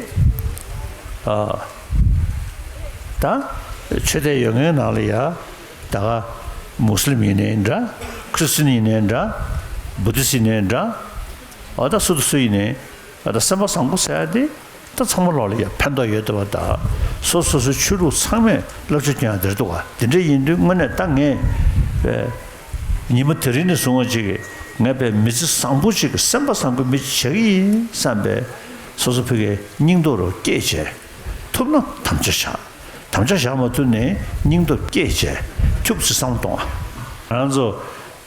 ཨ། ད་ཆོས་དད་ཡོད་མཁན་ནང་ལ་ཡ། ད་ག་མུ་སི་ལིམ་ཡིན་ནའི་འདྲ། ཁྲི་སི་ཏན་ཡིན་ནའི་འདྲ། བུ་དི་སི་ཡིན་ནའི་འདྲ། ཨ་ད་སུ་དང་སུ་ཡིན་ནའི། ཨ་ད་སེམས་པ་བཟང་པོ་ཟེར་ཡ་དེ། ད་ཚང་མ་ལོག་ལ་ཡ་ཕན་ཐོགས་ཡོད་བསྡད་པ་དང་། སོ་སོ་སོའི་ཆོས་ལུགས་ཚང་མས་བསླབ་བྱ་སྐྱོན་ཡ་དེ་རེད་འདུག་ག། དེ་འདྲ་ཡིན་དུས་དངོས་གནས་ད་ངས་ཉི་མ་དེ་རིང་ནས་བཟུང་བ་ཅིག་གིས་ངས་དཔེ་མི་ཚེ་བཟང་པོ་ཅིག་གི་སེམས་པ་བཟང་པོའི་མི་ཅིག་བྱེད་ཀྱི་ཡིན་བསམ་པའི་སོ་སོ་ཕ་གིའི་སྙིང་སྟོབས་རུ་བསྐྱེད་བྱས། ཐུབ་ན་དམ་བཅའ་བཞག། དམ་བཅའ་བཞག་མ་ཐུབ་ནའི་སྙིང་སྟོབས་བསྐྱེད་བྱས་ཐུབ་ཚེ་བསམ་བློ་གཏོང་བ། ང་རང་ཚོ།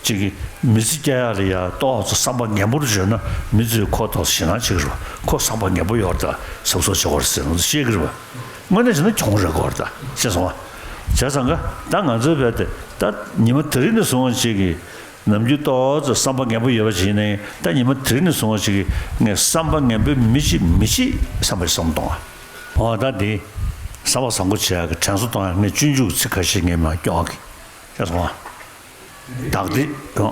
གཅིག་གིས་མི་ཚེ་སྐྱེལ་ཡག་ལ་ཡ་ཏོག་ཙམ་བསམ་པ་ངན་པོ་རུ་བྱོན་ན་མི་ཚོས་ཁོ་ཏོག་ཙམ་ཞེད་སྣང་བྱེད་ཀྱི་རེད་པ། ཁོ་བསམ་པ་ངན་པོ་ཡོད་རེད་ད། གཟབ་གཟབ་བྱེད་དགོས་རེད་ཟེར་ང་ཚོས་བཤད་ཀྱི་རེད་པ། དངོས་གནས་བྱས་ན་གྱོང་རེད་དགོས་རེད་ད། ཤེས་སོང་ང་། བྱས་ཙང་ཀ་ད་ང་ཚོའི་བས་དེ་ད་ཉི་མ་དེ་རིང་ནས་བཟུང་བ་ཅིག་གིས་ནམ་རྒྱུན་ཏོག་ཙམ་བསམ་པ་ངན་པོ་ཡོད་པ་ཅིག་ཡིན་ན་ཡང་ད་ཉི་མ་དེ་རིང་ནས་བཟུང་བ་ཅིག་གིས་ངས་བསམ་པ་ངན་པོའི་མི་ཅིག་མི་ཅིག་བསམ་པ་ཞིག་བསམ་གཏོང་བ། འོ་ད་འདི་བསམ་པ་བཟང་པོ་བྱེད་ཡག་གི་དྲན་གསོ་གཏོང་ཡག་ངས་སྤྱོད་འཇུག་གི་ཚིག་ཁ་ཤས་ངས་མར་སྐྱོར་གི། སོང་བ། བདག་ལྟའི། བདག་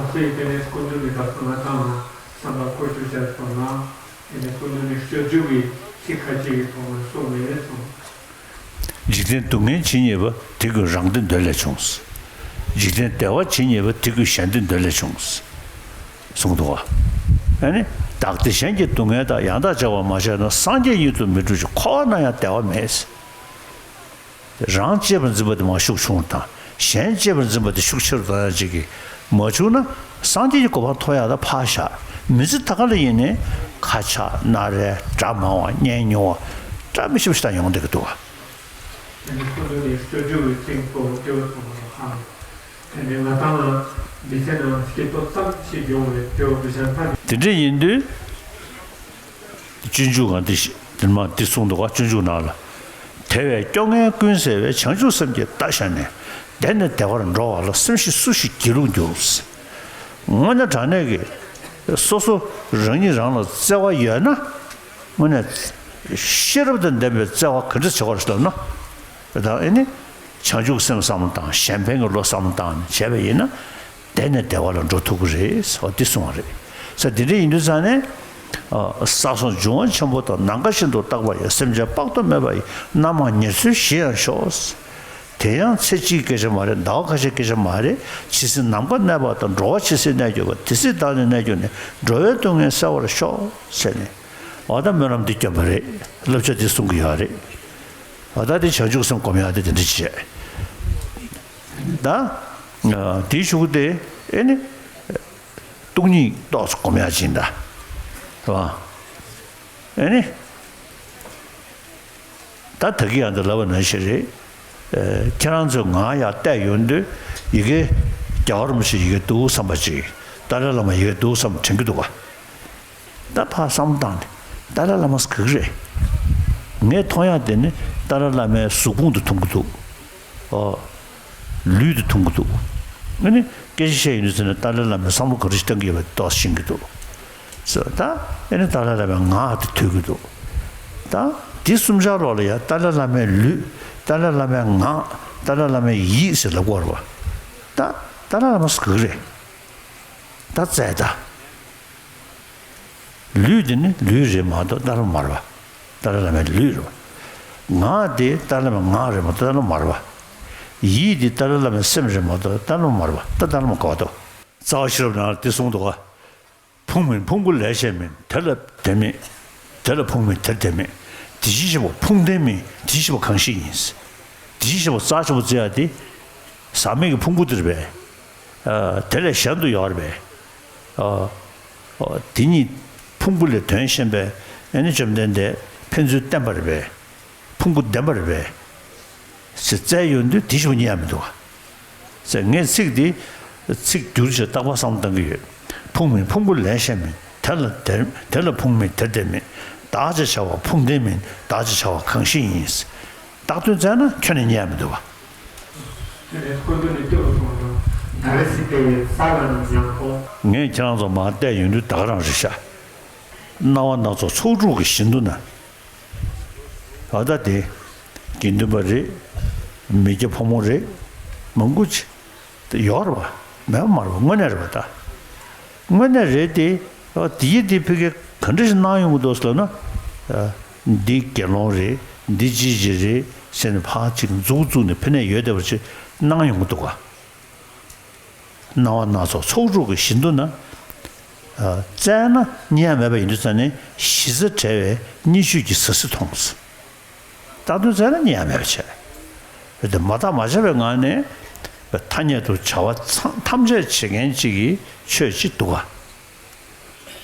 ལྟའི་དེ་ནས་སྐུ་མདུན་ནས་བདག་ཏུ་ང་དང་ལ་བསམ་པ་བཀོད་སྤྱོད་བྱས་སོང་ན། དེ་ནས་སྐུ་མདུན་ནས་སྤྱོད་འཇུག་གི་ཚིག་ཁ་ཅིག་གི་ཐོག་ནས་གསུངས་ནས་སོང་། འཇིག་རྟེན་སྡུག་བསྔལ་ཇི་སྙེད་པ། དེ་ཀུན་རང་བདེ་འདོད་ལས་བྱུང་། འཇིག་རྟེན་བདེ་བ་ཇི་སྙེད་པ། དེ་ཀུན་གཞན་བདེ་འདོད་ལས་བྱུང་། གསུངས་འདུག་བ། ཨ་ནི། བདག་བདེ་གཞན་གྱི་སྡུག་བསྔལ་དག། །ཡང་དག་བྱ་བ་མ་བྱས་ན། །སངས་རྒྱས་ཉིད་དུ་མི་འགྲུབ་ཅིང་། །འཁོར་བ་ན་ཡང་བདེ་བ་མེད། རང་གཅེས་པར་འཛིན་པ་དེ་མར་ཤུགས་ཆུང་དང་། གཞན་གཅེས་པར་འཛིན་པ་དེ་ཤུགས་ཆེ་རུ་བཏང་ཡག་ཅིག་གིས་མ་བྱུང་ན། སངས་རྒྱས་ཀྱི་གོ་འཕང་ཐོབ་ཡག་ད་ཕར་བཞག་མི་ཚེ་ད་ག་ལ་ཡིན་ནའི་ཁ་ཆག་སྣ་རལ་སྒྲ་མང་བ་སྙན་ཉུང་བ་བཀྲ་མི་ཤིས་པ་ཞིག་ད་ཡོང་བསྡད་ཀྱི་འདུག་བ། དེ་ནི་ཁོ་ཚོ་ནི་སྤྱོད་འཇུག་གི་ཚིག་པོ་སྐྱོ་བ་སོང་བ་ཧང་། དེ་ནི་ང་དང་ལ་མི་ཚེ་ནང་སྐྱིད་པོ་ཙམ་ཞིག་ཡོང་བའི་སྐྱོ་བ་མི་བྱ་ཐབས། དེ་འདྲ་ཡིན་དུས། སྤྱོད་འཇུག་གང་འདི་ཞིག་འདི་མ་འདི་གསུངས་འདུག་ག་སྤྱོད་འཇུག་ནང་ལ། དེ་བས་སྐྱོ་ངལ་ཀུན་སེལ་བའི། །བྱང་ཆུབ་སེམས་ཀྱིས་བདག་བཞེངས་ནས། །བདེ་ནས་བདེ་བར་འགྲོ་བ་ལ། །སེམས་ཤེས་སུ་ཞིག་སྒྱིད་ལུག་འགྱུར། དངོས་གནས་དྲང་གནས་ཀྱི་སོ་སོ་རང་ཉིད་རང་ལ་བརྩེ་བ་ཡོད་ན། དངོས་གནས་ཤེས་རབ་དང་ལྡན་པའི་བརྩེ་བ་ག་འདྲ་བྱེད་དགོས་རེད་ཟེར་ན། ད་ཨེ་ནི། བྱང་ཆུབ་སེམས་བསམ་བློ་བཏང་། གཞན་ཕན་གྱི་བློ་བསམ་བློ་བཏང་ནས་བྱས་པ་ཡིན་ན། བདེ་ནས་བདེ་བ་ལ་འགྲོ་ཐུབ་ཀྱི་རེད་ཟེར་བ་འདི་གསུངས་པ་རེད། ས་འདི་འདྲ་ཡིན་དུས་ཙང་ནས། ས་སོགས་འབྱུང་བ་ཆེན་པོ་དང་། །ནམ་མཁའ་བཞིན་དུ་རྟག་པ་ཡི། །སེམས་ཅན་དཔག་ཏུ་མེད་པ་ཡི། །རྣམ་མང་ཉེར་འཚོའི་གཞི་ཡང་ཤོག །དེ་ཡང་ཚེ་གཅིག་སྐད་ཆ་མ་རེད། ཟླ་བ་ཁ་ཤས་སྐད་ཆ་མ་རེད། ཇི་སྲིད་ནམ་མཁའ་གནས་པ་དང་། །འགྲོ་བ་ཇི་སྲིད་གནས་གྱུར་པ། །དེ་སྲིད་བདག་ནི་གནས་གྱུར་ནས། །འགྲོ་བའི་སྡུག་བསྔལ་བསལ་བར་ཤོག །ཟེར་ནས། འོ་ད་སྨོན་ལམ་འདི་བསྐྱོན་པ་རེད། བསླབ་བྱ་འདི་གསུང་གི་ཡོད་རེད། འོ་ད་འདི་བྱང་ཆུབ་སེམས་སྒོམ་ཡག་འདི་དེ་འདྲ་བྱས། ད། དེའི་གཞུག་དེ་ཨེ་ནི། སྟོང་ཉིད་ཏོག་ཙམ་སྒོམ་ཡག་ཅིག་ཡིན་ད། རེད་བ། ཨེ་ནི། ད་ད་གི་ཡང་འདི་ལབ་པ་ནང་བཞིན་རེད། ཁྱེད་རང་ཚོས་ངག་ཡར་གཏད་ཡོང་དུས་ཡི་གེ། རྒྱལ་བ་རིན་པོ་ཆེ་ཡི་གེ་འདུག་བསམ་པ་ཅིག་ཏཱ་ལའི་བླ་མ་ཡི་གེ་འདུག་བསམ་དྲན་གྱི་འདུག་ག་ད་ཕར་བསམ་བློ་བཏང་ནས་ཏཱ་ལའི་བླ་མ་ཟེར་གི་རེད། ངས་མཐོང་ཡག་དེ་ནི་ཏཱ་ལའི་བླ་མའི་གཟུགས་ཕུང་དུ་མཐོང་གི་འདུག་ཨོ། ལུས་དུ་མཐོང་གི་འདུག་ཨ་ནི་སྐད་ཆ་བཤད་ཡོང་དུས་ཙམ་ནས་ཏཱ་ལའི་བླ་མས་བསམ་བློ་ག་རེ་ཞིག་བཏང་གི་ཡོད་པ་ཏོག་ཙམ་ཤེས་ཀྱི་འདུག་ཟེར། ད་ཨ་ནི་ཏཱ་ལའི་བླ་མའི་ངག་དེ་ཐོས་ཀྱི་འདུག་ད་འདི་གསུམ་ཆར་ལོག་ལ་ཡ་ཏཱ་ལའི་བླ་མའི་ལུས། ཏཱ་ལའི་བླ་མའི་ངག་ཏཱ་ལའི་བླ་མའི་ཡིད་ཟེར་ལབ་དགོས་རེད་བ། ད་ཏཱ་ལའི་བླ་མ་ཟེར་གི་རེད། ད་བཙལ་ད། ལུས་འདི་ནི་ལུས་རེད་མ་གཏོགས་ཏཱ་ལའི་བླ་མ་མ་རེད་བ། ཏཱ་ལའི་བླ་མའི་ལུས་རེད་བ། ངག་འདི་ཏཱ་ལའི་བླ་མའི་ངག་རེད་མ་གཏོགས་ཏཱ་ལའི་བླ་མ་མ་རེད་བ། ཡིད་འདི་ཏཱ་ལའི་བླ་མའི་སེམས་རེད་མ་གཏོགས་ཏཱ་ལའི་བླ་མ་མ་རེད་བ། ད་ཏཱ་ལའི་བླ་མ་ག་བ་དོ། རྩ་བ་ཤེས་རབ་ནང་ལ་འདི་གསུངས་འདུག་ག །ཕུང་མིན་ཕུང་པོ་ལས་གཞན་མིན། །དེ་ལ་དེ་མེད། དེ་ལ་ཕུང་མིན་དེར་དེ་མེད། །དེ་བཞིན་གཤེགས་པ་ཕུང་ལྡན་མིན། །དེ་བཞིན་གཤེགས་པ་གང་ཞིག་ཡིན། །དེ་བཞིན་གཤེགས་པ་རྩ་ཆེན་པོ་བརྩི་ཡ་དེ། ཟག་མེད་ཀྱི་ཕུང་པོ་དེ་རེད་པས། ཨ། དེ་ལས་གཞན་དུ་ཡོད་རེད་པས། ཨ། ཨ། དེ་ཉིད་ཕུང་པོ་ལས་དོན་གཞན་པས་ཨེ་ནི་བཅོམ་ལྡན་འདས་ཕན་ཚུན་བརྟེན་པ་རེད་པས། ཕུང་པོ་ལྡན་པ་རེད་པས། ཟེར་བཙལ་ཡོང་དུས་དེ་བཞིན་རྙེད་ཡ་མི་འདུག་ག་ཟེར། ངས་ཚིག་འདི་ཚིག་བསྒྱུར་བྱས་རྟག་པར་བསམ་བློ་བཏང་གི་ཡོད། ཕུང་མིན་ཕུང་པོ་ལས་གཞན་མིན། །དེ་ལ་དེར་དེ་ལ་ཕུང་མིན་དེར་དེ་མེད། །བདག་ཅེས་བྱ་བ་ཕུང་ལྡན་མིན། །བདག་ཅེས་བྱ་བ་གང་ཞིག་ཡིན། བདག་དོན་བཙལ་ན་ཁྱོན་ནས་རྙེད་ཡ་མི་འདུག་ག་ངས་ཁྱེད་རང་ཚོ་མར་བལྟས་ཡོང་དུས་ད་ག་རང་རེད་ཤག་སྣང་བ་སྣ་ཚོགས་ཚོགས་དྲུག་གི་བཞི་མདོ་ན། ཨ། ད་དེ་དགེ་འདུན་པ་རེད། མི་སྐྱ་ཕོ་མོ་རེད། མང་པོ་ཅིག་ཡོད་རེད་བ། མེད་པ་མ་རེད་བ། དངོས་གནས་རེད་བ་ད། དངོས་གནས་རེད་དེ། ཨ། དེའི་དེ་ཕ་གི་ག་འདྲ་ཞིག་སྣང་ཡོང་གི་འདུག་ཟེར་ན། ཨ། འདི་དགེ་སློང་རེད། འདི་ཅི་ཞིག་རེད་ཟེར་ནས་ཕར་ཅིག་མཛུབ་བཙུགས་ནས་ཕ་ནས་ཡོད་བསྡད་པ་ཅིག་སྣང་ཡོང་གི་འདུག་ག་སྣང་བ་སྣ་ཚོགས་ཚོགས་དྲུག་གི་བཞི་མདོ་ན། ཨ། བཙལ་ན་རྙེད་ཡ་མེད་པ་ཡིན་དུས་ཙང་ནས་གཞི་རྩ་བྲལ་བའི་གཉིས་ཆོས་ཀྱི་ཟང་ཟིང་མཐོང་ཟེར། བདག་དོན་བཙལ་ན་རྙེད་ཡ་མེད་པ་བྱས། རེད་དེ་མ་བརྟགས་མ་དཔྱད་པའི་ངང་ནས་ཐ་སྙད་དུ་བྱ་བ་ཚང་ཐམས་ཅད་བྱེད་མཁན་གཅིག་གི་ཆོས་གཅིག་འདུག་ག་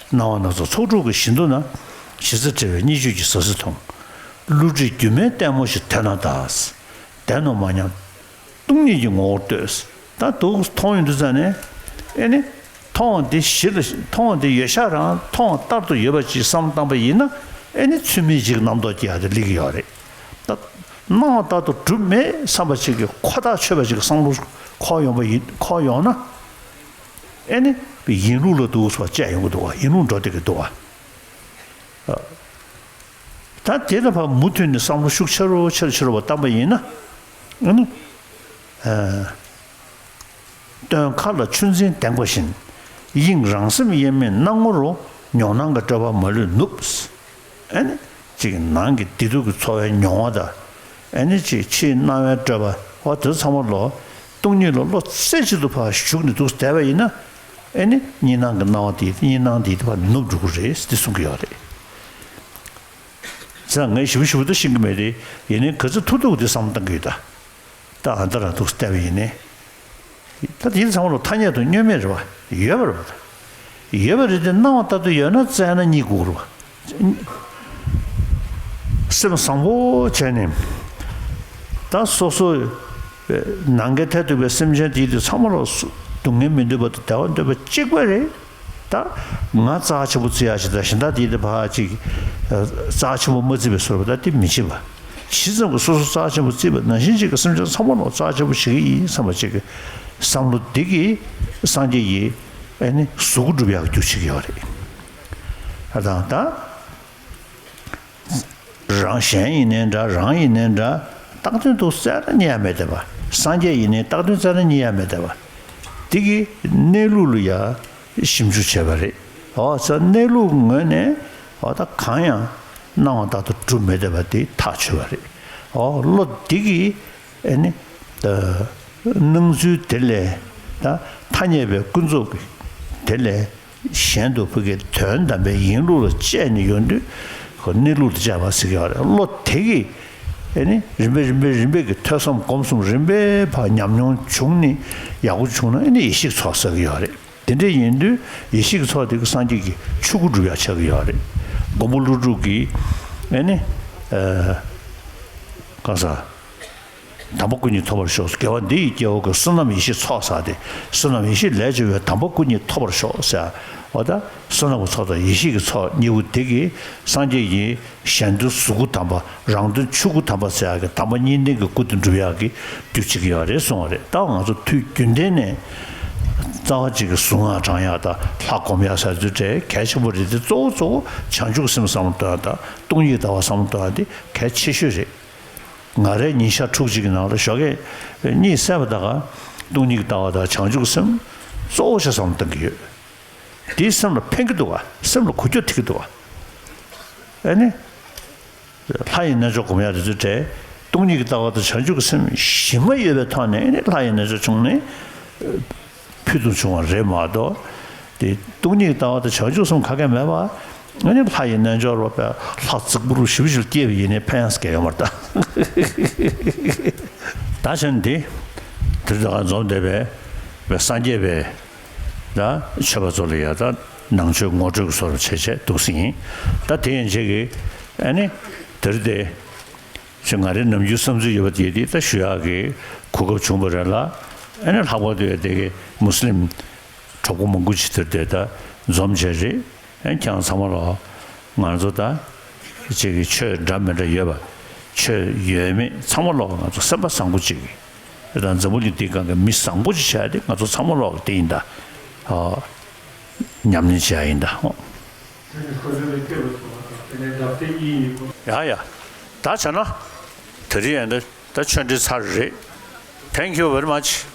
སྣང་བ་སྣ་ཚོགས་ཚོགས་དྲུག་གི་བཞི་མདོ་ན། གཞི་རྩ་བྲལ་བའི་གཉིས་ཆོས་ཀྱི་ཟང་ཟིང་མཐོང་། བསླུ་བྲིད་སྒྱུ་མའི་ལྟད་མོ་ཞིག་དེ་ན་གདའ། བདེན་ནོ་མ་སྙམ། སྟོང་ཉིད་ཀྱི་ངོ་བོར་ལྟོས། ད་འདུག་མཐོང་ཡོང་དུས་ཙང་ནས། ཨེ་ནི། མཐོང་བ་འདི་གཞི་ལ་མཐོང་བ་འདི་ཡོད་ཤག་རང་མཐོང་བ་ལྟར་དུ་ཡོད་པ་ཅིག་བསམ་བློ་བཏང་པ་ཡིན་ན། ཨེ་ནི་ཚུལ་མིན་གཅིག་རྣམ་རྟོག་སྐྱེ་ཡག་དེ་སླེབས་ཀྱི་ཡོད་རེད། ད་སྣང་བ་ལྟར་དུ་གྲུབ་མེད་བསམ་པ་ཅིག་གིས་ཁོ་ཐག་ཆོད་པ་ཅིག་གི་བསམ་བློ་འཁོར་ཡོང་པ་ཡིན། འཁོར་ཡོང་ན། ཨེ་ནི་ཡིན་ལུགས་ལ་འདུག་སེ་དཔྱད་ཡོང་གི་འདུག་བ། ཡིན་ལུགས་འགྲོ་བསྡད་ཀྱི་འདུག་བ། ད་དེ་ལ་ཕར་མུ་མཐུད་ནས་བསམ་བློ་ཤུགས་ཆེ་རུ་ཆེ་རུ་ཆེ་རུ་བ་བཏང་པ་ཡིན་ན། ཨ་ནི། ཨ། སྟོན་མཁའ་ལ་ཆུ་འཛིན་ལྡེངས་པ་བཞིན། དབྱིངས་རང་སེམས་དབྱེར་མེད་སྣང་ངོ་རུ། མྱོང་སྣང་གི་སྤྲོས་པ་མ་ལུས་ནུབ། ཨེ་ནི། ཅིག་ནང་གི་བདེ་སྡུག་གི་ཚོར་བའི་མྱོང་བ་དང་། ཨེ་ནི་ཅིག་ཕྱིའི་སྣང་བའི་སྤྲོས་པ། འོ་དེ་ཚང་མ་ལོ། སྟོང་ཉིད་ལ་བློ་རྩེ་གཅིག་ཏུ་ཕར་ཞུགས་ནས་འདུག་བསྡད་པ་ཡིན་ན། ཨེ་ནི་གཉིས་སྣང་གི་སྣང་བ་དེ་གཉིས་སྣང་དེ་ཕར་ནུབ་འགྲོ་གི་རེད་ཟེར་གསུང་གི་ཡོད་རེད། ཟེར་ན་ངས་ཞིབ་ཞིབ་ཏུ་ཤེས་ཀྱི་མེད་དེ། ཡིན་ནའི་ག་ཚོད་ཐུབ་ཐུབ་དེ་བསམ་བློ་གཏང་གི་ཡོད་ད། ད་ཨ་ད་ར་འདུག་བལྟས་པ་ཡིན་ནའི། ད་དེ་ཚང་མ་ལོ་ཐ་སྙད་དུ་བསྙོན་མེད་རེད་བ། ཡོད་པ་རེད་བ། ད་ཡོད་པ་རེད་དེ་སྣང་བ་ལྟར་དུ་ཡོད་ན་བཙལ་ན་རྙེད་དགོས་རེད་བ། སེམས་བཟང་པོ་བྱས་ནས། ད་སོ་སོ་ནང་གི་མཐར་ཐུག་པའི་སེམས་ཅན་དེ་དུས་ཚང་མ་ལ་སྡུག་བསྔལ་མི་འདོད་པ་དང་བདེ་བ་འདོད་པ་གཅིག་པ་རེད། ད་ང་རྩ་ཆེན་པོ་བརྩི་ཡག་ཞིག་དང་གཞན་དག་དེ་དེ་ཕར་ཅིག་རྩ་ཆེན་པོ་མ་བརྩི་བའི་བཟོ་འདྲ་ད་དེ་མི་བྱེད་པ། ཇི་ཙམ་གྱིས་སོ་སོ་རྩ་ཆེན་པོ་བརྩིས་པ་ནང་བཞིན་ཅིག་གི་སེམས་ཅན་ཚང་མ་ལ་རྩ་ཆེན་པོ་བྱེད་ཀྱི་ཡིན་བསམ་པ་ཅིག་གི་བསམ་བློ་འདི་གིས་སངས་རྒྱས་ཀྱི་ཨེ་ནི་གཟུགས་སྒྲུབ་ཡག་རྒྱུ་བྱེད་ཀྱི་ཡོད་རེད། ད་ད། རང་གཞན་ཡིན་ནའི་འདྲ། རང་ཡིན་ནའི་འདྲ། བཏགས་དོན་དུ་བཙལ་ན་རྙེད་ཡ་མེད་བསྡད་པ། སངས་རྒྱས་ཡིན་ནའི་བཏགས་དོན་བཙལ་ན་རྙེད་ཡ་མེད་བསྡད་པ། འདི་གི་གནས་ལུགས་ལ་ཡ་ཞིབ་འཇུག་བྱས་པ་རེད། འོ་ཙང་གནས་ལུགས་ངོས་ནས་འོ་ད་གང་ཡང་སྣང་བ་ལྟར་དུ་གྲུབ་མེད་བསྡད་པ་དེ་ཐག་ཆོད་པ་རེད། འོ་བློ་འདི་གི་ཨེ་ནི་ད་སྣང་ཚུལ་དེ་ལས་ད་ཐ་སྙད་པའི་ཀུན་རྫོབ་ཀྱི་དེ་ལས། གཞན་དུ་ཕ་གི་དོན་དམ་པའི་ཡིན་ལུགས་ལ་དཔྱད་ནས་ཡོང་དུས་ཁོ་གནས་ལུགས་དེ་དཔྱད་པ་ཟེར་གྱི་ཡོད་རེད། བློ་དེ་གིས་ཨེ་ནི་རིམ་པས་རིམ་པས་རིམ་པས་ཀྱི་ཐོས་བསམ་སྒོམ་གསུམ་རིམ་པས་ཕར་ཉམས་མྱོང་བྱུང་ནས་ཡག་པོ་བྱུང་ན་ཨེ་ནི་ཡེ་ཤེས་ཀྱི་ཚོགས་ཟེར་གྱི་ཡོད་རེད། དེ་འདྲ་ཡིན་དུས་ཡེ་ཤེས་ཀྱི་ཚོགས་དེ་གིས་སངས་རྒྱས་ཀྱི་ཆོས་སྐུ་སྒྲུབ་ཡག་ཆགས་ཀྱི་ཡོད་རེད། མགོན་པོ་ཀླུ་སྒྲུབ་ཀྱིས་ཨེ་ནི་ཨ་གང་ཟག་དམ་པ་སྐུ་གཉིས་ཐོབ་པར་ཤོག་དགེ་བ་འདི་ཡི་སྐྱེ་བོ་ཀུན། བསོད་ནམས་ཡེ་ཤེས་ཚོགས་བསགས་ཏེ། བསོད་ནམས་ཡེ་ཤེས་ལས་བྱུང་བའི། དམ་པ་སྐུ་གཉིས་ཐོབ་པར་ཤོག་ཟེར། འོ་ད་བསོད་ནམས་ཀྱི་ཚོགས་དང་ཡེ་ཤེས་ཀྱི་ཚོགས་གཉིས་པོ་དེ་གིས་སངས་རྒྱས་ཀྱི་གཞན་དོན་གཟུགས་སྐུ་དམ་པ། རང་དོན་ཆོས་སྐུ་དམ་པ་ཟེར་ཡག་གི་དམ་པ་གཉིས་ལྡན་གྱི་སྐུ་དེ་འགྲུབ་ཡག་གི་རྒྱུ་བྱེད་ཀྱི་ཡོད་རེད་གསུངས་པ་རེད། ད་ང་ཚོ་དུས་རྒྱུན་ལྡན་ནས་རྩ་བ་གཅིག་གི་གཟུངས་སྔགས་བགྲང་ཡག་དང་ལྷ་སྒོམ་ཡག་ཟེར་ཚུལ་དེ་གལ་ཆེན་པོ་རེད་དེ། གཙོ་བོ་གཙོ་བོ་བྱང་ཆུབ་སེམས་བསམ་བློ་གཏོང་ཡག་དང་སྟོང་ཉིད་ལྟ་བ་བསམ་བློ་གཏོང་ཡག་དེ་གལ་ཆེ་ཤོས་རེད། ང་རའི་ཉིན་ཞག་ཕྲུགས་གཅིག་གི་ནང་ལ་ཞོགས་ཀས་གཉིད་སད་པ་ད་ག་སྟོང་ཉིད་ལྟ་བ་དང་བྱང་ཆུབ་སེམས་གཙོ་བོ་ཆེ་བསམ་བློ་གཏོང་གི་ཡོད། དེས་སེམས་ལ་ཕན་གྱི་འདུག་ག་སེམས་ལ་གོ་རྒྱུ་ཐེབས་ཀྱི་འདུག་ག་ཨེ་ནི། ལྷ་ཡི་རྣལ་འབྱོར་སྒོམ་ཡག་དེ་ཚོའི་གྲས་སྟོང་ཉིད་ཀྱི་ལྟ་བ་དང་བྱང་ཆུབ་ཀྱི་སེམས་གཞི་མ་ཡོད་པའི་ཐོག་ནས་ཨེ་ནི་ལྷ་ཡི་རྣལ་འབྱོར་བྱུང་ནས། ཕུལ་དུ་བྱུང་བ་རེད་མ་གཏོགས། དེ་སྟོང་ཉིད་ལྟ་བ་དང་བྱང་ཆུབ་སེམས་ཁ་སྐད་མེད་པ། ཨ་ནི་ལྷ་ཡི་རྣལ་འབྱོར་རོ་པའི་ལྷ་རྫིག་པོ་རུ་ཞིབ་ཞིབ་སྐྱེས་པ་ཡིན་ནའི་ཕན་ཡང་སྐྱེ་ཡོད་མ་རེད་ད། ད་ཆ་འདི་དེ་རིང་ད་ག་འཛོམས་བསྡད་པའི་སངས་རྒྱས་པའི་ད་ཆོས་པ་ཚོ་ལ་ཡ་ད་ནང་ཆོས་ངོ་སྤྲོད་ཀྱི་བཟོ་འདྲ་བྱས་བྱས་འདུག་སེ་ཡིན། ད་དེ་ཡན་ཆད་ཀྱི་ཨ་ནི་དེ་རིང་དེ། ཅིག་ང་རའི་ནམ་རྒྱུན་བསམ་ཚུལ་ཡོད་པ་དེ་དེ་ད་ཞུ་ཡག་གི་གོ་སྐབས་བྱུང་བ་རེད་ལ། ཨ་ནི་ལྷག་པར་དུ་ཡ་དེ་གི་མུ་སི་ལིམ་གྲོགས་པོ་མང་པོ་ཅིག་དེར་དེ་ད་འཛོམས་བྱས་རེད། ཨ་ནི་ཁྱེད་རང་ཚང་མ་ལོག་ང་ཚོ་ད་ཅིག་གི་ཆོས་འདྲ་མི་འདྲ་ཡོད་པ། ཆོས་ཡོད་མེད་ཚང་མ་ལོག་ང་ཚོ་སེམས་པ་བཟང་པོ་ཅིག་གི་ད་འཛམ་བུ་གླིང་འདི་སྒང་གི་མི་བཟང་པོ་ཅིག་བྱས་ཏེ་ང་ཚོ་ཚང་མ་ལོག་དེ་ཡིན་ད། ཨ། ཉམས་ལེན་བྱེད་ཡ་ཡིན་ད། ཨོ། ཡ་ཡ། ད་བྱས་ན་དེ་རིང་ཡང་ད་ད་ཆོས་འབྲེལ་ཚར་རེད། Thank you very much.